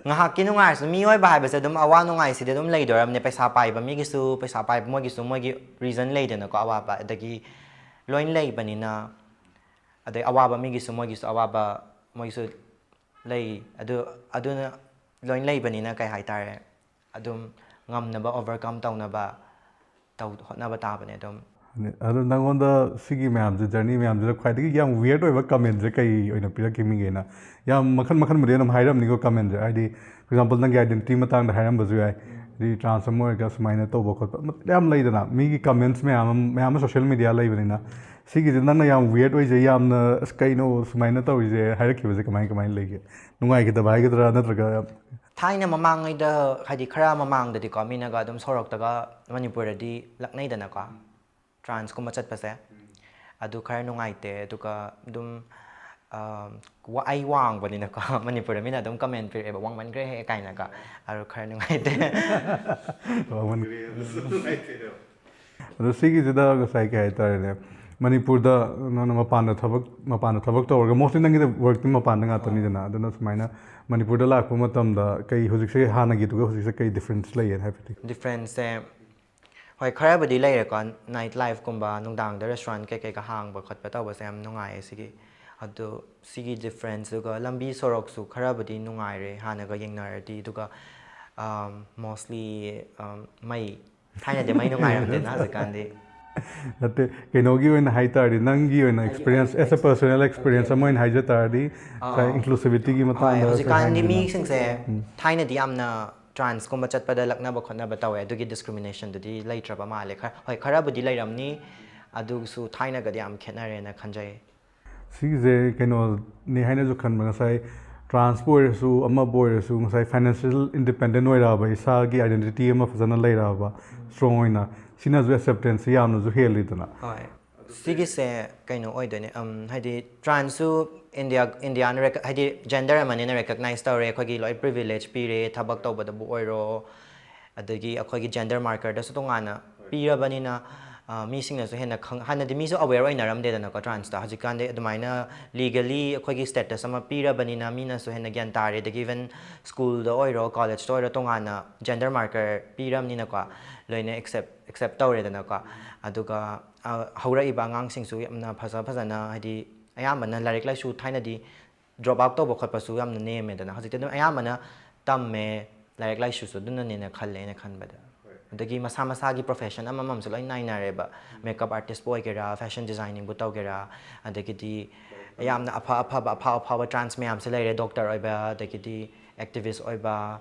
ꯉꯥꯏꯍꯥꯛꯀꯤ ꯅꯨꯡꯉꯥꯏꯔꯁꯨ, ꯃꯤꯑꯣꯏꯕ ꯍꯥꯏꯕꯁꯦ ꯑꯗꯨꯝ ꯑꯋꯥ ꯅꯨꯡꯉꯥꯏꯁꯤꯗꯤ ꯑꯗꯨꯝ ꯂꯩꯗꯣꯔꯝꯅꯦ꯫ ꯄꯩꯁꯥ ꯄꯥꯏꯕ ꯃꯤꯒꯤꯁꯨ, ꯄꯩꯁꯥ ꯄꯥꯏꯕ ꯃꯣꯏꯒꯤꯁꯨ ꯃꯣꯏꯒꯤ ꯔꯤꯖꯟ ꯂꯩꯗꯅꯀꯣ, ꯑꯋꯥꯕ꯫ ꯑꯗꯒꯤ ꯂꯣꯏ ꯂꯩꯕꯅꯤꯅ, ꯑꯗꯩ ꯑꯋꯥꯕ ꯃꯤꯒꯤꯁꯨ, ꯃꯣꯏꯒꯤꯁꯨ ꯑꯋꯥꯕ, ꯃꯣꯏꯒꯤꯁꯨ ꯂꯩ꯫ ꯑꯗꯨ, ꯑꯗꯨꯅ ꯂꯣꯏ ꯂꯩꯕꯅꯤꯅ, ꯀꯩ ꯍꯥꯏꯇꯥꯔꯦ, ꯑꯗꯨꯝ ꯉꯝꯅꯕ, overcome ꯇꯧꯅꯕ ꯇꯧ-, ꯍꯣꯠꯅꯕ ꯇꯥꯕꯅꯦ ꯑꯗꯨꯝ꯫ ꯑꯗꯣ ꯅꯪꯉꯣꯟꯗ ꯁꯤꯒꯤ ꯃꯌꯥꯝꯁꯦ, ꯖꯔꯅꯤ ꯃꯌꯥꯝꯁꯤꯗ ꯈ꯭ꯋꯥꯏꯗꯒꯤ ꯌꯥꯝ weird ꯑꯣꯏꯕ comment ꯁꯦ ꯀꯩ ꯑꯣꯏꯅ ꯄꯤꯔꯛꯈꯤ ꯃꯤꯈꯩꯅ? ꯌꯥꯝ ꯃꯈꯜ ꯃꯈꯜꯕꯨꯗꯤ ꯑꯗꯨꯝ ꯍꯥꯏꯔꯝꯅꯤꯀꯣ comment ꯁꯦ, ꯍꯥꯏꯗꯤ for example ꯅꯪꯒꯤ identity ꯃꯇꯥꯡꯗ ꯍꯥꯏꯔꯝꯕꯁꯨ ꯌꯥꯏ, ꯍꯥꯏꯗꯤ trans ꯑꯃ ꯑꯣꯏꯔꯒ ꯁꯨꯃꯥꯏꯅ ꯇꯧꯕ ꯈꯣꯠꯄ ꯌꯥꯝ ꯂꯩꯗꯅ, ꯃꯤꯒꯤ comments ꯃꯌꯥꯝ ꯑꯃ, ꯃꯌꯥꯝ ꯑꯃ social media ꯂꯩꯕꯅꯤꯅ꯫ ꯁꯤꯒꯤꯁꯦ ꯅꯪꯅ ꯌꯥꯝ weird ꯑꯣꯏꯖꯩ, ꯌꯥꯝꯅ "ꯑꯁ, ꯀꯩꯅꯣ ꯁꯨꯃꯥꯏꯅ ꯇꯧꯔꯤꯁꯦ" ꯍꯥꯏꯔꯛꯈꯤꯕꯁꯦ ꯀꯃꯥꯏ ꯀꯃꯥꯏꯅ ꯂꯩꯒꯦ? ꯅꯨꯡꯉꯥꯏꯈꯤꯗꯕ ꯍꯥꯏꯒꯗ꯭ꯔꯥ, ꯅꯠꯇ꯭ꯔꯒ? ꯊꯥꯏꯅ ꯃꯃꯥꯡꯉꯩꯗ, ꯍꯥꯏꯗꯤ ꯈꯔ ꯃꯃꯥꯡꯗꯗꯤꯀꯣ, ꯃꯤꯅꯒ ꯑꯗꯨꯝ ꯁꯣꯔꯣꯛꯇꯒ, ꯃꯅꯤꯄꯨꯔꯗꯗꯤ ꯂꯛꯅꯩꯗꯅꯀꯣ, transꯀꯨꯝꯕ ꯆꯠꯄꯁꯦ꯫ ꯑꯗꯨ ꯈꯔ ꯅꯨꯡꯉꯥꯏꯇꯦ꯫ ꯑꯗꯨꯒ ꯑꯗꯨꯝ, ꯑ, ꯋꯥ-, ꯑꯩ ꯋꯥꯡꯕꯅꯤꯅꯀꯣ, ꯃꯅꯤꯄꯨꯔꯗ ꯃꯤꯅ ꯑꯗꯨꯝ comment ꯄꯤꯔꯛꯑꯦꯕ, "ꯋꯥꯡꯃꯟꯈ꯭ꯔꯦꯍꯦ" ꯀꯥꯏꯅꯒ꯫ ꯑꯗꯨ ꯈꯔ ꯅꯨꯡꯉꯥꯏꯇꯦ꯫ ꯑꯗꯣ ꯁꯤꯒꯤꯁꯤꯗ ꯉꯁꯥꯏ ꯀꯩ ꯍꯥꯏꯇꯥꯔꯦꯅꯦ, ꯃꯅꯤꯄꯨꯔꯗ ꯅꯪꯅ ꯃꯄꯥꯟꯗ ꯊꯕꯛ, ꯃꯄꯥꯟꯗ ꯊꯕꯛ ꯇꯧꯔꯒ, mostly ꯅꯪꯒꯤꯗꯤ workꯇꯤ ꯃꯄꯥꯟꯗ ꯉꯥꯛꯇꯅꯤꯗꯅ, ꯑꯗꯨꯅ ꯁꯨꯃꯥꯏꯅ ꯃꯅꯤꯄꯨꯔꯗ ꯂꯥꯛꯄ ꯃꯇꯝꯗ ꯀꯩ ꯍꯧꯖꯤꯛꯁꯦ ꯍꯥꯟꯅꯒꯤꯗꯨꯒ ꯍꯧꯖꯤꯛꯁꯦ ꯀꯩ difference ꯂꯩꯌꯦꯅ ꯍꯥꯏꯐꯦꯠꯇꯤ? Differenceꯁꯦ, ꯍꯣꯏ, ꯈꯔꯕꯨꯗꯤ ꯂꯩꯔꯦꯀꯣ꯫ Night lifeꯀꯨꯝꯕ, ꯅꯨꯡꯗꯥꯡꯗ restaurant ꯀꯩꯀꯩꯒ ꯍꯥꯡꯕ ꯈꯣꯠꯄ ꯇꯧꯕꯁꯦ ꯌꯥꯝ ꯅꯨꯡꯉꯥꯏꯌꯦ ꯁꯤꯒꯤ꯫ ꯑꯗꯨ ꯁꯤꯒꯤ differenceꯗꯨꯒ ꯂꯝꯕꯤ ꯁꯣꯔꯣꯛꯁꯨ ꯈꯔꯕꯨꯗꯤ ꯅꯨꯡꯉꯥꯏꯔꯦ ꯍꯥꯟꯅꯒ ꯌꯦꯡꯅꯔꯗꯤ꯫ ꯑꯗꯨꯒ, ꯑꯝ, mostly, ꯑꯝ, ꯃꯩ, ꯊꯥꯏꯅꯗꯤ ꯃꯩ ꯅꯨꯡꯉꯥꯏꯔꯝꯗꯦꯅ, ꯍꯧꯖꯤꯛꯀꯥꯟꯗꯤ꯫ ꯅꯠꯇꯦ, ꯀꯩꯅꯣꯒꯤ ꯑꯣꯏꯅ ꯍꯥꯏ ꯇꯥꯔꯗꯤ, ꯅꯪꯒꯤ ꯑꯣꯏꯅ experience, as a personal experience ꯑꯃ ꯑꯣꯏꯅ ꯍꯥꯏꯖ ꯇꯥꯔꯗꯤ, ꯉꯁꯥꯏ inclusivityꯒꯤ ꯍꯣꯏ, ꯃꯇꯥꯡꯗ ꯍꯧꯖꯤꯛꯀꯥꯟꯗꯤ ꯍꯥꯏꯅꯤꯡꯉꯤ꯫ ꯃꯤꯁꯤꯡꯁꯦ ꯊꯥꯏꯅꯗꯤ ꯌꯥꯝꯅ transꯀꯨꯝꯕ ꯆꯠꯄꯗ ꯂꯛꯅꯕ ꯈꯣꯠꯅꯕ ꯇꯧꯋꯦ, ꯑꯗꯨꯒꯤ discriminationꯗꯨꯗꯤ ꯂꯩꯇ꯭ꯔꯕ ꯃꯥꯜꯂꯦ꯫ ꯈꯔ, ꯍꯣꯏ, ꯈꯔꯕꯨꯗꯤ ꯂꯩꯔꯝꯅꯤ, ꯑꯗꯨꯁꯨ ꯊꯥꯏꯅꯒꯗꯤ ꯌꯥꯝ ꯈꯦꯠꯅꯔꯦꯅ ꯈꯟꯖꯩ꯫ ꯁꯤꯒꯤꯁꯦ ꯀꯩꯅꯣꯅꯤ ꯍꯥꯏꯅꯁꯨ ꯈꯟꯕ, ꯉꯁꯥꯏ transꯄꯨ ꯑꯣꯏꯔꯁꯨ ꯑꯃꯕꯨ ꯑꯣꯏꯔꯁꯨ, ꯉꯁꯥꯏ financial independent ꯑꯣꯏꯔꯛꯑꯕ, ꯏꯁꯥꯒꯤ identity ꯑꯃ ꯐꯖꯅ ꯂꯩꯔꯛꯑꯕ, strong ꯑꯣꯏꯅ, ꯁꯤꯅꯁꯨ acceptanceꯁꯦ ꯌꯥꯝꯅꯁꯨ ꯍꯦꯜꯂꯤꯗꯅ꯫ ꯍꯣꯏ, ꯁꯤꯒꯤꯁꯦ ꯀꯩꯅꯣ ꯑꯣꯏꯗꯣꯏꯅꯦ, ꯎꯝ, ꯍꯥꯏꯗꯤ transꯁꯨ India, Indiaꯅ rec-, ꯍꯥꯏꯗꯤ gender ꯑꯃꯅꯤꯅ recognize ꯇꯧꯔꯦ, ꯑꯩꯈꯣꯏꯒꯤ ꯂꯣꯏ privilege ꯄꯤꯔꯦ, ꯊꯕꯛ ꯇꯧꯕꯗꯕꯨ ꯑꯣꯏꯔꯣ, ꯑꯗꯒꯤ ꯑꯩꯈꯣꯏꯒꯤ gender markerꯗꯁꯨ ꯇꯣꯉꯥꯟꯅ ꯄꯤꯔꯕꯅꯤꯅ, ꯑ, ꯃꯤꯁꯤꯡꯅꯁꯨ ꯍꯦꯟꯅ ꯈꯪ-, ꯍꯥꯟꯅꯗꯤ ꯃꯤꯁꯨ aware ꯑꯣꯏꯅꯔꯝꯗꯦꯗꯅꯀꯣ transꯇ꯫ ꯍꯧꯖꯤꯛꯀꯥꯟꯗꯤ ꯑꯗꯨꯃꯥꯏꯅ legally ꯑꯩꯈꯣꯏꯒꯤ status ꯑꯃ ꯄꯤꯔꯕꯅꯤꯅ ꯃꯤꯅꯁꯨ ꯍꯦꯟꯅ ꯒ꯭ꯌꯥꯟ ꯇꯥꯔꯦ꯫ ꯑꯗꯒꯤ even schoolꯗ ꯑꯣꯏꯔꯣ, collegeꯇ ꯑꯣꯏꯔꯣ, ꯇꯣꯉꯥꯟꯅ gender marker ꯄꯤꯔꯕꯅꯤꯅꯀꯣ, ꯂꯣꯏꯅ accept, accept ꯇꯧꯔꯦꯗꯅꯀꯣ꯫ ꯑꯗꯨꯒ, ꯑ, ꯍꯧꯔꯛꯏꯕ ꯑꯉꯥꯡꯁꯤꯡꯁꯨ ꯌꯥꯝꯅ ꯐꯖ ꯐꯖꯅ, ꯍꯥꯏꯗꯤ ꯑꯌꯥꯝꯕꯅ ꯂꯥꯏꯔꯤꯛ ꯂꯥꯏꯁꯨ ꯊꯥꯏꯅꯗꯤ drop out ꯇꯧꯕ ꯈꯣꯠꯄꯁꯨ ꯌꯥꯝꯅ ꯅꯦꯝꯃꯦꯗꯅ꯫ ꯍꯧꯖꯤꯛꯇꯤ ꯑꯗꯨꯝ ꯑꯌꯥꯝꯕꯅ ꯇꯝꯃꯦ, ꯂꯥꯏꯔꯤꯛ ꯂꯥꯏꯁꯨꯁꯨ ꯑꯗꯨꯅꯅꯦꯅ ꯈꯜꯂꯦ ꯑꯩꯅ ꯈꯟꯕꯗ꯫ ꯑꯗꯒꯤ ꯃꯁꯥ ꯃꯁꯥꯒꯤ profession ꯑꯃꯃꯝꯁꯨ ꯂꯣꯏ ꯅꯥꯏꯅꯔꯦꯕ꯫ Makeup artistꯄꯨ ꯑꯣꯏꯒꯦꯔꯥ, fashion designingꯕꯨ ꯇꯧꯒꯦꯔꯥ, ꯑꯗꯒꯤꯗꯤ ꯌꯥꯝꯅ ꯑꯐ ꯑꯐꯕ, ꯑꯐꯥꯎ ꯑꯐꯥꯎꯕ trans ꯃꯌꯥꯝꯁꯨ ꯂꯩꯔꯦ, doctor ꯑꯣꯏꯕ, ꯑꯗꯒꯤꯗꯤ activist ꯑꯣꯏꯕ,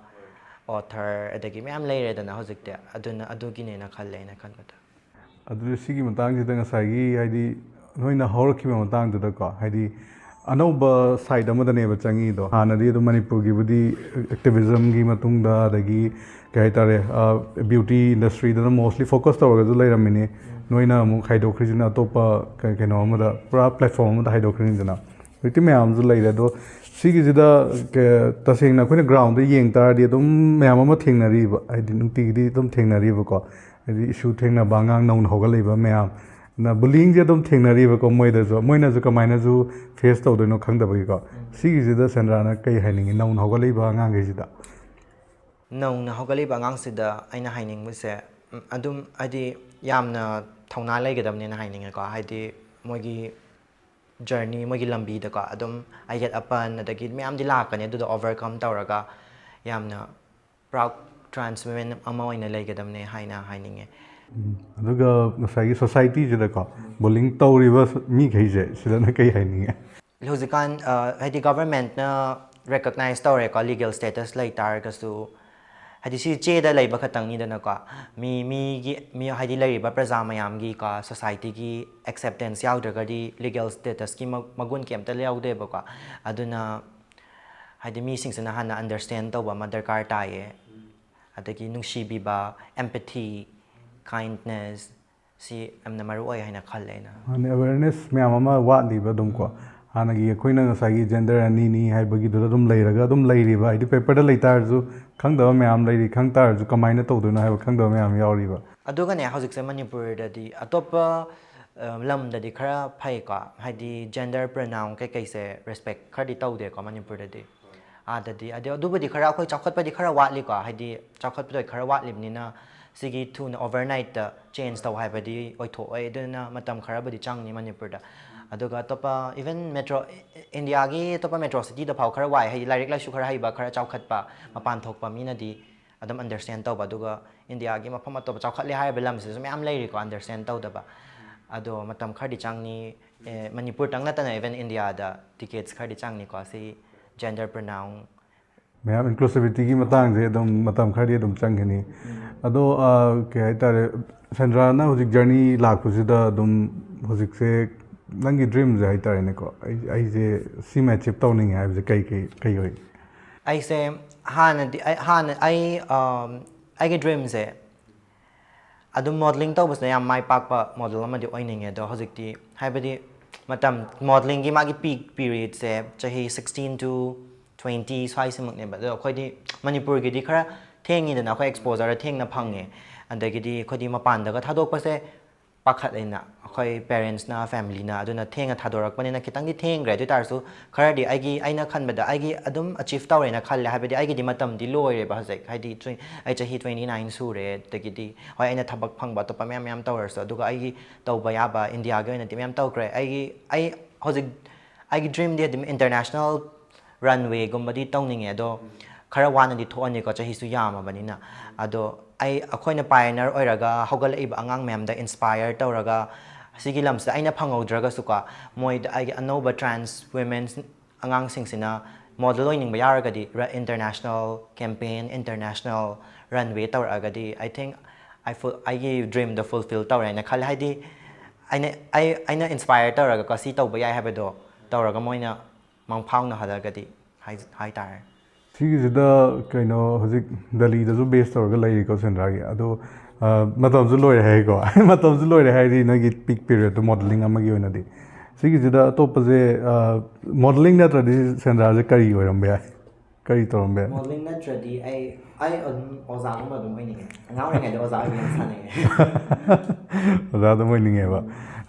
author, ꯑꯗꯒꯤ ꯃꯌꯥꯝ ꯂꯩꯔꯦꯗꯅ ꯍꯧꯖꯤꯛꯇꯤ꯫ ꯑꯗꯨꯅ, ꯑꯗꯨꯒꯤꯅꯦꯅ ꯈꯜꯂꯦ ꯑꯩꯅ ꯈꯟꯕꯗ꯫ ꯑꯗꯨꯗꯤ ꯁꯤꯒꯤ ꯃꯇꯥꯡꯁꯤꯗ ꯉꯁꯥꯏꯒꯤ, ꯍꯥꯏꯗꯤ, ꯅꯣꯏꯅ ꯍꯧꯔꯛꯈꯤꯕ ꯃꯇꯥꯡꯗꯨꯗꯀꯣ, ꯍꯥꯏꯗꯤ, ꯑꯅꯧꯕ side ꯑꯃꯗꯅꯦꯕ ꯆꯪꯉꯤꯗꯣ꯫ ꯍꯥꯟꯅꯗꯤ ꯑꯗꯨꯝ ꯃꯅꯤꯄꯨꯔꯒꯤꯕꯨꯗꯤ activismꯒꯤ ꯃꯇꯨꯡꯗ, ꯑꯗꯒꯤ, ꯀꯩ ꯍꯥꯏꯇꯥꯔꯦ, ꯑ, beauty industryꯗꯅ mostly focus ꯇꯧꯔꯒꯁꯨ ꯂꯩꯔꯝꯃꯤꯅꯤ꯫ ꯅꯣꯏꯅ ꯑꯃꯨꯛ ꯍꯥꯏꯗꯣꯛꯈ꯭ꯔꯤꯁꯤꯅ ꯑꯇꯣꯞꯄ ꯀ-, ꯀꯩꯅꯣ ꯑꯃꯗ, ꯄꯨꯔꯥ platform ꯑꯃꯗ ꯍꯥꯏꯗꯣꯛꯈ꯭ꯔꯤꯅꯤꯗꯅ꯫ ꯍꯧꯖꯤꯛꯇꯤ ꯃꯌꯥꯝꯁꯨ ꯂꯩꯔꯦ꯫ ꯑꯗꯣ ꯁꯤꯒꯤꯁꯤꯗ, ꯀ-, ꯇꯁꯦꯡꯅ ꯑꯩꯈꯣꯏꯅ groundꯗ ꯌꯦꯡ ꯇꯥꯔꯗꯤ ꯑꯗꯨꯝ ꯃꯌꯥꯝ ꯑꯃ ꯊꯦꯡꯅꯔꯤꯕ, ꯍꯥꯏꯗꯤ ꯅꯨꯡꯇꯤꯒꯤꯗꯤ ꯑꯗꯨꯝ ꯊꯦꯡꯅꯔꯤꯕꯀꯣ꯫ ꯍꯥꯏꯗꯤ issue ꯊꯦꯡꯅꯕ ꯑꯉꯥꯡ ꯅꯧꯅ ꯍꯧꯒꯠꯂꯛꯏꯕ ꯃꯌꯥꯝ, ꯅ bullyingꯁꯦ ꯑꯗꯨꯝ ꯊꯦꯡꯅꯔꯤꯕꯀꯣ ꯃꯣꯏꯗꯁꯨ꯫ ꯃꯣꯏꯅꯁꯨ ꯀꯃꯥꯏꯅꯁꯨ face ꯇꯧꯗꯣꯏꯅꯣ ꯈꯪꯗꯕꯒꯤꯀꯣ꯫ ꯁꯤꯒꯤꯁꯤꯗ ꯁꯦꯟꯗ꯭ꯔꯥꯅ ꯀꯩ ꯍꯥꯏꯅꯤꯡꯉꯤ ꯅꯧꯅ ꯍꯧꯒꯠꯂꯛꯏꯕ ꯑꯉꯥꯡꯈꯩꯁꯤꯗ? ꯅꯧꯅ ꯍꯧꯒꯠꯂꯛꯏꯕ ꯑꯉꯥꯡꯁꯤꯗ ꯑꯩꯅ ꯍꯥꯏꯅꯤꯡꯕꯁꯦ, ꯎꯝ, ꯑꯗꯨꯝ ꯍꯥꯏꯗꯤ ꯌꯥꯝꯅ ꯊꯧꯅꯥ ꯂꯩꯒꯗꯕꯅꯦꯅ ꯍꯥꯏꯅꯤꯡꯉꯦꯀꯣ꯫ ꯍꯥꯏꯗꯤ ꯃꯣꯏꯒꯤ journey, ꯃꯣꯏꯒꯤ ꯂꯝꯕꯤꯗꯀꯣ ꯑꯗꯨꯝ ꯑꯌꯦꯠ ꯑꯄꯟ ꯑꯗꯒꯤ ꯃꯌꯥꯝꯗꯤ ꯂꯥꯛꯀꯅꯤ, ꯑꯗꯨꯗꯣ overcome ꯇꯧꯔꯒ ꯌꯥꯝꯅ proud trans women ꯑꯃ ꯑꯣꯏꯅ ꯂꯩꯒꯗꯕꯅꯦ ꯍꯥꯏꯅ ꯍꯥꯏꯅꯤꯡꯉꯦ꯫ ꯎꯝ, ꯑꯗꯨꯒ ꯉꯁꯥꯏꯒꯤ societyꯁꯤꯗꯀꯣ bullying ꯇꯧꯔꯤꯕ ꯃꯤꯈꯩꯁꯦ ꯁꯤꯗꯅ ꯀꯩ ꯍꯥꯏꯅꯤꯡꯉꯦ? ꯍꯧꯖꯤꯛꯀꯥꯟ, ꯑ, ꯍꯥꯏꯗꯤ governmentꯅ recognize ꯇꯧꯔꯦꯀꯣ, legal status ꯂꯩ ꯇꯥꯔꯒꯁꯨ, ꯍꯥꯏꯗꯤ ꯁꯤ ꯆꯦꯗ ꯂꯩꯕ ꯈꯛꯇꯪꯅꯤꯗꯅꯀꯣ꯫ ꯃꯤ, ꯃꯤꯒꯤ, ꯃꯤ ꯍꯥꯏꯗꯤ ꯂꯩꯔꯤꯕ ꯄ꯭ꯔꯖꯥ ꯃꯌꯥꯝꯒꯤꯀꯣ, societyꯒꯤ acceptance ꯌꯥꯎꯗ꯭ꯔꯒꯗꯤ legal statusꯀꯤ ꯃ-, ꯃꯒꯨꯟ ꯀꯩꯝꯇ ꯌꯥꯎꯗꯦꯕꯀꯣ꯫ ꯑꯗꯨꯅ ꯍꯥꯏꯗꯤ ꯃꯤꯁꯤꯡꯁꯤꯅ ꯍꯥꯟꯅ understand ꯇꯧꯕ ꯑꯃ ꯗꯔꯀꯥꯔ ꯇꯥꯏꯌꯦ꯫ ꯑꯗꯒꯤ ꯅꯨꯡꯁꯤꯕꯤꯕ, empathy, kindness, ꯁꯤ ꯌꯥꯝꯅ ꯃꯔꯨ ꯑꯣꯏ ꯍꯥꯏꯅ ꯈꯜꯂꯦ ꯑꯩꯅ꯫ ꯃꯥꯅꯦ, awareness ꯃꯌꯥꯝ ꯑꯃ ꯋꯥꯠꯂꯤꯕ ꯑꯗꯨꯝ ꯀꯣ꯫ ꯍꯥꯟꯅꯒꯤ ꯑꯩꯈꯣꯏꯅ ꯉꯁꯥꯏꯒꯤ gender ꯑꯅꯤꯅꯤ ꯍꯥꯏꯕꯒꯤꯗꯨꯗ ꯑꯗꯨꯝ ꯂꯩꯔꯒ ꯑꯗꯨꯝ ꯂꯩꯔꯤꯕ, ꯍꯥꯏꯗꯤ paperꯗ ꯂꯩ ꯇꯥꯔꯁꯨ ꯈꯪꯗꯕ ꯃꯌꯥꯝ ꯂꯩꯔꯤ, ꯈꯪ ꯇꯥꯔꯁꯨ ꯀꯃꯥꯏꯅ ꯇꯧꯗꯣꯏꯅꯣ ꯍꯥꯏꯕ ꯈꯪꯗꯕ ꯃꯌꯥꯝ ꯌꯥꯎꯔꯤꯕ꯫ ꯑꯗꯨꯒꯅꯦ, ꯍꯧꯖꯤꯛꯁꯦ ꯃꯅꯤꯄꯨꯔꯗꯗꯤ ꯑꯇꯣꯞꯄ ꯑ, ꯂꯝꯗꯗꯤ ꯈꯔ ꯐꯩꯀꯣ, ꯍꯥꯏꯗꯤ gender pronoun ꯀꯩꯀꯩꯁꯦ respect ꯈꯔꯗꯤ ꯇꯧꯗꯦꯀꯣ ꯃꯅꯤꯄꯨꯔꯗꯗꯤ꯫ ꯑꯥꯗꯗꯤ ꯑꯗꯨ ꯑꯗꯨꯕꯨꯗꯤ ꯈꯔ ꯑꯩꯈꯣꯏ ꯆꯥꯎꯈꯠꯄꯗꯤ ꯈꯔ ꯋꯥꯠꯂꯤꯀꯣ, ꯍꯥꯏꯗꯤ ꯆꯥꯎꯈꯠꯄꯗꯣ ꯈꯔ ꯋꯥꯠꯂꯤꯕꯅꯤꯅ ꯁꯤꯒꯤ ꯊꯨꯅ overnight change ꯇꯧ ꯍꯥꯏꯕꯗꯤ ꯑꯣꯏꯊꯣꯛꯑꯣꯏ꯫ ꯑꯗꯨꯅ ꯃꯇꯝ ꯈꯔꯕꯨꯗꯤ ꯆꯪꯅꯤ ꯃꯅꯤꯄꯨꯔꯗ꯫ ꯑꯗꯨꯒ ꯑꯇꯣꯞꯄ, even metro, ꯏꯟꯗꯤꯌꯥꯒꯤ ꯑꯇꯣꯞꯄ metro city ꯗ ꯐꯥꯎ ꯈꯔ ꯋꯥꯏ, ꯍꯥꯏꯗꯤ ꯂꯥꯏꯔꯤꯛ ꯂꯥꯏꯁꯨ ꯈꯔ ꯍꯩꯕ, ꯈꯔ ꯆꯥꯎꯈꯠꯄ, ꯃꯄꯥꯟ ꯊꯣꯛꯄ ꯃꯤꯅꯗꯤ ꯑꯗꯨꯝ understand ꯇꯧꯕ꯫ ꯑꯗꯨꯒ ꯏꯟꯗꯤꯌꯥꯒꯤ ꯃꯐꯝ ꯑꯇꯣꯞꯄ ꯆꯥꯎꯈꯠꯂꯦ ꯍꯥꯏꯔꯤꯕ ꯂꯝꯁꯤꯁꯨ ꯃꯌꯥꯝ ꯂꯩꯔꯤꯀꯣ understand ꯇꯧꯗꯕ꯫ ꯑꯗꯣ ꯃꯇꯝ ꯈꯔꯗꯤ ꯆꯪꯅꯤ꯫ ꯑꯦ, ꯃꯅꯤꯄꯨꯔꯇꯪ ꯅꯠꯇꯅ even ꯏꯟꯗꯤꯌꯥꯗ decades ꯈꯔꯗꯤ ꯆꯪꯅꯤꯀꯣ ꯁꯤ gender pronoun꯫ ꯃꯌꯥꯝ inclusivity ꯒꯤ ꯃꯇꯥꯡꯁꯦ ꯑꯗꯨꯝ ꯃꯇꯝ ꯈꯔꯗꯤ ꯑꯗꯨꯝ ꯆꯪꯒꯅꯤ꯫ ꯑꯗꯣ ꯑ, ꯀꯩ ꯍꯥꯏꯇꯥꯔꯦ, ꯁꯦꯟꯗ꯭ꯔꯥꯅ ꯍꯧꯖꯤꯛ journey ꯂꯥꯛꯄꯁꯤꯗ ꯑꯗꯨꯝ ꯍꯧꯖꯤꯛꯁꯦ ꯅꯪꯒꯤ dream ꯁꯦ ꯍꯥꯏꯇꯥꯔꯦꯅꯦꯀꯣ, ꯑꯩ ꯑꯩꯁꯦ ꯁꯤꯃ achieve ꯇꯧꯅꯤꯡꯉꯦ ꯍꯥꯏꯕꯁꯦ ꯀꯩ ꯀꯩ ꯀꯩ ꯑꯣꯏ? ꯑꯩꯁꯦ ꯍꯥꯟꯅꯗꯤ ꯑꯩ ꯍꯥꯟꯅ ꯑꯩ ꯑꯝ, ꯑꯩꯒꯤ dream ꯁꯦ ꯑꯗꯨꯝ modelling ꯇꯧꯕꯁꯤꯅ ꯌꯥꯝ ꯃꯥꯏ ꯄꯥꯛꯄ model ꯑꯃꯗꯤ ꯑꯣꯏꯅꯤꯡꯉꯦ꯫ ꯑꯗꯣ ꯍꯧꯖꯤꯛꯇꯤ, ꯍꯥꯏꯕꯗꯤ, ꯃꯇꯝ, modelling ꯒꯤ ꯃꯥꯒꯤ peak period ꯁꯦ ꯆꯍꯤ sixteen to twenty ꯁ꯭ꯋꯥꯏꯁꯤꯃꯛꯅꯦꯕ꯫ ꯑꯗꯣ ꯑꯩꯈꯣꯏꯗꯤ ꯃꯅꯤꯄꯨꯔꯒꯤꯗꯤ ꯈꯔ ꯊꯦꯡꯉꯤꯗꯅ, ꯑꯩꯈꯣꯏ exposure ꯊꯦꯡꯅ ꯐꯪꯉꯦ꯫ ꯑꯗꯒꯤꯗꯤ ꯑꯩꯈꯣꯏꯗꯤ ꯃꯄꯥꯟꯗꯒ ꯊꯥꯗꯣꯛꯄꯁꯦ ꯄꯥꯈꯠꯂꯦꯅ ꯑꯩꯈꯣꯏ parents ꯅ, family ꯅ꯫ ꯑꯗꯨꯅ ꯊꯦꯡꯅ ꯊꯥꯗꯣꯔꯛꯄꯅꯤꯅ ꯈꯤꯇꯪꯗꯤ ꯊꯦꯡꯈ꯭ꯔꯦ꯫ ꯑꯗꯨ ꯑꯣꯏ ꯇꯥꯔꯁꯨ ꯈꯔꯗꯤ ꯑꯩꯒꯤ, ꯑꯩꯅ ꯈꯟꯕꯗ ꯑꯩꯒꯤ ꯑꯗꯨꯝ achieve ꯇꯧꯔꯦꯅ ꯈꯜꯂꯦ꯫ ꯍꯥꯏꯕꯗꯤ ꯑꯩꯒꯤꯗꯤ ꯃꯇꯝꯗꯤ ꯂꯣꯏꯔꯦꯕ ꯍꯧꯖꯤꯛ, ꯍꯥꯏꯗꯤ twen- ꯑꯩ ꯆꯍꯤ twenty nine ꯁꯨꯔꯦ꯫ ꯑꯗꯒꯤꯗꯤ ꯍꯣꯏ, ꯑꯩꯅ ꯊꯕꯛ ꯐꯪꯕ ꯑꯇꯣꯞꯄ ꯃꯌꯥꯝ ꯃꯌꯥꯝ ꯇꯧꯔꯁꯨ, ꯑꯗꯨꯒ ꯑꯩꯒꯤ ꯇꯧꯕ ꯌꯥꯕ ꯏꯟꯗꯤꯌꯥꯒꯤ ꯑꯣꯏꯅꯗꯤ ꯃꯌꯥꯝ ꯇꯧꯈ꯭ꯔꯦ꯫ ꯑꯩꯒꯤ, ꯑꯩ ꯍꯧꯖꯤꯛ ꯑꯩꯒꯤ dream ꯗꯤ ꯑꯗꯨꯝ international runway ꯒꯨꯝꯕꯗꯤ ꯇꯧꯅꯤꯡꯉꯦ꯫ ꯑꯗꯣ ꯈꯔ ꯋꯥꯅꯗꯤ ꯊꯣꯛꯑꯅꯤꯀꯣ, ꯆꯍꯤꯁꯨ ꯌꯥꯝꯃꯕꯅꯤꯅ꯫ ꯑꯗꯣ ꯑꯩ, ꯑꯩꯈꯣꯏꯅ pioneer ꯑꯣꯏꯔꯒ ꯍꯧꯒꯠꯂꯛꯏꯕ ꯑꯉꯥꯡ ꯃꯌꯥꯝꯗ inspire ꯇꯧꯔꯒ, ꯁꯤꯒꯤ ꯂꯝꯁꯤꯗ ꯑꯩꯅ ꯐꯪꯍꯧꯗ꯭ꯔꯒꯁꯨꯀꯣ, ꯃꯣꯏꯗ, ꯑꯩꯒꯤ ꯑꯅꯧꯕ trans women's ꯑꯉꯥꯡꯁꯤꯡꯁꯤꯅ model ꯑꯣꯏꯅꯤꯡꯕ ꯌꯥꯎꯔꯒꯗꯤ, international campaign, international runway ꯇꯧꯔꯛꯑꯒꯗꯤ, I think I ful- ꯑꯩꯒꯤ dream ꯗꯣ fulfill ꯇꯧꯔꯦ ꯍꯥꯏꯅ ꯈꯜꯂꯦ꯫ ꯍꯥꯏꯗꯤ ꯑꯩꯅ, ꯑꯩ, ꯑꯩꯅ inspire ꯇꯧꯔꯒꯀꯣ, ꯁꯤ ꯇꯧꯕ ꯌꯥꯏ ꯍꯥꯏꯕꯗꯣ ꯇꯧꯔꯒ ꯃꯣꯏꯅ ꯃꯪꯐꯥꯎꯅꯍꯜꯂꯒꯗꯤ ꯍꯥꯏ-, ꯍꯥꯏꯇꯥꯔꯦ꯫ ꯁꯤꯒꯤꯁꯤꯗ ꯀꯩꯅꯣ, ꯍꯧꯖꯤꯛ ꯗꯦꯜꯂꯤꯗꯁꯨ base ꯇꯧꯔꯒ ꯂꯩꯔꯤꯀꯣ ꯁꯦꯟꯗ꯭ꯔꯥꯒꯤ, ꯑꯗꯣ ꯑ, ꯃꯇꯝꯁꯨ ꯂꯣꯏꯔꯦ ꯍꯥꯏꯀꯣ꯫ ꯃꯇꯝꯁꯨ ꯂꯣꯏꯔꯦ ꯍꯥꯏꯗꯤ ꯅꯣꯏꯒꯤ peak period ꯇꯣ modelling ꯑꯃꯒꯤ ꯑꯣꯏꯅꯗꯤ꯫ ꯁꯤꯒꯤꯁꯤꯗ ꯑꯇꯣꯞꯄꯁꯦ, ꯑ, modelling ꯅꯠꯇ꯭ꯔꯗꯤ ꯁꯦꯟꯗ꯭ꯔꯥꯁꯦ ꯀꯔꯤ ꯑꯣꯏꯔꯝꯕ ꯌꯥꯏ? ꯀꯔꯤ ꯇꯧꯔꯝꯕ? ꯃꯣꯗꯦꯂꯤꯡ ꯅꯠꯇ꯭ꯔꯗꯤ ꯑꯩ ꯑꯩ ꯑꯗꯨꯝ ꯑꯣꯖꯥꯒꯨꯝꯕ ꯑꯗꯨꯝ ꯑꯣꯏꯅꯤꯡꯉꯦ꯫ ꯑꯉꯥꯡ ꯑꯣꯏꯔꯤꯉꯩꯗ ꯑꯣꯖꯥ ꯑꯣꯏꯕ ꯌꯥꯝ ꯁꯥꯟꯅꯩꯌꯦ꯫ ꯑꯣꯖꯥ ꯑꯗꯨꯝ ꯑꯣꯏꯅꯤꯡꯉꯦꯕ꯫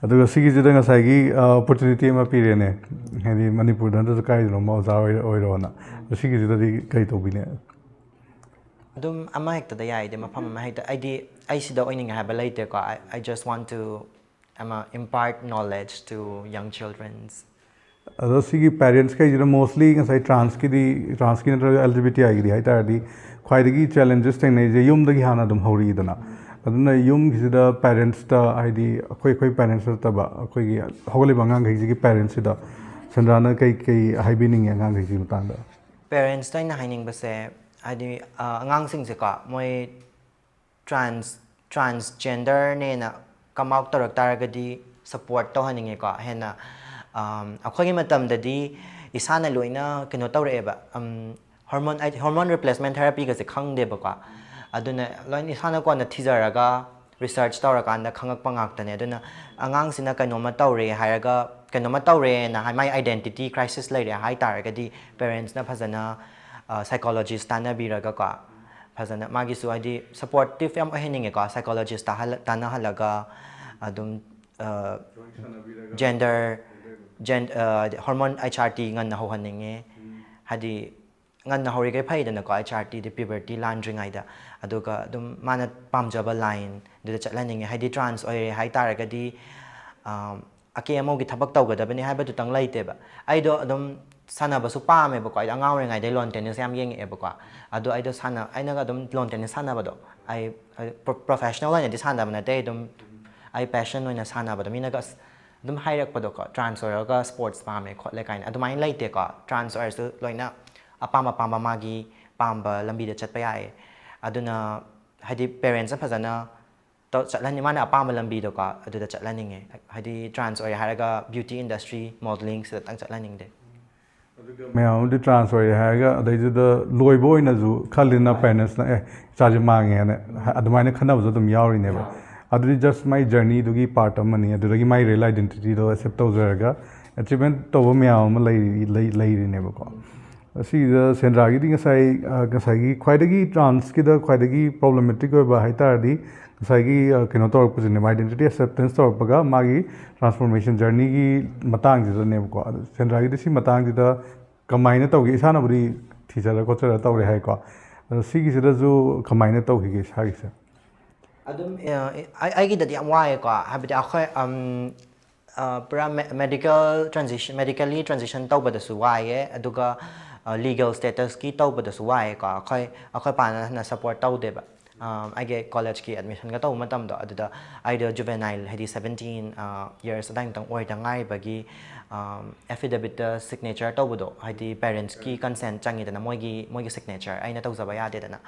ꯑꯗꯨꯒ ꯁꯤꯒꯤꯁꯤꯗ ꯉꯁꯥꯏꯒꯤ ꯑꯣꯄꯣꯔꯆꯨꯅꯤꯇꯤ ꯑꯃ ꯄꯤꯔꯦꯅꯦ, ꯍꯥꯏꯗꯤ ꯃꯅꯤꯄꯨꯔꯗ ꯅꯠꯇ꯭ꯔꯁꯨ ꯀꯥꯏꯗꯅꯣꯃ ꯑꯣꯖꯥ ꯑꯣꯏꯔ- ꯑꯣꯏꯔꯣꯅ꯫ ꯑꯗꯣ ꯁꯤꯒꯤꯁꯤꯗꯗꯤ ꯀꯔꯤ ꯇꯧꯕꯤꯅꯦ? ꯑꯗꯨꯝ ꯑꯃ ꯍꯦꯛꯇꯗ ꯌꯥꯏꯗꯤ, ꯃꯐꯝ ꯑꯃ ꯍꯦꯛꯇ꯫ ꯑꯩꯗꯤ ꯑꯩ ꯁꯤꯗ ꯑꯣꯏꯅꯤꯡꯉꯦ ꯍꯥꯏꯕ ꯂꯩꯇꯦꯀꯣ꯫ I, I just want to, I'm a impart knowledge to young children's. ꯑꯗꯣ ꯁꯤꯒꯤ ꯄꯦꯔꯦꯟꯁꯈꯩꯁꯤꯅ ꯃꯣꯁꯂꯤ ꯉꯁꯥꯏ ꯇ꯭ꯔꯥꯟꯁꯀꯤꯗꯤ, ꯇ꯭ꯔꯥꯟꯁꯀꯤ ꯅꯠꯇ꯭ꯔꯒ ꯑꯦꯜ ꯖꯤ ꯕꯤ ꯇꯤ ꯑꯥꯏꯒꯤꯗꯤ ꯍꯥꯏ ꯇꯥꯔꯗꯤ, ꯈ꯭ꯋꯥꯏꯗꯒꯤ ꯆꯦꯂꯦꯟꯖꯦꯁ ꯊꯦꯡꯅꯩꯁꯦ ꯌꯨꯝꯗꯒꯤ ꯍꯥꯟꯅ ꯑꯗꯨꯝ ꯍꯧꯔꯛꯏꯗꯅ꯫ ꯑꯗꯨꯅ ꯌꯨꯝꯒꯤꯁꯤꯗ ꯄꯦꯔꯦꯟꯁꯇ, ꯍꯥꯏꯗꯤ ꯑꯩꯈꯣꯏ ꯑꯩꯈꯣꯏ ꯄꯦꯔꯦꯟꯁ ꯅꯠꯇꯕ, ꯑꯩꯈꯣꯏꯒꯤ ꯍꯧꯒꯠꯂꯤꯕ ꯑꯉꯥꯡꯈꯩꯁꯤꯒꯤ ꯄꯦꯔꯦꯟꯁꯁꯤꯗ ꯁꯦꯟꯗ꯭ꯔꯥꯅ ꯀꯩ ꯀꯩ ꯍꯥꯏꯕꯤꯅꯤꯡꯉꯤ ꯑꯉꯥꯡꯈꯩꯁꯤꯒꯤ ꯃꯇꯥꯡꯗ? ꯄꯦꯔꯦꯟꯁꯇ ꯑꯩꯅ ꯍꯥꯏꯅꯤꯡꯕꯁꯦ, ꯍꯥꯏꯗꯤ ꯑ, ꯑꯉꯥꯡꯁꯤꯡꯁꯦꯀꯣ, ꯃꯣꯏ ꯇ꯭ꯔꯥꯟꯁ ꯇ꯭ꯔꯥꯟꯁꯖꯦꯟꯗꯔꯅꯦꯅ ꯀꯝ ꯑꯥꯎꯠ ꯇꯧꯔꯛ ꯇꯥꯔꯒꯗꯤ ꯁꯞꯄꯣꯔꯠ ꯇꯧꯍꯟꯅꯤꯡꯉꯦꯀꯣ꯫ ꯍꯦꯟꯅ ꯑꯝ, ꯑꯩꯈꯣꯏꯒꯤ ꯃꯇꯝꯗꯗꯤ ꯏꯁꯥꯅ ꯂꯣꯏꯅ ꯀꯩꯅꯣ ꯇꯧꯔꯛꯑꯦꯕ, ꯍꯣꯔꯃꯣꯟ ꯍꯣꯔꯃꯣꯟ ꯔꯤꯄ꯭ꯂꯦꯁꯃꯦꯟ ꯊꯦꯔꯥꯄꯤꯒꯁꯦ ꯈꯪꯗꯦꯕꯀꯣ꯫ ꯑꯗꯨꯅ ꯂꯣꯏꯅ ꯏꯁꯥꯅ ꯀꯣꯟꯅ ꯊꯤꯖꯔꯒ ꯔꯤꯁꯔꯆ ꯇꯧꯔꯀꯥꯟꯗ ꯈꯪꯉꯛꯄ ꯉꯥꯛꯇꯅꯦ꯫ ꯑꯗꯨꯅ ꯑꯉꯥꯡꯁꯤꯅ ꯀꯩꯅꯣꯝꯃ ꯇꯧꯔꯦ ꯍꯥꯏꯔꯒ, ꯀꯩꯅꯣꯝꯃ ꯇꯧꯔꯦꯅ ꯍꯥꯏ, ꯃꯥꯏ ꯑꯥꯏꯗꯦꯟꯇꯤꯇꯤ ꯀ꯭ꯔꯥꯏꯁꯤꯁ ꯂꯩꯔꯦ ꯍꯥꯏ ꯇꯥꯔꯒꯗꯤ, ꯄꯦꯔꯦꯟꯁꯅ ꯐꯖꯅ ꯁꯥꯏꯀꯣꯂꯣꯖꯤꯁ ꯇꯥꯟꯅꯕꯤꯔꯒꯀꯣ, ꯐꯖꯅ ꯃꯥꯒꯤꯁꯨ ꯍꯥꯏꯗꯤ ꯁꯞꯄꯣꯔꯇꯤꯞ ꯌꯥꯝ ꯑꯣꯏꯍꯟꯅꯤꯡꯉꯦꯀꯣ꯫ ꯁꯥꯏꯀꯣꯂꯣꯖꯤꯁ ꯇꯥꯟꯅꯍꯜꯂꯒ ꯑꯗꯨꯝ ꯖꯦꯟꯗꯔ ꯖꯦꯟ ꯍꯣꯔꯃꯣꯟ ꯑꯩꯆ ꯑꯥꯔ ꯇꯤ ꯉꯟꯅ ꯍꯧꯍꯟꯅꯤꯡꯉꯦ꯫ ꯍꯥꯏꯗꯤ ꯉꯟꯅ ꯍꯧꯔꯤꯈꯩ ꯐꯩꯗꯅꯀꯣ, ꯑꯩꯆ ꯑꯥꯔ ꯇꯤꯗꯤ ꯄ꯭ꯌꯨꯕꯔꯇꯤ ꯂꯥꯟꯗ꯭ꯔꯤꯉꯩꯗ꯫ ꯑꯗꯨꯒ ꯑꯗꯨꯝ ꯃꯥꯅ ꯄꯥꯝꯖꯕ ꯂꯥꯏꯟꯗꯨꯗ ꯆꯠꯍꯟꯅꯤꯡꯉꯦ꯫ ꯍꯥꯏꯗꯤ ꯇ꯭ꯔꯥꯟꯁ ꯑꯣꯏꯔꯦ ꯍꯥꯏ ꯇꯥꯔꯒꯗꯤ, ꯑꯀꯦ ꯑꯃꯧꯒꯤ ꯊꯕꯛ ꯇꯧꯒꯗꯕꯅꯤ ꯍꯥꯏꯕꯗꯨꯇꯪ ꯂꯩꯇꯦꯕ꯫ ꯑꯩꯗꯣ ꯑꯗꯨꯝ ꯁꯥꯟꯅꯕꯁꯨ ꯄꯥꯝꯃꯦꯕꯀꯣ꯫ ꯑꯩꯗꯣ ꯑꯉꯥꯡ ꯑꯣꯏꯔꯤꯉꯩꯗꯩ ꯂꯣꯟ ꯇꯦꯅꯤꯁ ꯌꯥꯝ ꯌꯦꯡꯉꯛꯑꯦꯕꯀꯣ꯫ ꯑꯗꯣ ꯑꯩꯗꯣ ꯁꯥꯟꯅ ꯑꯩꯅꯒ ꯑꯗꯨꯝ ꯂꯣꯟ ꯇꯦꯅꯤꯁ ꯁꯥꯟꯅꯕꯗꯣ, ꯑꯩ ꯄ꯭ꯔꯣꯐꯦꯁꯅꯦꯜ ꯑꯣꯏꯅꯗꯤ ꯁꯥꯟꯅꯕ ꯅꯠꯇꯦ, ꯑꯗꯨꯝ ꯑꯩ ꯄꯦꯁꯟ ꯑꯣꯏꯅ ꯁꯥꯟꯅꯕꯗꯣ꯫ ꯃꯤꯅꯒ ꯑꯁ ꯑꯗꯨꯝ ꯍꯥꯏꯔꯛꯄꯗꯣꯀꯣ, ꯇ꯭ꯔꯥꯟꯁ ꯑꯣꯏꯔꯒ ꯁ꯭ꯄꯣꯔꯠꯁ ꯄꯥꯝꯃꯦ ꯈꯣꯠꯂꯦ ꯀꯥꯏꯅ꯫ ꯑꯗꯨꯃꯥꯏꯅ ꯂꯩꯇꯦꯀꯣ꯫ ꯇ꯭ꯔꯥꯟꯁ ꯑꯣꯏꯔꯁꯨ ꯂꯣꯏꯅ ꯑꯄꯥꯝ ꯑꯄꯥꯝꯕ ꯃꯥꯒꯤ ꯄꯥꯝꯕ ꯂꯝꯕꯤꯗ ꯆꯠꯄ ꯌꯥꯏꯌꯦ꯫ ꯑꯗꯨꯅ ꯍꯥꯏꯗꯤ ꯄꯦꯔꯦꯟꯁꯅ ꯐꯖꯅ ꯇꯧ- ꯆꯠꯍꯟꯅꯤꯡ ꯃꯥꯅ ꯑꯄꯥꯝꯕ ꯂꯝꯕꯤꯗꯣꯀꯣ, ꯑꯗꯨꯗ ꯆꯠꯍꯟꯅꯤꯡꯉꯦ꯫ ꯍꯥꯏꯗꯤ ꯇ꯭ꯔꯥꯟꯁ ꯑꯣꯏꯔꯦ ꯍꯥꯏꯔꯒ ꯕ꯭ꯌꯨꯇꯤ ꯏꯟꯗꯁꯇ꯭ꯔꯤ, ꯃꯣꯗꯦꯂꯤꯡ ꯁꯤꯗꯇꯪ ꯆꯠꯍꯟꯅꯤꯡꯗꯦ꯫ ꯃꯌꯥꯝ ꯑꯃꯗꯤ ꯇ꯭ꯔꯥꯟꯁ ꯑꯣꯏꯔꯦ ꯍꯥꯏꯔꯒ ꯑꯗꯩꯗꯨꯗ ꯂꯣꯏꯕ ꯑꯣꯏꯅꯁꯨ ꯈꯜꯂꯤꯅ ꯄꯦꯔꯦꯟꯁꯅ, "ꯑꯦ, ꯏꯆꯥꯁꯦ ꯃꯥꯡꯉꯦ" ꯍꯥꯏꯅ꯫ ꯑꯗꯨꯃꯥꯏꯅ ꯈꯟꯅꯕꯁꯨ ꯑꯗꯨꯝ ꯌꯥꯎꯔꯤꯅꯦꯕ꯫ ꯑꯗꯨꯗꯤ ꯖꯁ ꯃꯥꯏ ꯖꯔꯅꯤꯗꯨꯒꯤ ꯄꯥꯔꯠ ꯑꯃꯅꯤ꯫ ꯑꯗꯨꯗꯒꯤ ꯃꯥꯏ ꯔꯤꯌꯦꯜ ꯑꯥꯏꯗꯦꯟꯇꯤꯇꯤꯗꯣ ꯑꯦꯛꯁꯦꯞ ꯇꯧꯖꯔꯒ ꯑꯦꯆꯤꯞꯃꯦꯟ ꯇꯧꯕ ꯃꯌꯥꯝ ꯑꯃ ꯂꯩꯔꯤ- ꯂꯩ- ꯂꯩꯔꯤꯅꯦꯕꯀꯣ꯫ ꯑꯁꯤꯗ ꯁꯦꯟꯗ꯭ꯔꯥꯒꯤꯗꯤ ꯉꯁꯥꯏ ꯑ, ꯉꯁꯥꯏꯒꯤ ꯈ꯭ꯋꯥꯏꯗꯒꯤ ꯇ꯭ꯔꯥꯟꯁꯀꯤꯗ ꯈ꯭ꯋꯥꯏꯗꯒꯤ ꯄ꯭ꯔꯣꯕ꯭ꯂꯦꯃꯦꯇꯤꯛ ꯑꯣꯏꯕ ꯍꯥꯏ ꯇꯥꯔꯗꯤ ꯉꯁꯥꯏꯒꯤ ꯑ, ꯀꯩꯅꯣ ꯇꯧꯔꯛꯄꯁꯤꯅꯦꯕ, ꯑꯥꯏꯗꯦꯟꯇꯤꯇꯤ ꯑꯦꯛꯁꯦꯞꯇꯦꯟꯁ ꯇꯧꯔꯛꯄꯒ ꯃꯥꯒꯤ ꯇ꯭ꯔꯥꯟꯁꯐꯣꯔꯃꯦꯁꯟ ꯖꯔꯅꯤꯒꯤ ꯃꯇꯥꯡꯁꯤꯗꯅꯦꯕꯀꯣ꯫ ꯑꯗꯣ ꯁꯦꯟꯗ꯭ꯔꯥꯒꯤꯗꯤ ꯁꯤ ꯃꯇꯥꯡꯁꯤꯗ ꯀꯃꯥꯏꯅ ꯇꯧꯒꯦ? ꯏꯁꯥꯅꯕꯨꯗꯤ ꯊꯤꯖꯔ ꯈꯣꯠꯆꯔ ꯇꯧꯔꯦ ꯍꯥꯏꯀꯣ꯫ ꯑꯗꯣ ꯁꯤꯒꯤꯁꯤꯗꯁꯨ ꯀꯃꯥꯏꯅ ꯇꯧꯈꯤꯒꯦ ꯏꯁꯥꯒꯤꯁꯦ? ꯑꯗꯨꯝ ꯑ, ꯑꯩ- ꯑꯩꯒꯤꯗꯗꯤ ꯌꯥꯝ ꯋꯥꯏꯑꯦꯀꯣ꯫ ꯍꯥꯏꯕꯗꯤ ꯑꯩꯈꯣꯏ ꯑꯝ, ꯑ, ꯄꯨꯔꯥ ꯃꯦꯗꯤꯀꯦꯜ ꯇ꯭ꯔꯥꯟꯖꯤꯁꯟ ꯃꯦꯗꯤꯀꯦꯜꯂꯤ ꯇ꯭ꯔꯥꯟꯖꯤꯁꯟ ꯇꯧꯕꯗꯁꯨ ꯋꯥꯏꯑꯦ, ꯑꯗꯨꯒ ꯂꯤꯒꯦꯜ ꯁ꯭ꯇꯦꯇꯁꯀꯤ ꯇꯧꯕꯗꯁꯨ ꯋꯥꯏꯑꯦꯀꯣ꯫ ꯑꯩꯈꯣꯏ ꯑꯩꯈꯣꯏ ꯄꯥꯅ ꯍꯦꯟꯅ ꯁꯞꯄꯣꯔꯠ ꯇꯧꯗꯦꯕ꯫ ꯑ, ꯑꯩꯒꯤ ꯀꯣꯂꯦꯖꯀꯤ ꯑꯦꯗꯃꯤꯁꯟꯒ ꯇꯧꯕ ꯃꯇꯝꯗꯣ ꯑꯗꯨꯗ ꯑꯩꯗꯣ ꯖꯨꯕꯦꯅꯥꯏꯜ, ꯍꯥꯏꯗꯤ ꯁꯕꯦꯟꯇꯤꯟ ꯌꯔꯁ ꯑꯗꯥꯏꯃꯨꯛꯇꯪ ꯑꯣꯏꯗ ꯉꯥꯏꯔꯤꯕꯒꯤ ꯑꯦꯐꯤꯗꯦꯕꯤꯠꯇ ꯁꯤꯒꯅꯦꯆꯔ ꯇꯧꯕꯗꯣ, ꯍꯥꯏꯗꯤ ꯄꯦꯔꯦꯟꯁꯀꯤ ꯀꯟꯁꯦꯟꯠ ꯆꯪꯉꯤꯗꯅ, ꯃꯣꯏꯒꯤ ꯃꯣꯏꯒꯤ ꯁꯤꯒꯅꯦꯆꯔ ꯑꯩꯅ ꯇꯧꯖꯕ ꯌꯥꯗꯦꯗꯅ꯫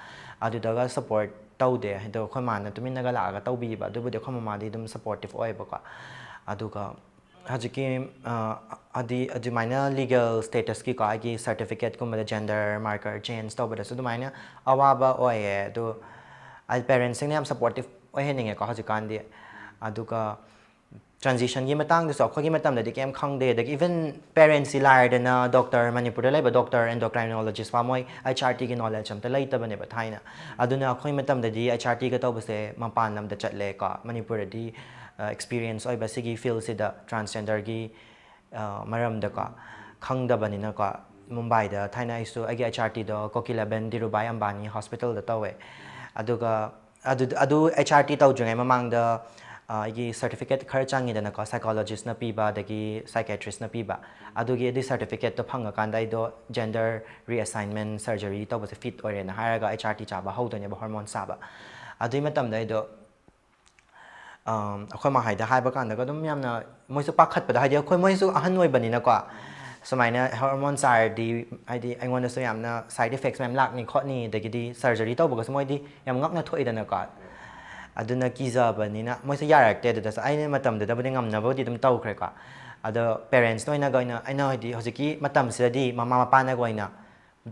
ꯑꯗꯨꯗꯒ ꯁꯞꯄꯣꯔꯠ ꯇꯧꯗꯦ꯫ ꯑꯗꯣ ꯑꯩꯈꯣꯏ ꯃꯥꯅ ꯇꯨꯃꯤꯟꯅꯒ ꯂꯥꯛꯑꯒ ꯇꯧꯕꯤꯕ, ꯑꯗꯨꯕꯨꯗꯤ ꯑꯩꯈꯣꯏ ꯃꯃꯥꯗꯤ ꯑꯗꯨꯝ ꯁꯞꯄꯣꯔꯇꯤꯞ ꯑꯣꯏꯌꯦꯕꯀꯣ꯫ ꯑꯗꯨꯒ ꯍꯧꯖꯤꯛꯀꯤ ꯑ, ꯍꯥꯏꯗꯤ ꯑꯗꯨꯃꯥꯏꯅ ꯂꯤꯒꯦꯜ ꯁ꯭ꯇꯦꯇꯁꯀꯤꯀꯣ, ꯑꯩꯒꯤ ꯁꯔꯇꯤꯐꯤꯀꯦꯠꯀꯨꯝꯕꯗ ꯖꯦꯟꯗꯔ ꯃꯥꯔꯀꯔ ꯆꯦꯟꯖ ꯇꯧꯕꯗꯁꯨ ꯑꯗꯨꯃꯥꯏꯅ ꯑꯋꯥꯕ ꯑꯣꯏꯌꯦ꯫ ꯑꯗꯣ ꯑꯩ ꯄꯦꯔꯦꯟꯁꯁꯤꯡꯅ ꯌꯥꯝ ꯁꯞꯄꯣꯔꯇꯤꯞ ꯑꯣꯏꯍꯟꯅꯤꯡꯉꯦꯀꯣ ꯍꯧꯖꯤꯛꯀꯥꯟꯗꯤ꯫ ꯑꯗꯨꯒ ꯇ꯭ꯔꯥꯟꯖꯤꯁꯟꯒꯤ ꯃꯇꯥꯡꯗꯁꯨ ꯑꯩꯈꯣꯏꯒꯤ ꯃꯇꯝꯗꯗꯤ ꯀꯩꯝ ꯈꯪꯗꯦ꯫ ꯑꯗꯒꯤ ꯏꯚꯟ ꯄꯦꯔꯦꯟꯁꯁꯤ ꯂꯥꯏꯔꯗꯅ ꯗꯣꯛꯇꯔ, ꯃꯅꯤꯄꯨꯔꯗ ꯂꯩꯕ ꯗꯣꯛꯇꯔ, ꯑꯦꯟꯗꯣꯀ꯭ꯔꯥꯏꯅꯣꯂꯣꯖꯤꯁ ꯐꯥꯎ ꯃꯣꯏ ꯑꯩꯆ ꯑꯥꯔ ꯇꯤꯒꯤ ꯅꯣꯂꯦꯖ ꯑꯝꯇ ꯂꯩꯇꯕꯅꯦꯕ ꯊꯥꯏꯅ꯫ ꯑꯗꯨꯅ ꯑꯩꯈꯣꯏ ꯃꯇꯝꯗꯗꯤ ꯑꯩꯆ ꯑꯥꯔ ꯇꯤꯒ ꯇꯧꯕꯁꯦ ꯃꯄꯥꯟ ꯂꯝꯗ ꯆꯠꯂꯦꯀꯣ꯫ ꯃꯅꯤꯄꯨꯔꯗꯗꯤ ꯑꯦꯛꯁꯄꯤꯔꯤꯌꯦꯟꯁ ꯑꯣꯏꯕ ꯁꯤꯒꯤ ꯐꯤꯜꯁꯤꯗ, ꯇ꯭ꯔꯥꯟꯁꯖꯦꯟꯗꯔꯒꯤ ꯃꯔꯝꯗꯀꯣ ꯈꯪꯗꯕꯅꯤꯅꯀꯣ꯫ ꯃꯨꯝꯕꯥꯏꯗ ꯊꯥꯏꯅ ꯑꯩꯁꯨ ꯑꯩꯒꯤ ꯑꯩꯆ ꯑꯥꯔ ꯇꯤꯗꯣ ꯀꯣꯀꯤꯂꯥꯕꯦꯟ ꯙꯤꯔꯨꯚꯥꯏ ꯑꯝꯕꯥꯅꯤ ꯍꯣꯁꯄꯤꯇꯥꯜꯗ ꯇꯧꯋꯦ꯫ ꯑꯗꯨꯒ ꯑꯗꯨ ꯑꯗꯨ ꯑꯩꯆ ꯑꯥꯔ ꯇꯤ ꯇꯧꯗ꯭ꯔꯤꯉꯩ ꯃꯃꯥꯡꯗ ꯑ, ꯑꯩꯒꯤ ꯁꯔꯇꯤꯐꯤꯀꯦꯠ ꯈꯔ ꯆꯪꯉꯤꯗꯅꯀꯣ, ꯁꯥꯏꯀꯣꯂꯣꯖꯤꯁꯅ ꯄꯤꯕ ꯑꯗꯒꯤ ꯁꯥꯏꯀꯦꯇ꯭ꯔꯤꯁꯅ ꯄꯤꯕ꯫ ꯑꯗꯨꯒꯤ ꯑꯗꯨꯒꯤ ꯁꯔꯇꯤꯐꯤꯀꯦꯠꯇꯣ ꯐꯪꯉꯀꯥꯟꯗ ꯑꯩꯗꯣ ꯖꯦꯟꯗꯔ ꯔꯤꯑꯦꯁꯥꯏꯟꯃꯦꯟ ꯁꯔꯖꯔꯤ ꯇꯧꯕꯁꯦ ꯐꯤꯠ ꯑꯣꯏꯔꯦꯅ ꯍꯥꯏꯔꯒ ꯑꯩꯆ ꯑꯥꯔ ꯇꯤ ꯆꯥꯕ ꯍꯧꯗꯣꯏꯅꯦꯕ, ꯍꯣꯔꯃꯣꯟ ꯆꯥꯕ꯫ ꯑꯗꯨꯒꯤ ꯃꯇꯝꯗ ꯑꯩꯗꯣ ꯑꯝ, ꯑꯩꯈꯣꯏ ꯃꯥꯍꯣꯏꯗ ꯍꯥꯏꯕ ꯀꯥꯟꯗꯒ ꯑꯗꯨꯝ ꯌꯥꯝꯅ ꯃꯣꯏꯁꯨ ꯄꯥꯈꯠꯄꯗꯣ, ꯍꯥꯏꯗꯤ ꯑꯩꯈꯣꯏ ꯃꯣꯏꯁꯨ ꯑꯍꯟ ꯑꯣꯏꯕꯅꯤꯅꯀꯣ꯫ ꯁꯨꯃꯥꯏꯅ ꯍꯣꯔꯃꯣꯟ ꯆꯥꯔꯗꯤ, ꯍꯥꯏꯗꯤ ꯑꯩꯉꯣꯟꯗꯁꯨ ꯌꯥꯝꯅ ꯁꯥꯏꯠ ꯏꯐꯦꯛꯁ ꯃꯌꯥꯝ ꯂꯥꯛꯅꯤ ꯈꯣꯠꯅꯤ, ꯑꯗꯒꯤꯗꯤ ꯁꯔꯖꯔꯤ ꯇꯧꯕꯒꯁꯨ ꯃꯣꯏꯗꯤ ꯌꯥꯝ ꯉꯛꯅ ꯊꯣꯛꯏꯗꯅꯀꯣ꯫ ꯑꯗꯨꯅ ꯀꯤꯖꯕꯅꯤꯅ ꯃꯣꯏꯁꯨ ꯌꯥꯔꯛꯇꯦ꯫ ꯑꯗꯨꯗꯁꯨ ꯑꯩꯅ ꯃꯇꯝꯗꯨꯗꯕꯨꯗꯤ ꯉꯝꯅꯕꯕꯨꯗꯤ ꯑꯗꯨꯝ ꯇꯧꯈ꯭ꯔꯦꯀꯣ꯫ ꯑꯗꯣ ꯄꯦꯔꯦꯟꯁꯅ ꯑꯣꯏꯅꯒ ꯑꯣꯏꯅ, ꯑꯩꯅ ꯍꯥꯏꯗꯤ ꯍꯧꯖꯤꯛꯀꯤ ꯃꯇꯝꯁꯤꯗꯗꯤ ꯃꯃꯥ ꯃꯄꯥꯅꯒ ꯑꯣꯏꯅ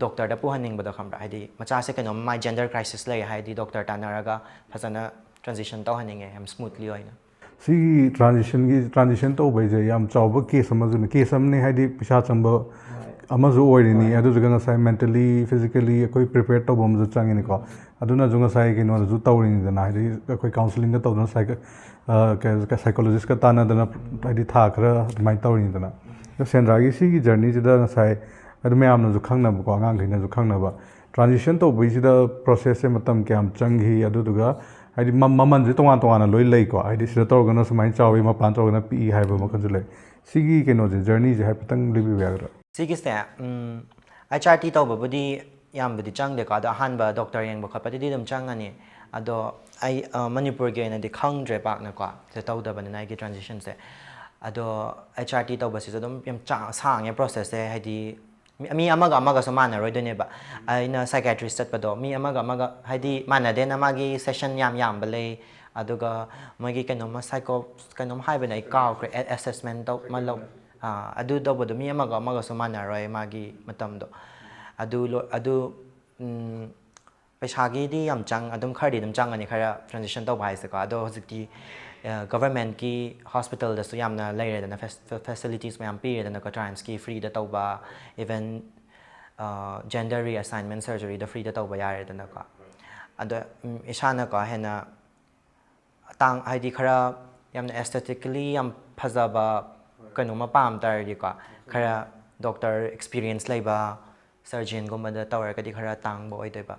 ꯗꯣꯛꯇꯔꯗ ꯄꯨꯍꯟꯅꯤꯡꯕꯗꯣ, ꯈꯪꯕ꯭ꯔꯥ? ꯍꯥꯏꯗꯤ ꯃꯆꯥꯁꯦ ꯀꯩꯅꯣꯝ ꯃꯥꯏ ꯖꯦꯟꯗꯔ ꯀ꯭ꯔꯥꯏꯁꯤꯁ ꯂꯩ ꯍꯥꯏꯗꯤ ꯗꯣꯛꯇꯔ ꯇꯥꯟꯅꯔꯒ ꯐꯖꯅ ꯇ꯭ꯔꯥꯟꯖꯤꯁꯟ ꯇꯧꯍꯟꯅꯤꯡꯉꯦ, ꯌꯥꯝ ꯁ꯭ꯃꯨꯠꯂꯤ ꯑꯣꯏꯅ꯫ ꯁꯤꯒꯤ ꯇ꯭ꯔꯥꯟꯖꯤꯁꯟꯒꯤ ꯇ꯭ꯔꯥꯟꯖꯤꯁꯟ ꯇꯧꯕꯩꯁꯦ ꯌꯥꯝ ꯆꯥꯎꯕ ꯀꯦꯁ ꯑꯃꯁꯨꯅꯦ꯫ ꯀꯦꯁ ꯑꯃꯅꯦ ꯍꯥꯏꯗꯤ ꯄꯩꯁꯥ ꯆꯪꯕ ꯑꯃꯁꯨ ꯑꯣꯏꯔꯤꯅꯤ, ꯑꯗꯨꯗꯨꯒ ꯉꯁꯥꯏ mentally, physically ꯑꯩꯈꯣꯏ prepare ꯇꯧꯕ ꯑꯃꯁꯨ ꯆꯪꯉꯤꯅꯤꯀꯣ꯫ ꯑꯗꯨꯅꯁꯨ ꯉꯁꯥꯏ ꯀꯩꯅꯣꯗꯁꯨ ꯇꯧꯔꯤꯅꯤꯗꯅ, ꯍꯥꯏꯗꯤ ꯑꯩꯈꯣꯏ counselling ꯗ ꯇꯧꯗꯅ psych-, ꯑ, ꯀꯩ-, psychologist ꯀ ꯇꯥꯟꯅꯗꯅ ꯍꯥꯏꯗꯤ ꯊꯥ ꯈꯔ ꯑꯗꯨꯃꯥꯏꯅ ꯇꯧꯔꯤꯅꯤꯗꯅ꯫ ꯑꯗꯣ ꯁꯦꯟꯗ꯭ꯔꯥꯒꯤ ꯁꯤꯒꯤ journey ꯁꯤꯗ ꯉꯁꯥꯏ ꯑꯗꯨ ꯃꯌꯥꯝꯅꯁꯨ ꯈꯪꯅꯕꯀꯣ, ꯑꯉꯥꯡꯈꯩꯅꯁꯨ ꯈꯪꯅꯕ, transition ꯇꯧꯕꯒꯤꯁꯤꯗ process ꯁꯦ ꯃꯇꯝ ꯀꯌꯥꯝ ꯆꯪꯈꯤ, ꯑꯗꯨꯗꯨꯒ ꯍꯥꯏꯗꯤ ꯃ-, ꯃꯃꯜꯁꯦ ꯇꯣꯉꯥꯟ ꯇꯣꯉꯥꯟꯅ ꯂꯣꯏ ꯂꯩꯀꯣ, ꯍꯥꯏꯗꯤ ꯁꯤꯗ ꯇꯧꯔꯒꯅ ꯁꯨꯃꯥꯏꯅ ꯆꯥꯎꯋꯤ, ꯃꯄꯥꯟ ꯇꯧꯔꯒꯅ ꯄꯤꯛꯏ ꯍꯥꯏꯕ ꯃꯈꯜꯁꯨ ꯂꯩ꯫ ꯁꯤꯒꯤ ꯀꯩꯅꯣꯁꯦ, journey ꯁꯦ ꯍꯥꯏꯐꯦꯠꯇꯪ ꯂꯤꯕꯤꯕ ꯌꯥꯒꯗ꯭ꯔꯥ? ꯁꯤꯒꯤꯁꯦ, ꯎꯝ, H R T ꯇꯧꯕꯕꯨꯗꯤ ꯌꯥꯝꯕꯨꯗꯤ ꯆꯪꯗꯦꯀꯣ, ꯑꯗꯣ ꯑꯍꯥꯟꯕ doctor ꯌꯦꯡꯕ ꯈꯣꯠꯄꯗꯨꯗꯤ ꯑꯗꯨꯝ ꯆꯪꯉꯅꯤ꯫ ꯑꯗꯣ ꯑꯩ, ꯑ, ꯃꯅꯤꯄꯨꯔꯒꯤ ꯑꯣꯏꯅꯗꯤ ꯈꯪꯗ꯭ꯔꯦ ꯄꯥꯛꯅꯀꯣ, ꯁꯤ ꯇꯧꯗꯕꯅꯤꯅ ꯑꯩꯒꯤ transition ꯁꯦ꯫ ꯑꯗꯣ H R T ꯇꯧꯕꯁꯤꯁꯨ ꯑꯗꯨꯝ ꯌꯥꯝ ꯆꯥ-, ꯁꯥꯡꯉꯦ process ꯁꯦ, ꯍꯥꯏꯗꯤ ꯃꯤ, ꯃꯤ ꯑꯃꯒ ꯑꯃꯒꯁꯨ ꯃꯥꯟꯅꯔꯣꯏꯗꯣꯏꯅꯦꯕ꯫ ꯑꯩꯅ psychiatrist ꯆꯠꯄꯗꯣ ꯃꯤ ꯑꯃꯒ ꯑꯃꯒ ꯍꯥꯏꯗꯤ ꯃꯥꯟꯅꯗꯦꯅ, ꯃꯥꯒꯤ session ꯌꯥꯝ ꯌꯥꯝꯕ ꯂꯩ, ꯑꯗꯨꯒ ꯃꯣꯏꯒꯤ ꯀꯩꯅꯣꯝꯃ psycho-, ꯀꯩꯅꯣꯝ ꯍꯥꯏꯕꯅꯦ, ꯑꯩ ꯀꯥꯎꯈ꯭ꯔꯦ, a-, assessment ꯇꯧ-, ꯑꯃ ꯂꯧ-, ꯑꯥ, ꯑꯗꯨ ꯇꯧꯕꯗꯣ ꯃꯤ ꯑꯃꯒ ꯑꯃꯒꯁꯨ ꯃꯥꯟꯅꯔꯣꯏ ꯃꯥꯒꯤ ꯃꯇꯝꯗꯣ꯫ ꯑꯗꯨ ꯂꯣ-, ꯑꯗꯨ, ꯎꯝ, ꯄꯩꯁꯥꯒꯤꯗꯤ ꯌꯥꯝ ꯆꯪ-, ꯑꯗꯨꯝ ꯈꯔꯗꯤ ꯑꯗꯨꯝ ꯆꯪꯉꯅꯤ, ꯈꯔ transition ꯇꯧꯕ ꯍꯥꯏꯁꯦꯀꯣ꯫ ꯑꯗꯣ ꯍꯧꯖꯤꯛꯇꯤ, ꯑ, government ꯀꯤ hospital ꯗꯁꯨ ꯌꯥꯝꯅ ꯂꯩꯔꯦꯗꯅ, ꯐꯦꯁ-, facilities ꯃꯌꯥꯝ ꯄꯤꯔꯦꯗꯅꯀꯣ, trans ꯀꯤ free ꯗ ꯇꯧꯕ, even, ꯑ, gender reassignment surgery ꯗꯣ free ꯗ ꯇꯧꯕ ꯌꯥꯔꯦꯗꯅꯀꯣ꯫ ꯑꯗꯣ, ꯎꯝ, ꯏꯁꯥꯅꯀꯣ ꯍꯦꯟꯅ ꯇꯥꯡ-, ꯍꯥꯏꯗꯤ ꯈꯔ ꯌꯥꯝꯅ aesthetically ꯌꯥꯝ ꯐꯖꯕ ꯀꯩꯅꯣꯝꯃ ꯄꯥꯝ ꯇꯥꯔꯗꯤꯀꯣ, ꯈꯔ doctor experience ꯂꯩꯕ surgeon ꯒꯨꯝꯕꯗ ꯇꯧꯔꯒꯗꯤ ꯈꯔ ꯇꯥꯡꯕ ꯑꯣꯏꯗꯣꯏꯕ꯫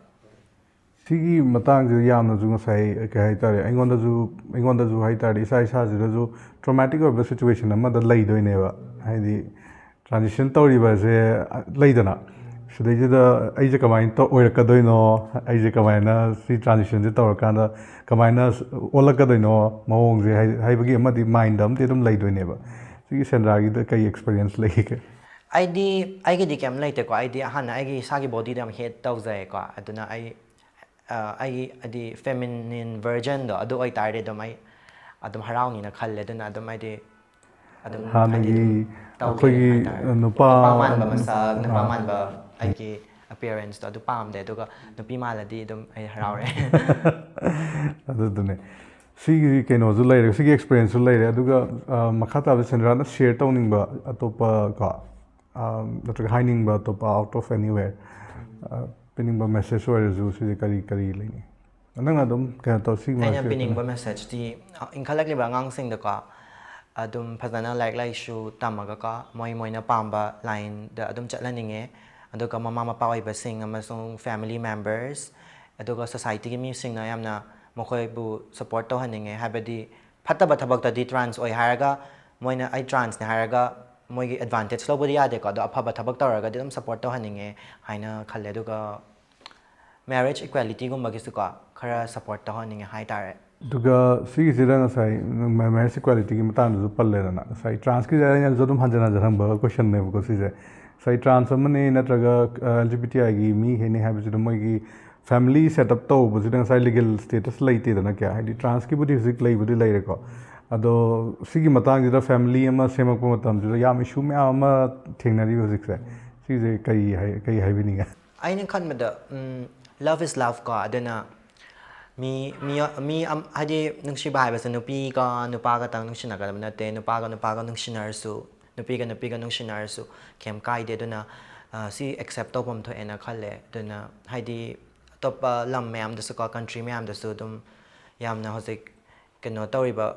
ꯁꯤꯒꯤ ꯃꯇꯥꯡꯁꯤꯗ ꯌꯥꯝꯅꯁꯨ ꯉꯁꯥꯏ ꯀꯩ ꯍꯥꯏꯇꯥꯔꯦ, ꯑꯩꯉꯣꯟꯗꯁꯨ, ꯑꯩꯉꯣꯟꯗꯁꯨ ꯍꯥꯏꯇꯥꯔꯦ, ꯏꯁꯥ ꯏꯁꯥꯁꯤꯗꯁꯨ traumatic ꯑꯣꯏꯕ situation ꯑꯃꯗ ꯂꯩꯗꯣꯏꯅꯦꯕ꯫ ꯍꯥꯏꯗꯤ transition ꯇꯧꯔꯤꯕꯁꯦ, ꯑ, ꯂꯩꯗꯅ, ꯁꯤꯗꯩꯁꯤꯗ ꯑꯩꯁꯦ ꯀꯃꯥꯏꯅ ꯇꯧ-, ꯑꯣꯏꯔꯛꯀꯗꯣꯏꯅꯣ, ꯑꯩꯁꯦ ꯀꯃꯥꯏꯅ ꯁꯤ transition ꯁꯦ ꯇꯧꯔꯀꯥꯟꯗ ꯀꯃꯥꯏꯅ ꯑꯣꯜꯂꯛꯀꯗꯣꯏꯅꯣ ꯃꯑꯣꯡꯁꯦ ꯍꯥꯏ-, ꯍꯥꯏꯕꯒꯤ ꯑꯃꯗꯤ mind ꯑꯃꯗꯤ ꯑꯗꯨꯝ ꯂꯩꯗꯣꯏꯅꯦꯕ꯫ ꯁꯤꯒꯤ ꯁꯦꯟꯗ꯭ꯔꯥꯒꯤꯗ ꯀꯩ experience ꯂꯩꯒꯦ? ꯑꯩꯗꯤ, ꯑꯩꯒꯤꯗꯤ ꯀꯩꯝ ꯂꯩꯇꯦꯀꯣ꯫ ꯑꯩꯗꯤ ꯍꯥꯟꯅ ꯑꯩꯒꯤ ꯏꯁꯥꯒꯤ body ꯗ ꯌꯥꯝ hate ꯇꯧꯖꯩꯀꯣ꯫ ꯑꯗꯨꯅ ꯑꯩ, ꯑ, ꯑꯩꯒꯤ ꯍꯥꯏꯗꯤ feminine version ꯗꯣ ꯑꯗꯨ ꯑꯣꯏꯇꯥꯔꯗꯤ ꯑꯗꯨꯝ ꯑꯩ ꯑꯗꯨꯝ ꯍꯔꯥꯎꯅꯤꯅ ꯈꯜꯂꯦ꯫ ꯑꯗꯨꯅ ꯑꯗꯨꯝ ꯍꯥꯏꯗꯤ ꯑꯗꯨꯝ ꯍꯥꯟꯅꯒꯤ ꯍꯥꯏꯗꯤ ꯑꯗꯨꯝ ꯇꯧꯒꯦ ꯑꯩꯈꯣꯏꯒꯤ ꯍꯥꯏꯇꯥꯔꯦ꯫ ꯅꯨꯄꯥ ꯅꯨꯄꯥ ꯃꯥꯟꯕ ꯃꯁꯛ, ꯅꯨꯄꯥ ꯑꯥ꯫ ꯃꯥꯟꯕ ꯑꯩꯒꯤ appearance ꯇꯣ ꯑꯗꯨ ꯄꯥꯝꯗꯦ꯫ ꯑꯗꯨꯒ ꯅꯨꯄꯤ ꯃꯥꯜꯂꯗꯤ ꯑꯗꯨꯝ ꯑꯩ ꯍꯔꯥꯎꯔꯦ꯫ ꯑꯗꯨꯗꯨꯅꯦ꯫ ꯁꯤꯒꯤ ꯀꯩꯅꯣꯁꯨ ꯂꯩꯔꯦ, ꯁꯤꯒꯤ experience ꯁꯨ ꯂꯩꯔꯦ꯫ ꯑꯗꯨꯒ, ꯑ, ꯃꯈꯥ ꯇꯥꯕꯗ ꯁꯦꯟꯗ꯭ꯔꯥꯅ share ꯇꯧꯅꯤꯡꯕ ꯑꯇꯣꯞꯄ ꯀꯣ, ꯅꯠꯇ꯭ꯔꯒ ꯍꯥꯏꯅꯤꯡꯕ ꯑꯇꯣꯞꯄ out of anywhere ꯄꯤꯅꯤꯡꯕ message ꯑꯣꯏꯔꯁꯨ ꯁꯤꯁꯦ ꯀꯔꯤ ꯀꯔꯤ ꯂꯩꯅꯤ? ꯅꯪꯅ ꯑꯗꯨꯝ ꯀꯩꯅꯣ ꯇꯧ, ꯁꯤꯒꯤ ꯑꯩꯅ ꯃꯔꯛꯁꯤꯗ ꯄꯤꯅꯤꯡꯕ message ꯇꯤ, ꯑ, ꯏꯟꯈꯠꯂꯛꯂꯤꯕ ꯑꯉꯥꯡꯁꯤꯡꯗꯀꯣ, ꯑꯗꯨꯝ ꯐꯖꯅ ꯂꯥꯏꯔꯤꯛ ꯂꯥꯏꯁꯨ ꯇꯝꯃꯒꯀꯣ, ꯃꯣꯏ ꯃꯣꯏꯅ ꯄꯥꯝꯕ line ꯗ ꯑꯗꯨꯝ ꯆꯠꯍꯟꯅꯤꯡꯉꯦ꯫ ꯑꯗꯨꯒ ꯃꯃꯥ ꯃꯄꯥ ꯑꯣꯏꯕꯁꯤꯡ ꯑꯃꯁꯨꯡ family members, ꯑꯗꯨꯒ society ꯒꯤ ꯃꯤꯁꯤꯡꯅ ꯌꯥꯝꯅ ꯃꯈꯣꯏꯕꯨ support ꯇꯧꯍꯟꯅꯤꯡꯉꯦ꯫ ꯍꯥꯏꯕꯗꯤ ꯐꯠꯇꯕ ꯊꯕꯛꯇꯗꯤ trans ꯑꯣꯏ ꯍꯥꯏꯔꯒ, ꯃꯣꯏꯅ ꯑꯩ trans ꯅꯦ ꯍꯥꯏꯔꯒ ꯃꯣꯏꯒꯤ advantage ꯂꯧꯕꯗꯤ ꯌꯥꯗꯦꯀꯣ, ꯑꯗꯣ ꯑꯐꯕ ꯊꯕꯛ ꯇꯧꯔꯒꯗꯤ ꯑꯗꯨꯝ support ꯇꯧꯍꯟꯅꯤꯡꯉꯦ ꯍꯥꯏꯅ ꯈꯜꯂꯦ꯫ ꯑꯗꯨꯒ marriage equality ꯒꯨꯝꯕꯒꯤꯁꯨꯀꯣ ꯈꯔ support ꯇꯧꯍꯟꯅꯤꯡꯉꯦ ꯍꯥꯏꯇꯥꯔꯦ꯫ ꯑꯗꯨꯒ ꯁꯤꯒꯤꯁꯤꯗ ꯉꯁꯥꯏ marriage equality ꯒꯤ ꯃꯇꯥꯡꯗꯁꯨ ꯄꯜꯂꯦꯗꯅ, ꯉꯁꯥꯏ trans ꯀꯤꯁꯦ ꯑꯩꯅꯁꯨ ꯑꯗꯨꯝ ꯍꯟꯖꯤꯟ ꯍꯟꯖꯤꯟ ꯍꯪꯕ question ꯅꯦꯕꯀꯣ ꯁꯤꯁꯦ꯫ ꯉꯁꯥꯏ trans ꯑꯃꯅꯤ ꯅꯠꯇ꯭ꯔꯒ L G B T I ꯒꯤ ꯃꯤꯈꯩꯅꯤ ꯍꯥꯏꯕꯁꯤꯗ ꯃꯣꯏꯒꯤ family set up ꯇꯧꯕꯁꯤꯗ ꯉꯁꯥꯏ legal status ꯂꯩꯇꯦꯗꯅ ꯀꯌꯥ, ꯍꯥꯏꯗꯤ trans ꯀꯤꯕꯨꯗꯤ ꯍꯧꯖꯤꯛ ꯂꯩꯕꯨꯗꯤ ꯂꯩꯔꯦꯀꯣ꯫ ꯑꯗꯣ ꯁꯤꯒꯤ ꯃꯇꯥꯡꯁꯤꯗ family ꯑꯃ ꯁꯦꯝꯃꯛꯄ ꯃꯇꯝꯁꯤꯗ ꯌꯥꯝ issue ꯃꯌꯥꯝ ꯑꯃ ꯊꯦꯡꯅꯔꯤꯕ ꯍꯧꯖꯤꯛꯁꯦ, ꯁꯤꯁꯦ ꯀꯔꯤ ꯍꯥꯏ-, ꯀꯔꯤ ꯍꯥꯏꯕꯤꯅꯤꯡꯉꯦ? ꯑꯩꯅ ꯈꯟꯕꯗ, ꯎꯝ, love is love ꯀꯣ, ꯑꯗꯨꯅ ꯃꯤ, ꯃꯤ, ꯃꯤ ꯑꯝ-, ꯍꯥꯏꯗꯤ ꯅꯨꯡꯁꯤꯕ ꯍꯥꯏꯕꯁꯦ ꯅꯨꯄꯤꯒ ꯅꯨꯄꯥꯒꯇꯪ ꯅꯨꯡꯁꯤꯅꯒꯗꯕ ꯅꯠꯇꯦ, ꯅꯨꯄꯥꯒ ꯅꯨꯄꯥꯒ ꯅꯨꯡꯁꯤꯅꯔꯁꯨ, ꯅꯨꯄꯤꯒ ꯅꯨꯄꯤꯒ ꯅꯨꯡꯁꯤꯅꯔꯁꯨ ꯀꯩꯝ ꯀꯥꯏꯗꯦ꯫ ꯑꯗꯨꯅ, ꯑ, ꯁꯤ accept ꯇꯧꯐꯝ ꯊꯣꯛꯑꯦꯅ ꯈꯜꯂꯦ꯫ ꯑꯗꯨꯅ ꯍꯥꯏꯗꯤ ꯑꯇꯣꯞꯄ ꯂꯝ ꯃꯌꯥꯝꯗꯁꯨꯀꯣ, country ꯃꯌꯥꯝꯗꯁꯨ ꯑꯗꯨꯝ ꯌꯥꯝꯅ ꯍꯧꯖꯤꯛ ꯀꯩꯅꯣ ꯇꯧꯔꯤꯕ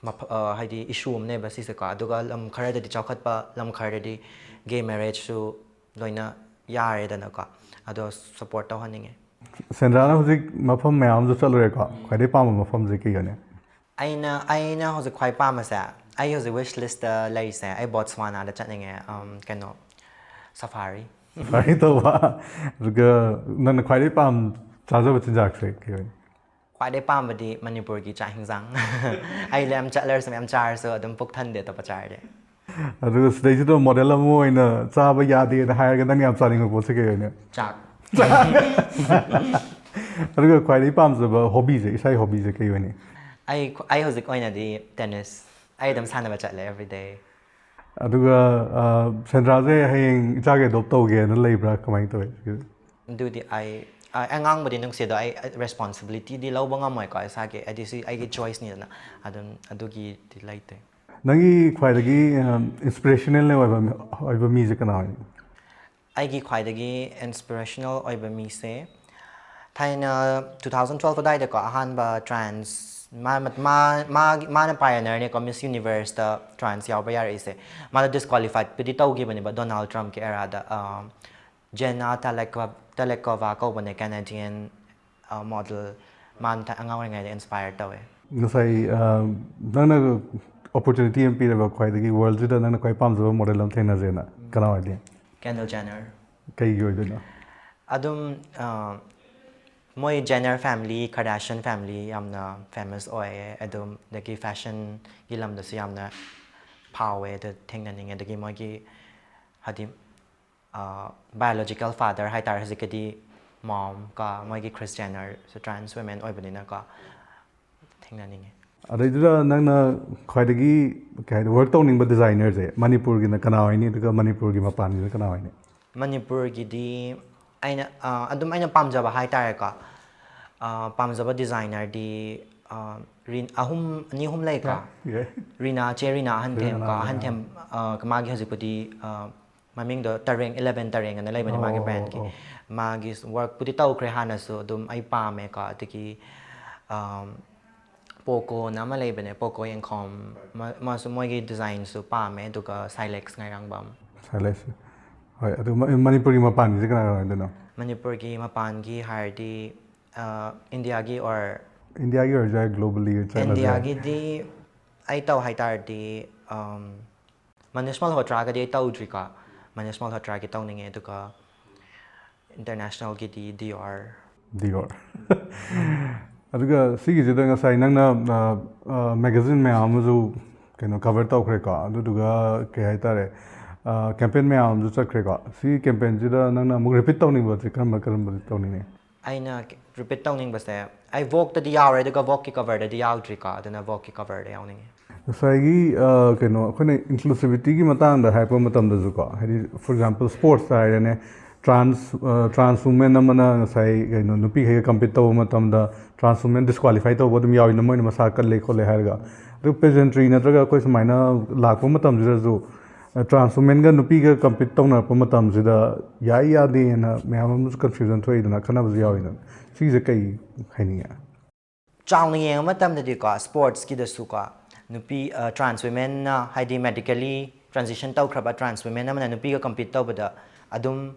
ꯃꯐ-, ꯑ, ꯍꯥꯏꯗꯤ issue ꯑꯃꯅꯦꯕ ꯁꯤꯁꯦꯀꯣ꯫ ꯑꯗꯨꯒ ꯂꯝ ꯈꯔꯗꯗꯤ ꯆꯥꯎꯈꯠꯄ, ꯂꯝ ꯈꯔꯗꯗꯤ gay marriage ꯁꯨ ꯂꯣꯏꯅ ꯌꯥꯔꯦꯗꯅꯀꯣ꯫ ꯑꯗꯣ support ꯇꯧꯍꯟꯅꯤꯡꯉꯦ꯫ ꯁꯦꯟꯗ꯭ꯔꯥꯅ ꯍꯧꯖꯤꯛ ꯃꯐꯝ ꯃꯌꯥꯝ ꯑꯃꯁꯨ ꯆꯠꯂꯨꯔꯦꯀꯣ, ꯈ꯭ꯋꯥꯏꯗꯩ ꯄꯥꯝꯕ ꯃꯐꯝꯁꯦ ꯀꯩ ꯑꯣꯏꯅꯤ? ꯑꯩꯅ, ꯑꯩꯅ ꯍꯧꯖꯤꯛ ꯈ꯭ꯋꯥꯏ ꯄꯥꯝꯕꯁꯦ, ꯑꯩ ꯍꯧꯖꯤꯛ wish list ꯇ ꯂꯩꯔꯤꯁꯦ, ꯑꯩ ꯕꯣꯠꯁꯋꯥꯅꯥꯗ ꯆꯠꯅꯤꯡꯉꯦ, ꯑꯝ, ꯀꯩꯅꯣ, safari꯫ Safari ꯇꯧꯕ꯫ ꯑꯗꯨꯒ ꯅꯪꯅ ꯈ꯭ꯋꯥꯏꯗꯩ ꯄꯥꯝ ꯆꯥꯖꯕ ꯆꯤꯟꯖꯥꯛꯁꯦ ꯀꯩ ꯑꯣꯏꯅꯤ? ꯈ꯭ꯋꯥꯏꯗꯩ ꯄꯥꯝꯕꯗꯤ ꯃꯅꯤꯄꯨꯔꯒꯤ ꯆꯥꯛ ꯍꯤꯟꯖꯥꯡ꯫ ꯑꯩ ꯃꯌꯥꯝ ꯆꯠꯂꯔꯁꯨ, ꯃꯌꯥꯝ ꯆꯥꯔꯁꯨ ꯑꯗꯨꯝ ꯄꯨꯛ ꯊꯟꯗꯦ ꯑꯇꯣꯞꯄ ꯆꯥꯔꯗꯤ꯫ ꯑꯗꯨꯒ ꯁꯤꯗꯩꯁꯤꯗ model ꯑꯃ ꯑꯣꯏꯅ ꯆꯥꯕ ꯌꯥꯗꯦꯅ ꯍꯥꯏꯔꯒ ꯅꯪ ꯌꯥꯝ ꯆꯥꯅꯤꯡꯕ ꯄꯣꯠꯁꯦ ꯀꯩ ꯑꯣꯏꯅꯤ? ꯆꯥꯛ꯫ ꯑꯗꯨꯒ ꯈ꯭ꯋꯥꯏꯗꯒꯤ ꯄꯥꯝꯖꯕ hobby ꯁꯦ, ꯏꯁꯥꯒꯤ hobby ꯁꯦ ꯀꯩ ꯑꯣꯏꯅꯤ? ꯑꯩ ꯈ-, ꯑꯩ ꯍꯧꯖꯤꯛ ꯑꯣꯏꯅꯗꯤ tennis꯫ ꯑꯩ ꯑꯗꯨꯝ ꯁꯥꯟꯅꯕ ꯆꯠꯂꯦ everyday꯫ ꯑꯗꯨꯒ, ꯑ, ꯁꯦꯟꯗ꯭ꯔꯥꯁꯦ ꯍꯌꯦꯡ ꯏꯆꯥꯒꯤ adopt ꯇꯧꯒꯦꯅ ꯂꯩꯕ꯭ꯔꯥ, ꯀꯃꯥꯏꯅ ꯇꯧꯋꯤ? ꯑꯗꯨꯗꯤ ꯑꯩ, ꯑ, ꯑꯉꯥꯡꯕꯨꯗꯤ ꯅꯨꯡꯁꯤ, ꯑꯗꯣ ꯑꯩ responsibility ꯗꯤ ꯂꯧꯕ ꯉꯝꯃꯣꯏꯀꯣ ꯏꯁꯥꯒꯤ, ꯍꯥꯏꯗꯤ ꯁꯤ ꯑꯩꯒꯤ choice ꯅꯤꯗꯅ, ꯑꯗꯨꯝ ꯑꯗꯨꯒꯤꯗꯤ ꯂꯩꯇꯦ꯫ ꯅꯪꯒꯤ ꯈ꯭ꯋꯥꯏꯗꯒꯤ ꯏꯟꯁꯄꯤꯔꯦꯁꯅꯦꯜ ꯑꯣꯏꯕ ꯑꯣꯏꯕ ꯃꯤꯁꯦ ꯀꯅꯥ ꯑꯣꯏꯅꯤ? ꯑꯩꯒꯤ ꯈ꯭ꯋꯥꯏꯗꯒꯤ ꯏꯟꯁꯄꯤꯔꯦꯁꯅꯦꯜ ꯑꯣꯏꯕ ꯃꯤꯁꯦ ꯊꯥꯏꯅ two thousand twelve ꯑꯗꯨꯋꯥꯏꯗꯀꯣ, ꯑꯍꯥꯟꯕ ꯇ꯭ꯔꯥꯟꯁ ꯃꯥ ꯃꯥ ꯃꯥꯒꯤ ꯃꯥꯅ ꯄꯥꯏꯑꯣꯅꯔꯅꯦꯀꯣ, ꯃꯤꯁ ꯌꯨꯅꯤꯚꯔꯁꯇ ꯇ꯭ꯔꯥꯟꯁ ꯌꯥꯎꯕ ꯌꯥꯔꯛꯏꯁꯦ꯫ ꯃꯥꯗꯣ ꯗꯤꯁꯀ꯭ꯋꯥꯂꯤꯐꯥꯏꯠꯄꯨꯗꯤ ꯇꯧꯈꯤꯕꯅꯦꯕ ꯗꯣꯅꯥꯜꯗ ꯇ꯭ꯔꯝꯞꯀꯤ ꯑꯦꯔꯥꯗ꯫ ꯖꯦꯅꯥ ꯇꯥꯂꯦꯀꯣ ꯇꯥꯂꯦꯀꯣꯚꯥ ꯀꯧꯕꯅꯦ, ꯀꯦꯅꯦꯗꯤꯌꯟ ꯃꯣꯗꯦꯜ꯫ ꯃꯥꯅ ꯊ- ꯑꯉꯥꯡ ꯑꯣꯏꯔꯤꯉꯩꯗ ꯏꯟꯁꯄꯥꯌꯔ ꯇꯧꯋꯦ꯫ ꯉꯁꯥꯏ ꯑ, ꯅꯪꯅ ꯑꯣꯄꯣꯔꯆꯨꯅꯤꯇꯤ ꯑꯃ ꯄꯤꯔꯕ, ꯈ꯭ꯋꯥꯏꯗꯒꯤ ꯋꯥꯔꯜꯁꯤꯗ ꯅꯪꯅ ꯈ꯭ꯋꯥꯏ ꯄꯥꯝꯖꯕ ꯃꯣꯗꯦꯜ ꯑꯃ ꯊꯦꯡꯅꯁꯦꯅ, ꯀꯅꯥ ꯑꯣꯏꯅꯤ? ꯀꯦꯟꯗꯜ ꯖꯦꯅꯔ꯫ ꯀꯩꯒꯤ ꯑꯣꯏꯗꯣꯏꯅꯣ? ꯑꯗꯨꯝ ꯑ, ꯃꯣꯏ ꯖꯦꯅꯔ ꯐꯦꯃꯤꯂꯤ, ꯀꯔꯗꯥꯁꯤꯌꯟ ꯐꯦꯃꯤꯂꯤ ꯌꯥꯝꯅ ꯐꯦꯃꯁ ꯑꯣꯏꯌꯦ꯫ ꯑꯗꯨꯝ ꯑꯗꯒꯤ ꯐꯦꯁꯟꯒꯤ ꯂꯝꯗꯁꯨ ꯌꯥꯝꯅ ꯐꯥꯎꯋꯦ꯫ ꯑꯗꯨ ꯊꯦꯡꯅꯅꯤꯡꯉꯦ꯫ ꯑꯗꯒꯤ ꯃꯣꯏꯒꯤ ꯍꯥꯏꯗꯤ ꯕꯥꯏꯑꯣꯂꯣꯖꯤꯀꯦꯜ ꯐꯥꯗꯔ ꯍꯥꯏꯇꯥꯔꯦ, ꯍꯧꯖꯤꯛꯀꯤꯗꯤ ꯃꯣꯝ ꯀꯣ, ꯃꯣꯏꯒꯤ ꯀ꯭ꯔꯤꯁ ꯖꯦꯅꯔꯁꯨ ꯇ꯭ꯔꯥꯟꯁ ꯋꯨꯃꯦꯟ ꯑꯣꯏꯕꯅꯤꯅꯀꯣ, ꯊꯦꯡꯅꯅꯤꯡꯉꯦ꯫ ꯑꯗꯩꯗꯨꯗ ꯅꯪꯅ ꯈ꯭ꯋꯥꯏꯗꯒꯤ ꯀꯩ ꯍꯥꯏꯅꯤ, ꯋꯔꯛ ꯇꯧꯅꯤꯡꯕ ꯗꯤꯖꯥꯏꯅꯔꯁꯦ ꯃꯅꯤꯄꯨꯔꯒꯤꯅ ꯀꯅꯥ ꯑꯣꯏꯅꯤ, ꯑꯗꯨꯒ ꯃꯅꯤꯄꯨꯔꯒꯤ ꯃꯄꯥꯟꯒꯤꯅ ꯀꯅꯥ ꯑꯣꯏꯅꯤ? ꯃꯅꯤꯄꯨꯔꯒꯤꯗꯤ ꯑꯩꯅ ꯑ, ꯑꯗꯨꯝ ꯑꯩꯅ ꯄꯥꯝꯖꯕ ꯍꯥꯏꯇꯥꯔꯦꯀꯣ, ꯑ, ꯄꯥꯝꯖꯕ ꯗꯤꯖꯥꯏꯅꯔꯗꯤ ꯑ, ꯔꯤꯟ- ꯑꯍꯨꯝ ꯑꯅꯤ ꯑꯍꯨꯝ ꯂꯩꯀꯣ꯫ ꯌꯥꯏ꯫ ꯔꯤꯅꯥ, ꯆꯦ ꯔꯤꯅꯥ ꯑꯍꯟꯊꯦꯝ ꯀꯣ꯫ ꯔꯤꯅꯥ, ꯑꯍꯟꯊꯦꯝ ꯑ, ꯃꯥꯒꯤ ꯍꯧꯖꯤꯛꯄꯨꯗꯤ ꯑ, ꯃꯃꯤꯡꯗꯣ ꯇꯔꯦꯡ, ꯏꯂꯚꯦꯟ ꯇꯔꯦꯡ ꯑꯅ ꯂꯩꯕꯅꯦ ꯃꯥꯒꯤ ꯑꯣ, ꯕ꯭ꯔꯥꯟꯒꯤ꯫ ꯑꯣ꯫ ꯃꯥꯒꯤ ꯋꯔꯛꯄꯨꯗꯤ ꯇꯧꯈ꯭ꯔꯦ ꯍꯥꯟꯅꯁꯨ, ꯑꯗꯨꯝ ꯑꯩ ꯄꯥꯝꯃꯦꯀꯣ꯫ ꯑꯗꯒꯤ ꯑꯝ, ꯄꯣꯀꯣꯅ ꯑꯃ ꯂꯩꯕꯅꯦ, ꯄꯣꯀꯣ ꯌꯦꯡꯈꯣꯝ꯫ ꯃ- ꯃꯥꯁꯨ, ꯃꯣꯏꯒꯤ ꯗꯤꯖꯥꯏꯟꯁꯨ ꯄꯥꯝꯃꯦ꯫ ꯑꯗꯨꯒ ꯁꯥꯏꯂꯦꯛꯁ ꯉꯥꯏꯔꯥꯡꯕꯝ꯫ ꯁꯥꯏꯂꯦꯛꯁ꯫ ꯍꯣꯏ, ꯑꯗꯨ ꯃ- ꯃꯅꯤꯄꯨꯔꯒꯤ ꯃꯄꯥꯟꯒꯤꯁꯦ ꯀꯅꯥ ꯀꯅꯥ ꯑꯣꯏꯗꯣꯏꯅꯣ? ꯃꯅꯤꯄꯨꯔꯒꯤ ꯃꯄꯥꯟꯒꯤ ꯍꯥꯏꯔꯗꯤ ꯑ, ꯏꯟꯗꯤꯌꯥꯒꯤ ꯑꯣꯔ? ꯏꯟꯗꯤꯌꯥꯒꯤ ꯑꯣꯏꯔꯁꯨ ꯌꯥꯏ, ꯒ꯭ꯂꯣꯕꯂꯤ ꯆꯠꯂꯁꯨ ꯌꯥꯏ꯫ ꯏꯟꯗꯤꯌꯥꯒꯤꯗꯤ ꯑꯩ ꯇꯧ ꯍꯥꯏꯇꯥꯔꯗꯤ ꯑꯝ, ꯃꯅꯤꯁ ꯃꯜꯍꯣꯇ꯭ꯔꯥꯒꯗꯤ ꯑꯩ ꯇꯧꯗ꯭ꯔꯤꯀꯣ꯫ ꯃꯅꯤꯁ ꯃꯜꯍꯣꯇ꯭ꯔꯥꯒꯤ ꯇꯧꯅꯤꯡꯉꯦ꯫ ꯑꯗꯨꯒ ꯏꯟꯇꯔꯅꯦꯁꯅꯦꯜꯒꯤꯗꯤ ꯗꯤꯑꯣꯔ꯫ ꯗꯤꯑꯣꯔ꯫ ꯑꯗꯨꯒ ꯁꯤꯒꯤꯁꯤꯗ ꯉꯁꯥꯏ ꯅꯪꯅ ꯃꯦꯒꯥꯖꯤꯟ ꯃꯌꯥꯝ ꯑꯃꯁꯨ ꯀꯩꯅꯣ ꯀꯚꯔ ꯇꯧꯈ꯭ꯔꯦꯀꯣ꯫ ꯑꯗꯨꯗꯨꯒ ꯀꯩ ꯍꯥꯏꯇꯥꯔꯦ, ꯀꯦꯝꯄꯦꯟ ꯃꯌꯥꯝ ꯑꯃꯁꯨ ꯆꯠꯈ꯭ꯔꯦꯀꯣ꯫ ꯁꯤ ꯀꯦꯝꯄꯦꯟꯁꯤꯗ ꯅꯪꯅ ꯑꯃꯨꯛ ꯔꯤꯄꯤꯠ ꯇꯧꯅꯤꯡꯕꯁꯦ ꯀꯔꯝꯕ ꯀꯔꯝꯕꯗꯤ ꯇꯧꯅꯤꯡꯉꯤ? ꯑꯩꯅ ꯔꯤꯄꯤꯠ ꯇꯧꯅꯤꯡꯕꯁꯦ, ꯑꯩ ꯚꯣꯛꯇꯗꯤ ꯌꯥꯎꯔꯦ, ꯑꯗꯨꯒ ꯚꯣꯛꯀꯤ ꯀꯚꯔꯗꯗꯤ ꯌꯥꯎꯗ꯭ꯔꯤꯀꯣ꯫ ꯑꯗꯨꯅ ꯚꯣꯛꯀꯤ ꯀꯚꯔꯗ ꯌꯥꯎꯅꯤꯡꯉꯦ꯫ ꯉꯁꯥꯏꯒꯤ ꯑ, ꯀꯩꯅꯣ, ꯑꯩꯈꯣꯏꯅ ꯏꯟꯀ꯭ꯂꯨꯁꯤꯕꯤꯇꯤꯒꯤ ꯃꯇꯥꯡꯗ ꯍꯥꯏꯔꯛꯄ ꯃꯇꯝꯗꯁꯨꯀꯣ, ꯍꯥꯏꯗꯤ, ꯐꯣꯔ ꯑꯦꯛꯖꯥꯝꯄꯜ, ꯁ꯭ꯄꯣꯔꯠꯁꯇ ꯍꯥꯏꯔꯦꯅꯦ, Trans trans women ꯑꯃꯅ ꯉꯁꯥꯏ ꯀꯩꯅꯣ ꯅꯨꯄꯤꯈꯩꯒ ꯀꯝꯄꯤꯠ ꯇꯧꯕ ꯃꯇꯝꯗ trans women disqualify ꯇꯧꯕ ꯑꯗꯨꯝ ꯌꯥꯎꯏꯅ, ꯃꯣꯏꯅ ꯃꯁꯥ ꯀꯜꯂꯦ ꯈꯣꯠꯂꯦ ꯍꯥꯏꯔꯒ꯫ ꯑꯗꯨ ꯄꯦꯖꯦꯟꯇ꯭ꯔꯤ ꯅꯠꯇ꯭ꯔꯒ ꯑꯩꯈꯣꯏ ꯁꯨꯃꯥꯏꯅ ꯂꯥꯛꯄ ꯃꯇꯝꯁꯤꯗꯁꯨ trans womenꯒ ꯅꯨꯄꯤꯒ ꯀꯝꯄꯤꯠ ꯇꯧꯅꯔꯛꯄ ꯃꯇꯝꯁꯤꯗ ꯌꯥꯏ ꯌꯥꯗꯦꯅ ꯃꯌꯥꯝ ꯑꯃꯁꯨ ꯀꯟꯐ꯭ꯌꯨꯖꯟ ꯊꯣꯛꯏꯗꯅ, ꯈꯟꯅꯕꯁꯨ ꯌꯥꯎꯏꯗꯅ꯫ ꯁꯤꯁꯦ ꯀꯩ ꯍꯥꯏꯅꯤꯡꯉꯦ? ꯆꯥꯎꯅ ꯌꯦꯡꯕ ꯃꯇꯝꯗꯗꯤꯀꯣ, ꯁ꯭ꯄꯣꯔꯠꯁꯀꯤꯗꯁꯨꯀꯣ, ꯅꯨꯄꯤ trans womenꯅ, ꯍꯥꯏꯗꯤ medically transition ꯇꯧꯈ꯭ꯔꯕ trans women ꯑꯃꯅ ꯅꯨꯄꯤꯒ ꯀꯝꯄꯤꯠ ꯇꯧꯕꯗ ꯑꯗꯨꯝ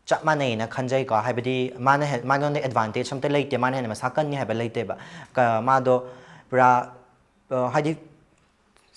ꯆꯞ ꯃꯥꯟꯅꯩꯅ ꯈꯟꯖꯩꯀꯣ꯫ ꯍꯥꯏꯕꯗꯤ ꯃꯥꯅ ꯍꯦ- ꯃꯉꯣꯟꯗ ꯑꯦꯗꯚꯥꯟꯇꯦꯖ ꯑꯝꯇ ꯂꯩꯇꯦ, ꯃꯥꯅ ꯍꯦꯟꯅ ꯃꯁꯥ ꯀꯟꯅꯤ ꯍꯥꯏꯕ ꯂꯩꯇꯦꯕ꯫ ꯀ- ꯃꯥꯗꯣ ꯄꯨꯔꯥ ꯑ, ꯍꯥꯏꯗꯤ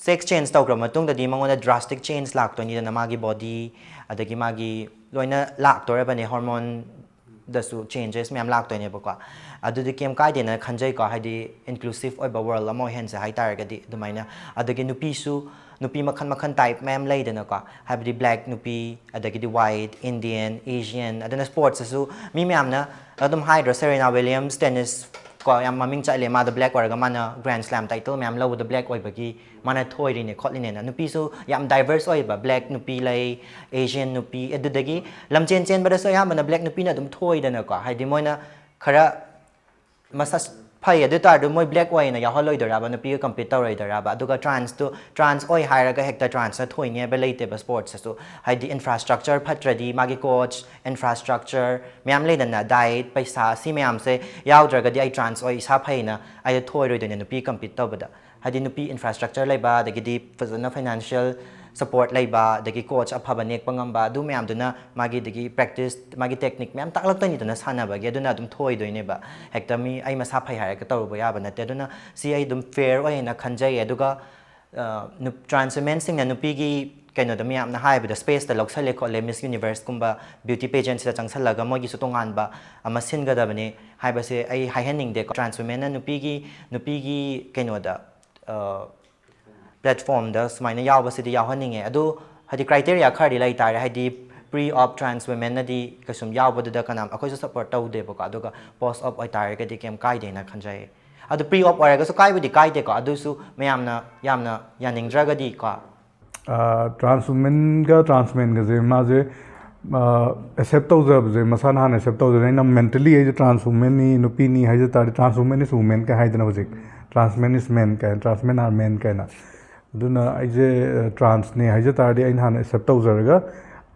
ꯁꯦꯛꯁ ꯆꯦꯟꯖ ꯇꯧꯈ꯭ꯔꯕ ꯃꯇꯨꯡꯗꯗꯤ ꯃꯉꯣꯟꯗ ꯗ꯭ꯔꯥꯁꯇꯤꯛ ꯆꯦꯟꯖ ꯂꯥꯛꯇꯣꯏꯅꯤꯗꯅ, ꯃꯥꯒꯤ ꯕꯣꯗꯤ ꯑꯗꯒꯤ ꯃꯥꯒꯤ ꯂꯣꯏꯅ ꯂꯥꯛꯇꯣꯔꯕꯅꯦ, ꯍꯣꯔꯃꯣꯟꯗꯁꯨ ꯆꯦꯟꯖꯦꯁ ꯃꯌꯥꯝ ꯂꯥꯛꯇꯣꯏꯅꯦꯕꯀꯣ꯫ ꯑꯗꯨꯗꯤ ꯀꯩꯝ ꯀꯥꯏꯗꯦꯅ ꯈꯟꯖꯩꯀꯣ, ꯍꯥꯏꯗꯤ ꯏꯟꯀ꯭ꯂꯨꯁꯤꯞ ꯑꯣꯏꯕ ꯋꯥꯔꯜ ꯑꯃ ꯑꯣꯏꯍꯟꯁꯦ ꯍꯥꯏ ꯇꯥꯔꯒꯗꯤ꯫ ꯑꯗꯨꯃꯥꯏꯅ ꯑꯗꯒꯤ ꯅꯨꯄꯤꯁꯨ, ꯅꯨꯄꯤ ꯃꯈꯜ ꯃꯈꯜ ꯇꯥꯏꯞ ꯃꯌꯥꯝ ꯂꯩꯗꯅꯀꯣ, ꯍꯥꯏꯕꯗꯤ ꯕ꯭ꯂꯦꯛ ꯅꯨꯄꯤ, ꯑꯗꯒꯤꯗꯤ ꯋꯥꯏꯠ, ꯏꯟꯗꯤꯌꯟ, ꯑꯦꯁꯤꯌꯟ, ꯑꯗꯨꯅ ꯁ꯭ꯄꯣꯔꯠꯁꯇꯁꯨ ꯃꯤ ꯃꯌꯥꯝꯅ ꯑꯗꯨꯝ ꯍꯥꯏꯗ꯭ꯔꯣ, ꯁꯦꯔꯦꯅꯥ ꯋꯤꯂꯤꯌꯝꯁ, ꯇꯦꯅꯤꯁ ꯀꯣ, ꯌꯥꯝ ꯃꯃꯤꯡ ꯆꯠꯂꯦ, ꯃꯥꯗꯣ ꯕ꯭ꯂꯦꯛ ꯑꯣꯏꯔꯒ ꯃꯥꯅ ꯒ꯭ꯔꯥꯟ ꯁ꯭ꯂꯥꯝ ꯇꯥꯏꯇꯜ ꯃꯌꯥꯝ ꯂꯧꯕꯗꯣ ꯕ꯭ꯂꯦꯛ ꯑꯣꯏꯕꯒꯤ ꯃꯥꯅ ꯊꯣꯏꯔꯤꯅꯦ ꯈꯣꯠꯂꯤꯅꯦꯅ꯫ ꯅꯨꯄꯤꯁꯨ ꯌꯥꯝ ꯗꯥꯏꯚꯔꯁ ꯑꯣꯏꯌꯦꯕ, ꯕ꯭ꯂꯦꯛ ꯅꯨꯄꯤ ꯂꯩ, ꯑꯦꯁꯤꯌꯟ ꯅꯨꯄꯤ, ꯑꯗꯨꯗꯒꯤ ꯂꯝꯖꯦꯟ ꯆꯦꯟꯕꯗꯁꯨ ꯑꯌꯥꯝꯕꯅ ꯕ꯭ꯂꯦꯛ ꯅꯨꯄꯤꯅ ꯑꯗꯨꯝ ꯊꯣꯏꯗꯅꯀꯣ, ꯍꯥꯏꯗꯤ ꯃꯣꯏꯅ ꯈꯔ ꯃꯁꯛ ꯐꯩ꯫ ꯑꯗꯨ ꯇꯥꯔꯗꯤ ꯃꯣꯏ ꯕ꯭ꯂꯦꯛ ꯑꯣꯏꯅ ꯌꯥꯎꯍꯜꯂꯣꯏꯗꯣꯏꯔꯕ, ꯅꯨꯄꯤꯒ ꯀꯝꯄꯤꯠ ꯇꯧꯔꯣꯏꯗꯣꯏꯔꯕ? ꯑꯗꯨꯒ ꯇ꯭ꯔꯥꯟꯁꯇꯨ, ꯇ꯭ꯔꯥꯟꯁ ꯑꯣꯏ ꯍꯥꯏꯔꯒ ꯍꯦꯛꯇ ꯇ꯭ꯔꯥꯟꯁꯅ ꯊꯣꯏꯅꯤ ꯍꯥꯏꯕ ꯂꯩꯇꯦꯕ ꯁ꯭ꯄꯣꯔꯠꯁꯇꯁꯨ꯫ ꯍꯥꯏꯗꯤ ꯏꯟꯐ꯭ꯔꯥꯁ꯭ꯇ꯭ꯔꯛꯆꯔ ꯐꯠꯇ꯭ꯔꯗꯤ, ꯃꯥꯒꯤ ꯀꯣꯆ, ꯏꯟꯐ꯭ꯔꯥꯁ꯭ꯇ꯭ꯔꯛꯆꯔ ꯃꯌꯥꯝ ꯂꯩꯗꯅ, ꯗꯥꯏꯠ, ꯄꯩꯁꯥ, ꯁꯤ ꯃꯌꯥꯝꯁꯦ ꯌꯥꯎꯗ꯭ꯔꯒꯗꯤ ꯑꯩ ꯇ꯭ꯔꯥꯟꯁ ꯑꯣꯏ ꯏꯁꯥ ꯐꯩꯅ ꯑꯩꯗ ꯊꯣꯏꯔꯣꯏꯗꯣꯏꯅꯦ ꯅꯨꯄꯤ ꯀꯝꯄꯤꯠ ꯇꯧꯕꯗ꯫ ꯍꯥꯏꯗꯤ ꯅꯨꯄꯤ ꯏꯟꯐ꯭ꯔꯥꯁ꯭ꯇ꯭ꯔꯛꯆꯔ ꯂꯩꯕ, ꯑꯗꯒꯤꯗꯤ ꯐꯖꯅ ꯐꯥꯏꯅꯥꯟꯁꯤꯌꯦꯜ ꯁꯄꯣꯔꯠ ꯂꯩꯕ, ꯑꯗꯒꯤ ꯀꯣꯆ ꯑꯐꯕ ꯅꯦꯛꯄ ꯉꯝꯕ, ꯑꯗꯨ ꯃꯌꯥꯝꯗꯨꯅ ꯃꯥꯒꯤ ꯑꯗꯒꯤ ꯄ꯭ꯔꯦꯛꯇꯤꯁ, ꯃꯥꯒꯤ ꯇꯦꯛꯅꯤꯛ ꯃꯌꯥꯝ ꯇꯥꯛꯂꯛꯇꯣꯏꯅꯤꯗꯅ ꯁꯥꯟꯅꯕꯒꯤ, ꯑꯗꯨꯅ ꯑꯗꯨꯝ ꯊꯣꯏꯗꯣꯏꯅꯦꯕ꯫ ꯍꯦꯛꯇ ꯃꯤ ꯑꯩ ꯃꯁꯥ ꯐꯩ ꯍꯥꯏꯔꯒ ꯇꯧꯔꯨꯕ ꯌꯥꯕ ꯅꯠꯇꯦ꯫ ꯑꯗꯨꯅ ꯁꯤ ꯑꯩ ꯑꯗꯨꯝ ꯐꯦꯌꯔ ꯑꯣꯏꯅ ꯈꯟꯖꯩ꯫ ꯑꯗꯨꯒ ꯇ꯭ꯔꯥꯟꯁ ꯋꯨꯃꯦꯟꯁꯤꯡꯅ ꯅꯨꯄꯤꯒꯤ ꯀꯩꯅꯣꯗ ꯃꯌꯥꯝꯅ ꯍꯥꯏꯕꯗ ꯁ꯭ꯄꯦꯁꯇ ꯂꯧꯁꯜꯂꯦ ꯈꯣꯠꯂꯦ, ꯃꯤꯁ ꯌꯨꯅꯤꯚꯔꯁꯀꯨꯝꯕ ꯕ꯭ꯌꯨꯇꯤ ꯄꯦꯖꯦꯟꯁꯤꯗ ꯆꯪꯁꯜꯂꯒ ꯃꯣꯏꯒꯤꯁꯨ ꯇꯣꯉꯥꯟꯕ ꯑꯃ ꯁꯤꯟꯒꯗꯕꯅꯤ ꯍꯥꯏꯕꯁꯦ ꯑꯩ ꯍꯥꯏꯍꯟꯅꯤꯡꯗꯦꯀꯣ꯫ ꯇ꯭ꯔꯥꯟꯁ ꯋꯨꯃꯦꯟꯅ ꯅꯨꯄꯤꯒꯤ, ꯅꯨꯄꯤꯒꯤ ꯀꯩꯅꯣꯗ, ꯄ꯭ꯂꯦꯠꯐꯣꯝꯗ ꯁꯨꯃꯥꯏꯅ ꯌꯥꯎꯕꯁꯤꯗꯤ ꯌꯥꯎꯍꯟꯅꯤꯡꯉꯦ꯫ ꯑꯗꯨ ꯍꯥꯏꯗꯤ ꯀ꯭ꯔꯥꯏꯇꯦꯔꯤꯌꯥ ꯈꯔꯗꯤ ꯂꯩ ꯇꯥꯔꯦ, ꯍꯥꯏꯗꯤ ꯄ꯭ꯔꯤ ꯑꯣꯞ ꯇ꯭ꯔꯥꯟꯁ ꯋꯨꯃꯦꯟꯅꯗꯤ ꯀꯩꯁꯨꯝ ꯌꯥꯎꯕꯗꯨꯗ ꯀꯅꯥꯝ, ꯑꯩꯈꯣꯏꯁꯨ ꯁꯞꯄꯣꯔꯠ ꯇꯧꯗꯦꯕꯀꯣ꯫ ꯑꯗꯨꯒ ꯄꯣꯁ ꯑꯣꯞ ꯑꯣꯏꯇꯥꯔꯒꯗꯤ ꯀꯩꯝ ꯀꯥꯏꯗꯦꯅ ꯈꯟꯖꯩ꯫ ꯑꯗꯨ ꯄ꯭ꯔꯤ ꯑꯣꯞ ꯑꯣꯏꯔꯒꯁꯨ ꯀꯥꯏꯕꯨꯗꯤ ꯀꯥꯏꯗꯦꯀꯣ, ꯑꯗꯨꯁꯨ ꯃꯌꯥꯝꯅ ꯌꯥꯝꯅ ꯌꯥꯅꯤꯡꯗ꯭ꯔꯒꯗꯤꯀꯣ꯫ ꯇ꯭ꯔꯥꯟꯁ ꯋꯨꯃꯦꯟꯒ ꯇ꯭ꯔꯥꯟꯁ ꯃꯦꯟꯒꯁꯦ ꯃꯥꯁꯦ ꯑꯦꯛꯁꯦꯞ ꯇꯧꯖꯕꯁꯦ, ꯃꯁꯥꯅ ꯍꯥꯟꯅ ꯑꯦꯛꯁꯦꯞ ꯇꯧꯖꯕꯁꯦ, ꯑꯩꯅ ꯃꯦꯟꯇꯦꯜꯂꯤ ꯑꯩꯁꯦ ꯇ꯭ꯔꯥꯟꯁ ꯋꯨꯃꯦꯟꯅꯤ, ꯅꯨꯄꯤꯅꯤ ꯍꯥꯏꯖ ꯇꯥꯔꯗꯤ, ꯇ꯭ꯔꯥꯟꯁ ꯋꯨꯃꯦꯟ ꯏꯁ ꯋꯨꯃꯦꯟ ꯀꯥꯏ ꯍꯥꯏꯗꯅ ꯍꯧꯖꯤꯛ, ꯇ꯭ꯔꯥꯟꯁ ꯃꯦꯟ ꯏꯁ ꯃꯦꯟ ꯀꯥꯏꯅ, ꯇ꯭ꯔꯥꯟꯁ ꯃꯦꯟ ꯑꯥꯔ ꯃꯦꯟ ꯀꯥꯏꯅ꯫ ꯑꯗꯨꯅ ꯑꯩꯁꯦ ꯇ꯭ꯔꯥꯟꯁꯅꯦ ꯍꯥꯏꯖ ꯇꯥꯔꯗꯤ, ꯑꯩꯅ ꯍꯥꯟꯅ ꯑꯦꯛꯁꯦꯞ ꯇꯧꯖꯔꯒ,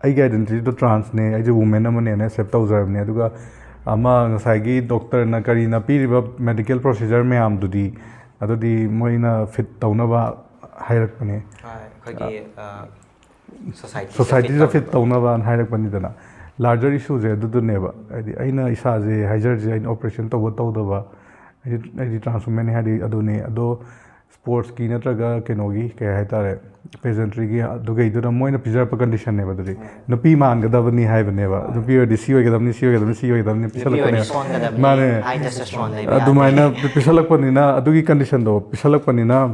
ꯑꯩꯒꯤ ꯑꯥꯏꯗꯦꯟꯇꯤꯇꯤꯗꯣ ꯇ꯭ꯔꯥꯟꯁꯅꯦ, ꯑꯩꯁꯦ ꯋꯨꯃꯦꯟ ꯑꯃꯅꯦꯅ ꯑꯦꯛꯁꯦꯞ ꯇꯧꯖꯔꯕꯅꯦ꯫ ꯑꯗꯨꯒ ꯑꯃ ꯉꯁꯥꯏꯒꯤ ꯗꯣꯛꯇꯔꯅ ꯀꯔꯤꯅ ꯄꯤꯔꯤꯕ ꯃꯦꯗꯤꯀꯦꯜ ꯄ꯭ꯔꯣꯁꯤꯖꯔ ꯃꯌꯥꯝꯗꯨꯗꯤ, ꯑꯗꯨꯗꯤ ꯃꯣꯏꯅ ꯐꯤꯠ ꯇꯧꯅꯕ ꯍꯥꯏꯔꯛꯄꯅꯦ꯫ ꯑꯩꯈꯣꯏꯒꯤ ꯁꯣꯁꯥꯏꯇꯤꯗ ꯁꯣꯁꯥꯏꯇꯤꯗ ꯐꯤꯠ ꯇꯧꯅꯕꯅ ꯍꯥꯏꯔꯛꯄꯅꯤꯗꯅ꯫ ꯂꯥꯔꯖꯔ ꯏꯁꯨꯁꯦ ꯑꯗꯨꯗꯨꯅꯦꯕ, ꯍꯥꯏꯗꯤ ꯑꯩꯅ ꯏꯁꯥꯁꯦ ꯍꯥꯏꯖꯔꯤꯁꯦ, ꯑꯩꯅ ꯑꯣꯄꯔꯦꯁꯟ ꯇꯧꯕ ꯇꯧꯗꯕ, ꯑꯩꯗꯤ, ꯑꯩꯗꯤ ꯇ꯭ꯔꯥꯟꯁ ꯋꯨꯃꯦꯟꯅꯤ ꯍꯥꯏꯗꯤ ꯑꯗꯨꯅꯦ꯫ ꯑꯗꯣ ꯁ꯭ꯄꯣꯔꯠꯁꯀꯤ ꯅꯠꯇ꯭ꯔꯒ ꯀꯩꯅꯣꯒꯤ, ꯀꯩ ꯍꯥꯏꯇꯥꯔꯦ, ꯄꯦꯖꯦꯟꯇ꯭ꯔꯤꯒꯤ ꯑꯗꯨꯒꯩꯗꯨꯅ ꯃꯣꯏꯅ ꯄꯤꯖꯔꯛꯄ ꯀꯟꯗꯤꯁꯟꯅꯦꯕ꯫ ꯑꯗꯨꯗꯤ ꯅꯨꯄꯤ ꯃꯥꯟꯒꯗꯕꯅꯤ ꯍꯥꯏꯕꯅꯦꯕ, ꯅꯨꯄꯤ ꯑꯣꯏꯔꯗꯤ ꯁꯤ ꯑꯣꯏꯒꯗꯕꯅꯤ, ꯁꯤ ꯑꯣꯏꯒꯗꯕꯅꯤ, ꯁꯤ ꯑꯣꯏꯒꯗꯕꯅꯤ ꯄꯤꯁꯜꯂꯛꯄꯅꯦꯕ꯫ ꯃꯥꯅꯦ꯫ ꯑꯗꯨꯃꯥꯏꯅ ꯄꯤꯁꯜꯂꯛꯄꯅꯤꯅ, ꯑꯗꯨꯒꯤ ꯀꯟꯗꯤꯁꯟꯗꯣ ꯄꯤꯁꯜꯂꯛꯄꯅꯤꯅ,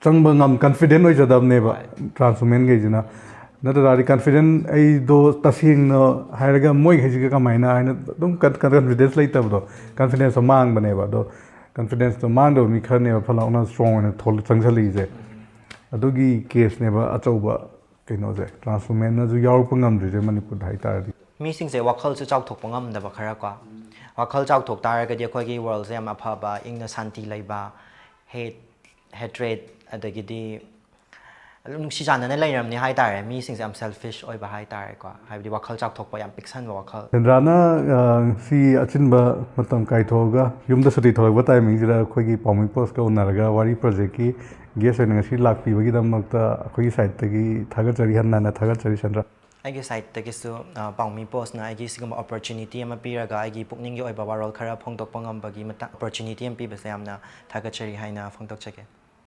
ꯆꯪꯕ ꯉꯝ, ꯀꯟꯐꯤꯗꯦꯟ ꯑꯣꯏꯖꯗꯕꯅꯦꯕ ꯇ꯭ꯔꯥꯟꯁ ꯋꯨꯃꯦꯟꯈꯩꯁꯤꯅ꯫ ꯅꯠꯇ ꯇꯥꯔꯗꯤ ꯀꯟꯐꯤꯗꯦꯟ, ꯑꯩꯗꯣ ꯇꯁꯦꯡꯅ ꯍꯥꯏꯔꯒ ꯃꯣꯏꯈꯩꯁꯤꯒ ꯀꯃꯥꯏꯅ ꯍꯥꯏꯅ ꯑꯗꯨꯝ ꯀꯟꯐꯤꯗꯦꯟꯁ ꯂꯩꯇꯕꯗꯣ, ꯀꯟꯐꯤꯗꯦꯟꯁꯇꯣ ꯃꯥꯡꯕꯅꯦꯕ꯫ ꯑꯗꯣ ꯀꯟꯐꯤꯗꯦꯟꯁꯇꯣ ꯃꯥꯡꯗꯕ ꯃꯤ ꯈꯔꯅꯦꯕ ꯐꯠ ꯂꯥꯎꯅ ꯁ꯭ꯇ꯭ꯔꯣꯡ ꯑꯣꯏꯅ ꯊꯣꯛꯂ-, ꯆꯪꯁꯜꯂꯛꯏꯁꯦ꯫ ꯑꯗꯨꯒꯤ ꯀꯦꯁꯅꯦꯕ ꯑꯆꯧꯕ ꯀꯩꯅꯣꯁꯦ, ꯇ꯭ꯔꯥꯟꯁ ꯋꯨꯃꯦꯟꯅꯁꯨ ꯌꯥꯎꯔꯛꯄ ꯉꯝꯗ꯭ꯔꯤꯁꯦ ꯃꯅꯤꯄꯨꯔꯗ ꯍꯥꯏꯇꯥꯔꯗꯤ꯫ ꯃꯤꯁꯤꯡꯁꯦ ꯋꯥꯈꯜꯁꯨ ꯆꯥꯎꯊꯣꯛꯄ ꯉꯝꯗꯕ ꯈꯔ ꯀꯣ꯫ ꯋꯥꯈꯜ ꯆꯥꯎꯊꯣꯛ ꯇꯥꯔꯒꯗꯤ ꯑꯩꯈꯣꯏꯒꯤ ꯋꯥꯔꯜꯁꯦ ꯌꯥꯝ ꯑꯐꯕ, ꯏꯪꯅ ꯁꯥꯟꯇꯤ ꯂꯩꯕ, ꯍꯦꯠ, ꯍꯦꯇ꯭ꯔꯦꯠ, ꯑꯗꯒꯤꯗꯤ ꯑꯗꯨꯝ ꯅꯨꯡꯁꯤ ꯆꯥꯟꯅꯅ ꯂꯩꯔꯝꯅꯤ ꯍꯥꯏ ꯇꯥꯔꯦ꯫ ꯃꯤꯁꯤꯡꯁꯦ ꯌꯥꯝ ꯁꯦꯜꯐꯤꯁ ꯑꯣꯏꯕ ꯍꯥꯏ ꯇꯥꯔꯦꯀꯣ, ꯍꯥꯏꯕꯗꯤ ꯋꯥꯈꯜ ꯆꯥꯎꯊꯣꯛꯄ, ꯌꯥꯝ ꯄꯤꯛꯁꯟꯕ ꯋꯥꯈꯜ꯫ ꯁꯦꯟꯗ꯭ꯔꯥꯅ, ꯑ, ꯁꯤ ꯑꯆꯤꯟꯕ ꯃꯇꯝ ꯀꯥꯏꯊꯣꯛꯑꯒ ꯌꯨꯝꯗ ꯁꯨꯇꯤ ꯊꯣꯛꯂꯛꯄ ꯇꯥꯏꯃꯤꯡꯁꯤꯗ ꯑꯩꯈꯣꯏꯒꯤ ꯄꯥꯎꯃꯤ ꯄꯣꯁꯀ ꯎꯅꯔꯒ ꯋꯥꯔꯤ ꯄ꯭ꯔꯣꯖꯦꯛꯀꯤ ꯒꯦꯁ ꯑꯣꯏꯅ ꯉꯁꯤ ꯂꯥꯛꯄꯤꯕꯒꯤꯗꯃꯛꯇ ꯑꯩꯈꯣꯏꯒꯤ ꯁꯥꯏꯠꯇꯒꯤ ꯊꯥꯒꯠꯆꯔꯤ, ꯍꯟꯅ ꯍꯟꯅ ꯊꯥꯒꯠꯆꯔꯤ ꯁꯦꯟꯗ꯭ꯔꯥ꯫ ꯑꯩꯒꯤ ꯁꯥꯏꯠꯇꯒꯤꯁꯨ, ꯑ, ꯄꯥꯎꯃꯤ ꯄꯣꯁꯅ ꯑꯩꯒꯤ ꯁꯤꯒꯨꯝꯕ ꯑꯣꯄꯣꯔꯆꯨꯅꯤꯇꯤ ꯑꯃ ꯄꯤꯔꯒ ꯑꯩꯒꯤ ꯄꯨꯛꯅꯤꯡꯒꯤ ꯑꯣꯏꯕ ꯋꯥꯔꯣꯜ ꯈꯔ ꯐꯣꯡꯗꯣꯛꯄ ꯉꯝꯕꯒꯤ ꯃꯇꯥꯡ, ꯑꯣꯄꯣꯔꯆꯨꯅꯤꯇꯤ ꯑꯃ ꯄꯤꯕꯁꯦ ꯌꯥꯝꯅ ꯊꯥꯒꯠꯆꯔꯤ ꯍꯥꯏꯅ ꯐꯣꯡꯗꯣꯛꯆꯒꯦ꯫